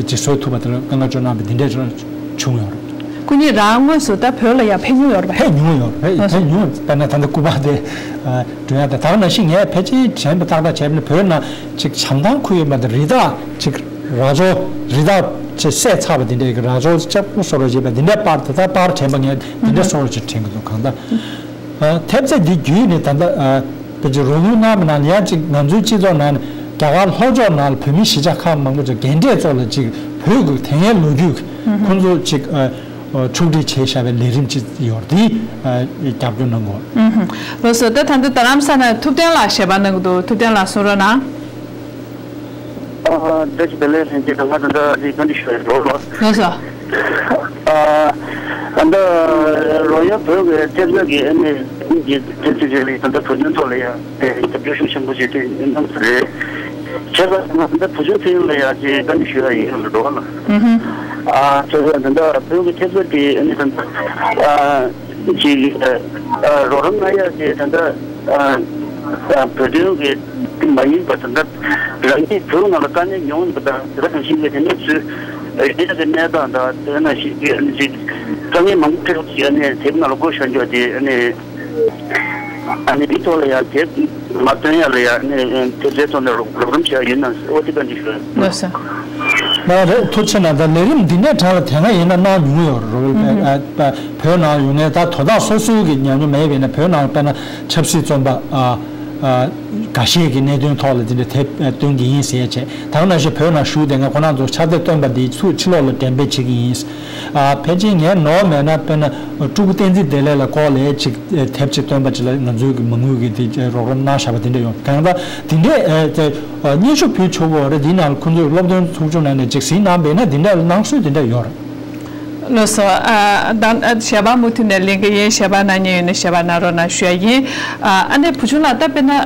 ཅིག་བཟོ་ཐུབ་པ་དེ་ལ་བཀའ་མོལ་བརྗོད་གནང་བ་འདི་འདྲ་བྱུང་ཡོད་རེད། སྐུ་ཉིད་རང་དངོས་སུ་ད་བོད་ལ་ཡང་ཕེབས་མྱོང་ཡོད་རེད་པས། ཕེབས་མྱོང་ཡོད་རེད། ཕེབས་ཕེབས་མྱོང་། དཔེར་ན་ད་ལྟ་སྐུ་པར་དེ་ཨ་སྒྲོན་ཡ་དེ་ད་ག་ནང་བཞིན་ངས་ཕལ་ཆེར་དྲན་པ་ཏག་ཏག་བྱས་པ་ན་བོད་ནང་ཅིག་བྱམས་ཐང་ཁུལ་ཡོད་པ་དང་རི་དྭགས་ཅིག་རྭ་ཅོ་རི་དྭགས་ཅིག་བསད་ཚར་བ་འདི་འདྲའི་རྭ་ཅོ་ལྕགས་པོ་བཟོ་འདྲ་བྱས་པ་འདི་འདྲའི་པར་དེ་དག་པར་དྲན་པ་ངས་འདི་འདྲ་བཟོ་འདྲ་ཅིག་དྲན་གྱི་འདུག་གང་ལྟར། ཨ་ཐེབས་རྩ་འདི་བརྒྱུད་ནས་ད་ལྟ་ཨ་ཕལ་ཆེར་རོགས་སྐྱོར་གནང་བ་ནང་ལ་ཡང་ཅིག་ང་ཚོའི་སྤྱི་ཚོགས་ནང་ནས་རྒྱ་གར་ལྷོ་ཕྱོགས་ནང་ལ་བོད་མི་གཞིས་ཆགས་ཁག་མང་པོ་ཅིག་རྒན་གྲས་ཚོ་ལ་ཅིག་བོད་ཀྱི་དེ་སྔའི་ལོ་རྒྱུས་ཁོང་ཚོ་ཅིག་ཨ་ཕྱོགས་སྒྲིག་བྱས་བཞག་པའི་ལས་རིམ་ཅིག་ཡོད་རེད། དེ་ཨ་རྒྱབ་སྐྱོར་གནང་དགོས། ལགས་སོ། ད་ད་ལྟ་རྡ་རམ་ས་ལ་ཐུབ་བསྟན་ལགས་ཞལ་པར་གནང་གི་འདུག་ཐུབ་བསྟན་ལགས་གསུང་རོགས་གནང་། ཨ་བཀྲ་ཤིས་བདེ་ལེགས་ལྷན་རྒྱས། ང་ད་ལྟ་འདི་བཀའ་འདྲི་ཞུ་ཡ་འགྲོ་ལོ། ལགས་སོ། ཨ་ ད་ལྟ་རོ་ཡལ་བོད་ཀྱི་ཐེབས་རྩ་གི་ཨ་ནི་གི་ཐེབས་རྩ་ཅིག་ལ་ད་ལྟ་བོད་དོན་ཐོག་ལ་ཡང་དེ་རྒྱབ་སྐྱོར་ཤུགས་ཆེན་པོ་ཞིག་དེ་གནང་ས་རེད། བྱས་ཙང་ད་ལྟ་བུ་ཆུང་ཚེ་རིང་ལ་ཡང་ཅིག་བཀའ་འདྲི་ཞུ་ཡ་ཡིན་ལ་འགྲོ་བ་ལ། ཨ་བྱས་ཙང་ད་ལྟ་བོད་ཀྱི་ཐེབས་རྩ་དེ་ཨ་ནི་ད་ལྟ་ཅིག་རོགས་རམ་གནང་ཡ་དེ་ད་ལྟ་བོད་དོན་གྱི་མ་ཡིན་པ་ད་ལྟ་རང་ཉིད་བོད་ནང་ལ་དཀའ་ངལ་མྱོང་ཡོད་པ་དང་དེ་ག་ནང་བཞིན་གྱི་དེ་ནས་ཚུལ་ཡོད་ཀྱི་གནས་སྟངས་དང་དེ་ནང་བཞིན་གྱི་ཅིག་དཀའ་ངལ་མང་པོ་འཕྲད་ཀྱི་ཡོད་ནས་དེབ་ནང་ལ་བཀོད་བཞག་རྒྱུ་དེ་ཨ་ནི། ཨ་ནི་འདི་ཐོག་ལ་ཡང་དེབ་མ་བཏོན་ཡ་ལ་ཡང་ཨ་ནི་དེབ་དེ་ཐོག་ནས་རོགས་རོགས་རམ་བྱས་ཡ་ཡིན་ན་ཨོ་དེ་ག་འདྲ་ཞུ། ལགས་སོ། ལགས་རེད། ཐུགས་རྗེ་གནང་། ད་ལས་རིམ་འདི་ནས་དྲ་ལ་དེ་སྔ་ཡིན་ན་གནང་མྱོང་ཡོད་རེད། ཨ་ཨ་བོད་ནང་ཡོང་ནས་ད་དོ་བདག་སོ་སོའི་གི་ཉམས་མྱོང་མེད་པས་ན་བོད་ནང་དཔེར་ན་ཆབ་སྲིད་བཙོན་པ་ཨ་ཨ་འགའ་ཤས་ཀྱི་གནད་དོན་ཐོག་ལ་འདི་འདྲ་དེབ་ཨ་བཏོན་གི་ཡིན་ཟེར་བྱས། ད་ག་ནང་བཞིན་བོད་ནང་བཞུགས་བསྡད་མཁན་ཁོ་རང་ཚོ་ཕྱག་དེབ་བཏོན་པ་འདི་ཚུར་ཕྱི་ལོགས་ལ་འགྲེམས་སྤེལ་བྱེད་ཀྱི་ཡིན། ཨ་ཕལ་ཆེར་ངས་ནོར་མེད་ན་དཔེར་ན་སྤྲུལ་སྐུ་བསྟན་འཛིན་བདེ་ལེགས་ལ་ལྐོག་ལས་ཅིག་དེབ་ཅིག་བཏོན་པ་ཅིག་ལ་ང་ཚོའི་གི་མ་དངུལ་གི་དེ་རོགས་རམ་གནང་བཞག་པ་དེ་འདྲ་ཡོང་། གང་ལྟར་དེ་འདྲས་དེ་སྙན་ཞུ་ཕུལ་ཆོག་གི་ཡོད་རེད། དེའི་ནང་ལ་ཁོང་ཚོས་སློབ་སྟོན་ཚོགས་ཆུང་ནང་ནས་ཅིག་གཟིགས་གནང་བས་ན་དེ་འདྲ་གནང་སྲོལ་དེ་འདྲ་ཡོད་རེད། ལགས་སོ། ཨ་ད་ཞལ་པར་མུ་མཐུད་ནས་ལེན་གི་ཡིན། ཞལ་པར་གནང་མཁན་ཡོད་ན་ཞལ་པར་གནང་རོགས་གནང་ཞུ་ཡ་ཡིན། ཨ་ཨ་ནི་བུ་ཆུང་ལགས་ད་དཔེར་ན་ཨ་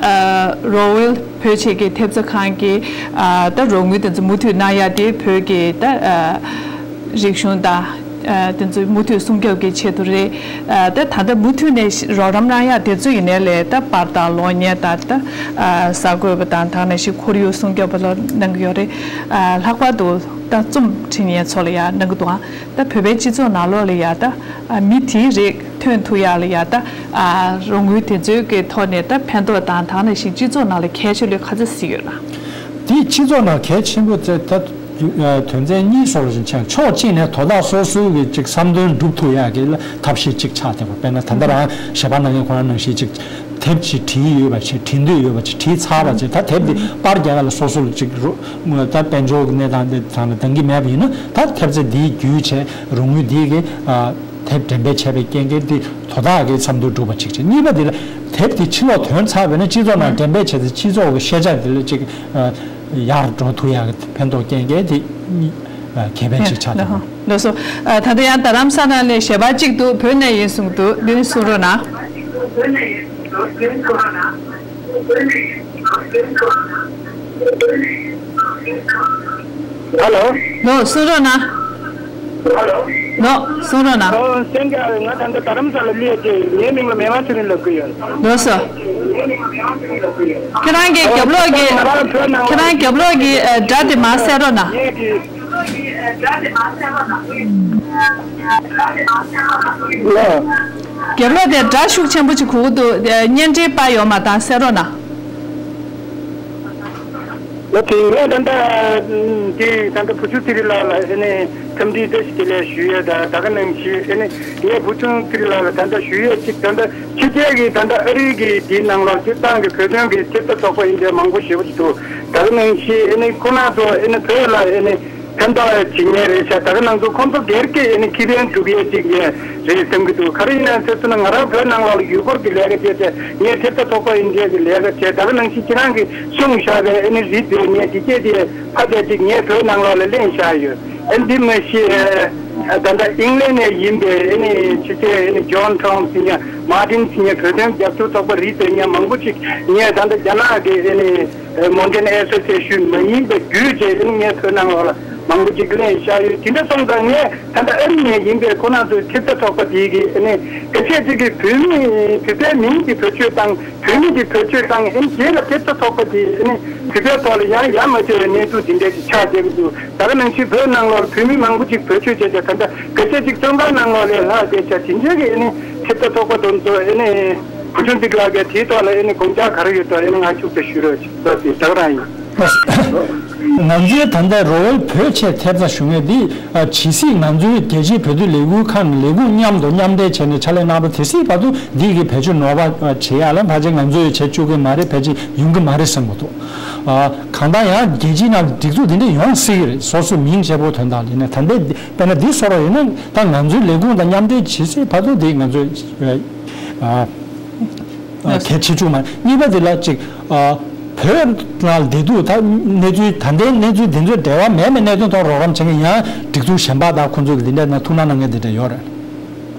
རོ་ཝེལ་བོད་ཆས་ཀྱི་ཐེབས་རྩ་ཁང་གི་ཨ་ད་རོགས་དངུལ་དེ་ཚོ་མུ་མཐུད་གནང་ཡ་དེ་བོད་ཀྱི་ད་ཨ་རིག་གཞུང་དང་། ཨ་དེ་ཚོ་མུ་མཐུད་སྲུང་སྐྱོབ་ཀྱི་ཆེད་དུ་རེད། ཨ་ད་ད་ལྟ་མུ་མཐུད་ནས་རོགས་རམ་གནང་ཡ་དེ་ཚོ་ཡིན་ནའི་ལས་ད་པར་དང་གློག་བརྙན་དང་ད་ཨ་གསར་འགོད་པ་དང་ད་ག་ནང་བཞིན་ཁོར་ཡུག་སྲུང་སྐྱོབ་པ་ལ་གནང་གི་ཡོད་རེད། ཨ་ལྷག་པར་དུ་ད་རྩོམ་འབྲི་མཁན་ཚོ་ལ་ཡ་གནང་གི་འདུག་ཨ་ད་བོད་པའི་སྤྱི་ཚོགས་ནང་ལོགས་ལ་ཡ་ད་ཨ་མི་དེའི་རིགས་ཐོན་ཐུབ་ཡ་ལ་ཡ་ད་ཨ་རོགས་དངུལ་དེ་ཚོའི་གི་ཐོག་ནས་ད་ཕན་ཐོགས་དང་ད་ག་ནང་བཞིན་སྤྱི་ཚོགས་ནང་ལ་གལ་ཆེ་ལོས་ག་ཚོད་གཟིགས་ཡོད་ན། དེ་སྤྱི་ཚོགས་ནང་གལ་ཆེན་པོ་ཚེ་ད། དོན་ཚན་གཉིས་སོགས་ལ་ཕྱིན་ཕྱོགས་གཅིག་ནས་དོ་བདག་སོ་སོའི་གི་ཅིག་བསམ་དོན་འགྲུབ་ཐུབ་ཡག་གི་ཐབས་ཤེས་གཅིག་ཆགས་བསྡད་པ། དཔེར་ན་ད་ལྟ་རང་ཞལ་པར་གནང་མཁན་ཁོ་རང་ནང་བཞིན་ཅིག་དེབ་ཅིག་བྲིས་ཡོད་པ་ཅིག་བྲིས་འདོད་ཡོད་པ་ཅིག་བྲིས་ཚར་བ་ཅིག་ད་དེབ་འདི་པར་རྒྱག་ཡག་ལ་སོ་སོ་ལ་ཅིག་རོ་ད་དཔལ་འབྱོར་གྱི་གནས་སྟངས་དེ་ཚང་ལ་འདང་གི་མེད་པ་ཡིན་ན་ད་ཐེབས་རྩ་འདིའི་བརྒྱུད་བྱས་རོགས་དངུལ་འདིའི་གི་དེབ་འགྲེམས་སྤེལ་བྱས་པའི་རྐྱེན་གྱིས་འདི་དོ་བདག་གི་བསམ་དོན་འགྲུབ་པ་ཅིག་བྱས། གཉིས་པ་འདི་ལ་དེབ་འདི་ཕྱི་ལོགས་ཐོན་ཚར་བས་ན་སྤྱི་ཚོགས་ནང་འགྲེམས་སྤེལ་བྱས་ཏེ་སྤྱི་ཚོགས་ཀྱི་ཤེས་བྱ་འདི་ལ་ཅིག་ཡར་འགྲོ་ཐུབ་ཡག་གི་ཕན་ཐོགས་རྐྱེན་གྱིས་དེ་གཉིས་ཁེ་ཕན་ཞིག་ཆགས་ཐུབ། ལགས་སོ། ད་ལྟ་ཡང་རྡ་རམ་ས་ལ་ནས་ཞལ་པར་གཅིག་འདུག་བོད་ནས་ཡིན་གསུངས་འདུག་འདི་ནི་གསུང་རོགས་གནང་། ཧ་ལོ། ལོ་གསུང་རོགས་གནང་། ལོ་གསུང་རོགས་གནང་། ཨོ་སེང་གེ་ང་ད་ལྟ་རྡ་རམ་ས་ལ་སླེབས་ཏེ་ངའི་མིང་ལ་མེ་མ་ཚེ་རིང་ལབ་ཀྱི་ཡོད། ལགས་སོ། ཁྱེད་རང་གི་རྒྱབ་ལོགས་ཀྱི་ཁྱེད་རང་རྒྱབ་ལོགས་ཀྱི་ཨ་སྒྲ་དེ་མར་གསལ་རོགས་གནང་། རྒྱབ་ལོགས་དེ་སྒྲ་ཤུགས་ཆེན་པོ་ཅིག་གོ་གི་འདུག་བརྙན་འཕྲིན་པར་ཡོད་མ་དང་གསལ་རོགས་གནང་། ལོ་དེ་ངས་ད་ལྟ་དེ་ད་ལྟ་བུ་ཆུང་ཚེ་རིང་ལགས་ལ་ཨ་ནི་འཚམས་འདྲི་བཀྲ་ཤིས་བདེ་ལེགས་ཞུ་ཡས་དང་ད་ག་ནང་བཞིན་ཨ་ནི་ངས་བུ་ཆུང་ཚེ་རིང་ལགས་ལ་ད་ལྟ་ཞུ་ཡས་གཅིག་ད་ལྟ་ཕྱི་རྒྱལ་གྱི་ད་ལྟ་ཨ་རི་གི་དེའི་ནང་ལོགས་སྤྱིར་བཏང་གི་བོད་དོན་གྱི་ཐེབས་རྩ་ཚོགས་པ་ཡིན་པའི་མང་པོ་ཞེ་པོ་ཅིག་འདུག་ད་ག་ནང་བཞིན་ཨ་ནི་ཁོ་རང་ཚོ་ཨ་ནི་བོད་ལ་ཨ་ནི་ཕན་ཐོགས་བྱེད་མཁན་རེད་ཤག་ད་ག་ནང་ཚོ་ཁོང་ཚོ་སྒེར་གྱི་ཨ་ནི་ཁེ་ཕན་སྒྲུབ་ཡས་ཅིག་ངས་རེད་བསམ་གྱི་འདུག་ག་རེ་ཡིན་ན་ཟེར་སོང་ན་ང་རང་བོད་ནང་ལོགས་ལ་ཡུལ་སྐོར་གྱི་ལས་ཀ་བྱས་ཏེ་ངས་ཐེབས་རྩ་ཚོགས་པ་ཡིན་མཁན་གྱི་ལས་ཀ་བྱས། ད་ག་ནང་བཞིན་ཁྱེད་རང་གིས་གསུངས་བཞག་པའི་ཨ་ནི་རིགས་དེ་ངས་འདི་སྐད་དེ་ཕ་དེ་ཅིག་ངས་བོད་ནང་ལོགས་ལ་ལེན་བཞག་ཡོད། ཨ་འདི་མ་གཞི་ད་ལྟ་ཨིང་ལན་ནས་ཡིན་པའི་ཨ་ནི་ཕྱི་རྒྱལ་ཨ་ནི་ཇོན་ཁྲོང་ཟེར་མཁན་མར་ཏིན་ཟེར་མཁན་བོད་དོན་རྒྱབ་སྐྱོར་ཚོགས་པ་རིགས་དེ་མཁན་མང་པོ་ཅིག་ངས་ད་ལྟ་རྒྱ་ནག་གི་ཨ་ནི་མོན་ཊན་ཨེ་སོ་སི་ཨེ་ཤན་མ་ཡིན་པའི་བརྒྱུད་བྱས་ཨ་ནི་ངས་བོད་ནང་ལོགས་ལ་མང་པོ་ཅིག་ལེན་བཞག་ཡོད། དེ་འདྲ་སོང་ཙང་ངས་ད་ལྟ་ཨ་རི་ནས་ཡིན་པའི་ཁོ་རང་ཚོའི་ཐེབས་རྩ་ཚོགས་པ་དེ་གི་ཨ་ནི་སྐད་ཆ་ཅིག་གི་བོད་མི་བོད་པའི་མིང་གི་བེད་སྤྱོད་བཏང་། བོད་མི་གི་བེད་སྤྱོད་བཏང་། ཨ་ནི་རྗེས་ལ་ཐེབས་རྩ་ཚོགས་པ་དེ་ཨ་ནི་བོད་པའི་ཐོག་ལ་ཡང་ཡ་མ་བྱས་པའི་གནས་ཚུལ་འདི་འདྲ་ཞིག་ཆགས་བསྡད་ཀྱི་འདུག་ད་ག་ནང་བཞིན་བོད་ནང་ལོགས་བོད་མི་མང་པོ་ཅིག་བེད་སྤྱོད་བྱས་བྱས་ད་ལྟ་སྐད་ཆ་ཅིག་བཙོན་ཁང་ནང་ལོགས་ལ་ལྷག་བསྡད་བྱས་དེ་འདྲ་གི་ཨ་ནི་ཐེབས་རྩ་ཚོགས་པ་དེ་ཚོ་ཨ་ནི་བུ་ཆུང་ཚེ་རིང་ལགས་ཀྱིས་དེའི་ཐོག་ལ་ཨ་ནི་དགོངས་འཆར་ག་རེ་ཡོད་དོ་ཨ་ནི་ང་ཅུང་ཙམ་ཞུ་རོགས་ཞུ་ད་ཟེར་ད་ག་རང་ཡིན། ང་ཚོའི་ད་ལྟ་རོ་ཝེལ་བོད་ཆས་ཐེབས་རྩ་ཞུ་མཁན་འདི་ཨ་ཇི་སྲིད་ང་ཚོའི་རྒྱལ་སྤྱིའི་བོད་དོན་ལས་ཁུངས་ཁག་ནས་ལས་ཁུངས་མཉམ་དུ་མཉམ་འབྲེལ་བྱས་ནས་ཕྱག་ལས་གནང་བ་དེ་སྲིད་བར་དུ་འདི་གི་བེད་སྤྱོད་ནོར་བ་བྱེད་ཡག་ལ་ཕལ་ཆེར་ང་ཚོས་བྱེད་བཅུག་གི་མ་རེད། ཕལ་ཆེར་ཡོང་གི་མ་རེད་བསམ་གྱི་འདུག་ཨ་གང་ལྟར་ཡང་རྒྱལ་སྤྱིའི་ནང་སྒྲིག་འཛུགས་འདི་འདྲ་ཡོང་སྲིད་ཀྱི་རེད། སོ་སོ་མིང་བྱས་པོ་དོན་དག་ལ་ཡིན་ན་ད་ལྟའི་དཔེར་ན་འདི་བཟོ་འདྲ་ཡིན་ན་ད་ང་ཚོའི་ལས་ཁུངས་དང་མཉམ་འབྲེལ་བྱེད་སྲིད་བར་དུ་འདི་ང་ཚོས་ཨ། ཨ་གལ་ཆེ་བཅུག་མ། གཉིས་པ་དེ་ལ་ཅིག་ཨ་བོད་ནང་བསྡད་དུས་ད་གནས་ཚུལ་ད་ལྟའི་གནས་ཚུལ་འདི་ཚོའི་འབྲེལ་བ་མེད་པའི་གནད་དོན་ཐོག་རོགས་རམ་བྱེད་མཁན་ཡང་སྒྲིག་འཛུགས་གཞན་པ་དང་ཁོང་ཚོས་འདི་འདྲ་ན་ཐུགས་སྣང་གནང་མཁན་འདི་འདྲ་ཡོད་རེད།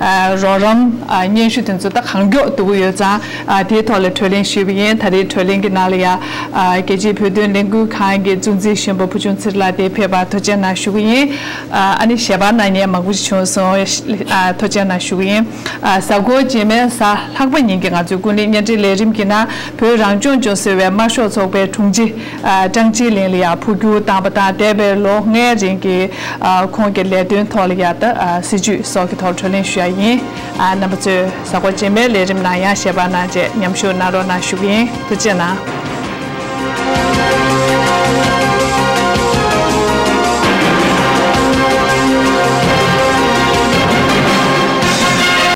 རོགས་རམ་སྙན་ཞུ་དེ་ཚོ་ད་གང་མགྱོགས་བསྡུ་གི་ཡོད་ཙང་དེའི་ཐོག་ལ་གྲོས་གླེང་ཞུས་པ་ཡིན། ད་རེས་གྲོས་གླེང་གི་ནང་ལ་ཡ་རྒྱལ་སྤྱིའི་བོད་དོན་ལས་འགུལ་ཁང་གི་གཙོ་འཛིན་གཞོན་པ་བུ་ཆུང་ཚེ་རིང་ལགས་དེ་ཕེབས་པར་ཐུགས་རྗེ་གནང་ཞུ་གི་ཡིན། ཨ་ནི་ཞལ་པར་གནང་མཁན་མང་པོ་ཞིག་བྱུང་སོང་། ཐུགས་རྗེ་གནང་ཞུ་གི་ཡིན། གཟའ་འཁོར་རྗེས་མའི་གཟའ་ལྷག་པ་ཉིན་གྱི་ང་ཚོའི་ཀུན་གླེང་བརྙན་འཕྲིན་ལས་རིམ་གྱི་ནང་བོད་རང་སྐྱོང་ལྗོངས་ཟེར་བའི་དམར་ཤོག་ཚོགས་པའི་དྲུང་ཆེ་ཀྲང་ཅི་ལིན་ལ་ཡ་འཕོ་འགྱུར་བཏང་པ་དང་འདས་པའི་ལོ་ལྔའི་རིང་གི་ཁོང་གི་ལས་དོན་ཐོག་ལ་ཡ་ད་སྲིད་བྱུས་སོགས་ཀྱི་ཐོག་གྲོས་གླེང་ཞུ་ཡ་ཡིན། རྣམ་པ་ཚོས་གཟའ་འཁོར་རྗེས་མའི་ལས་རིམ་ནང་ཡང་ཞལ་པར་གནང་རྗེས་མཉམ་ཞུགས་གནང་རོགས་གནང་ཞུ་གི་ཡིན། ཐུགས་རྗེ་གནང་།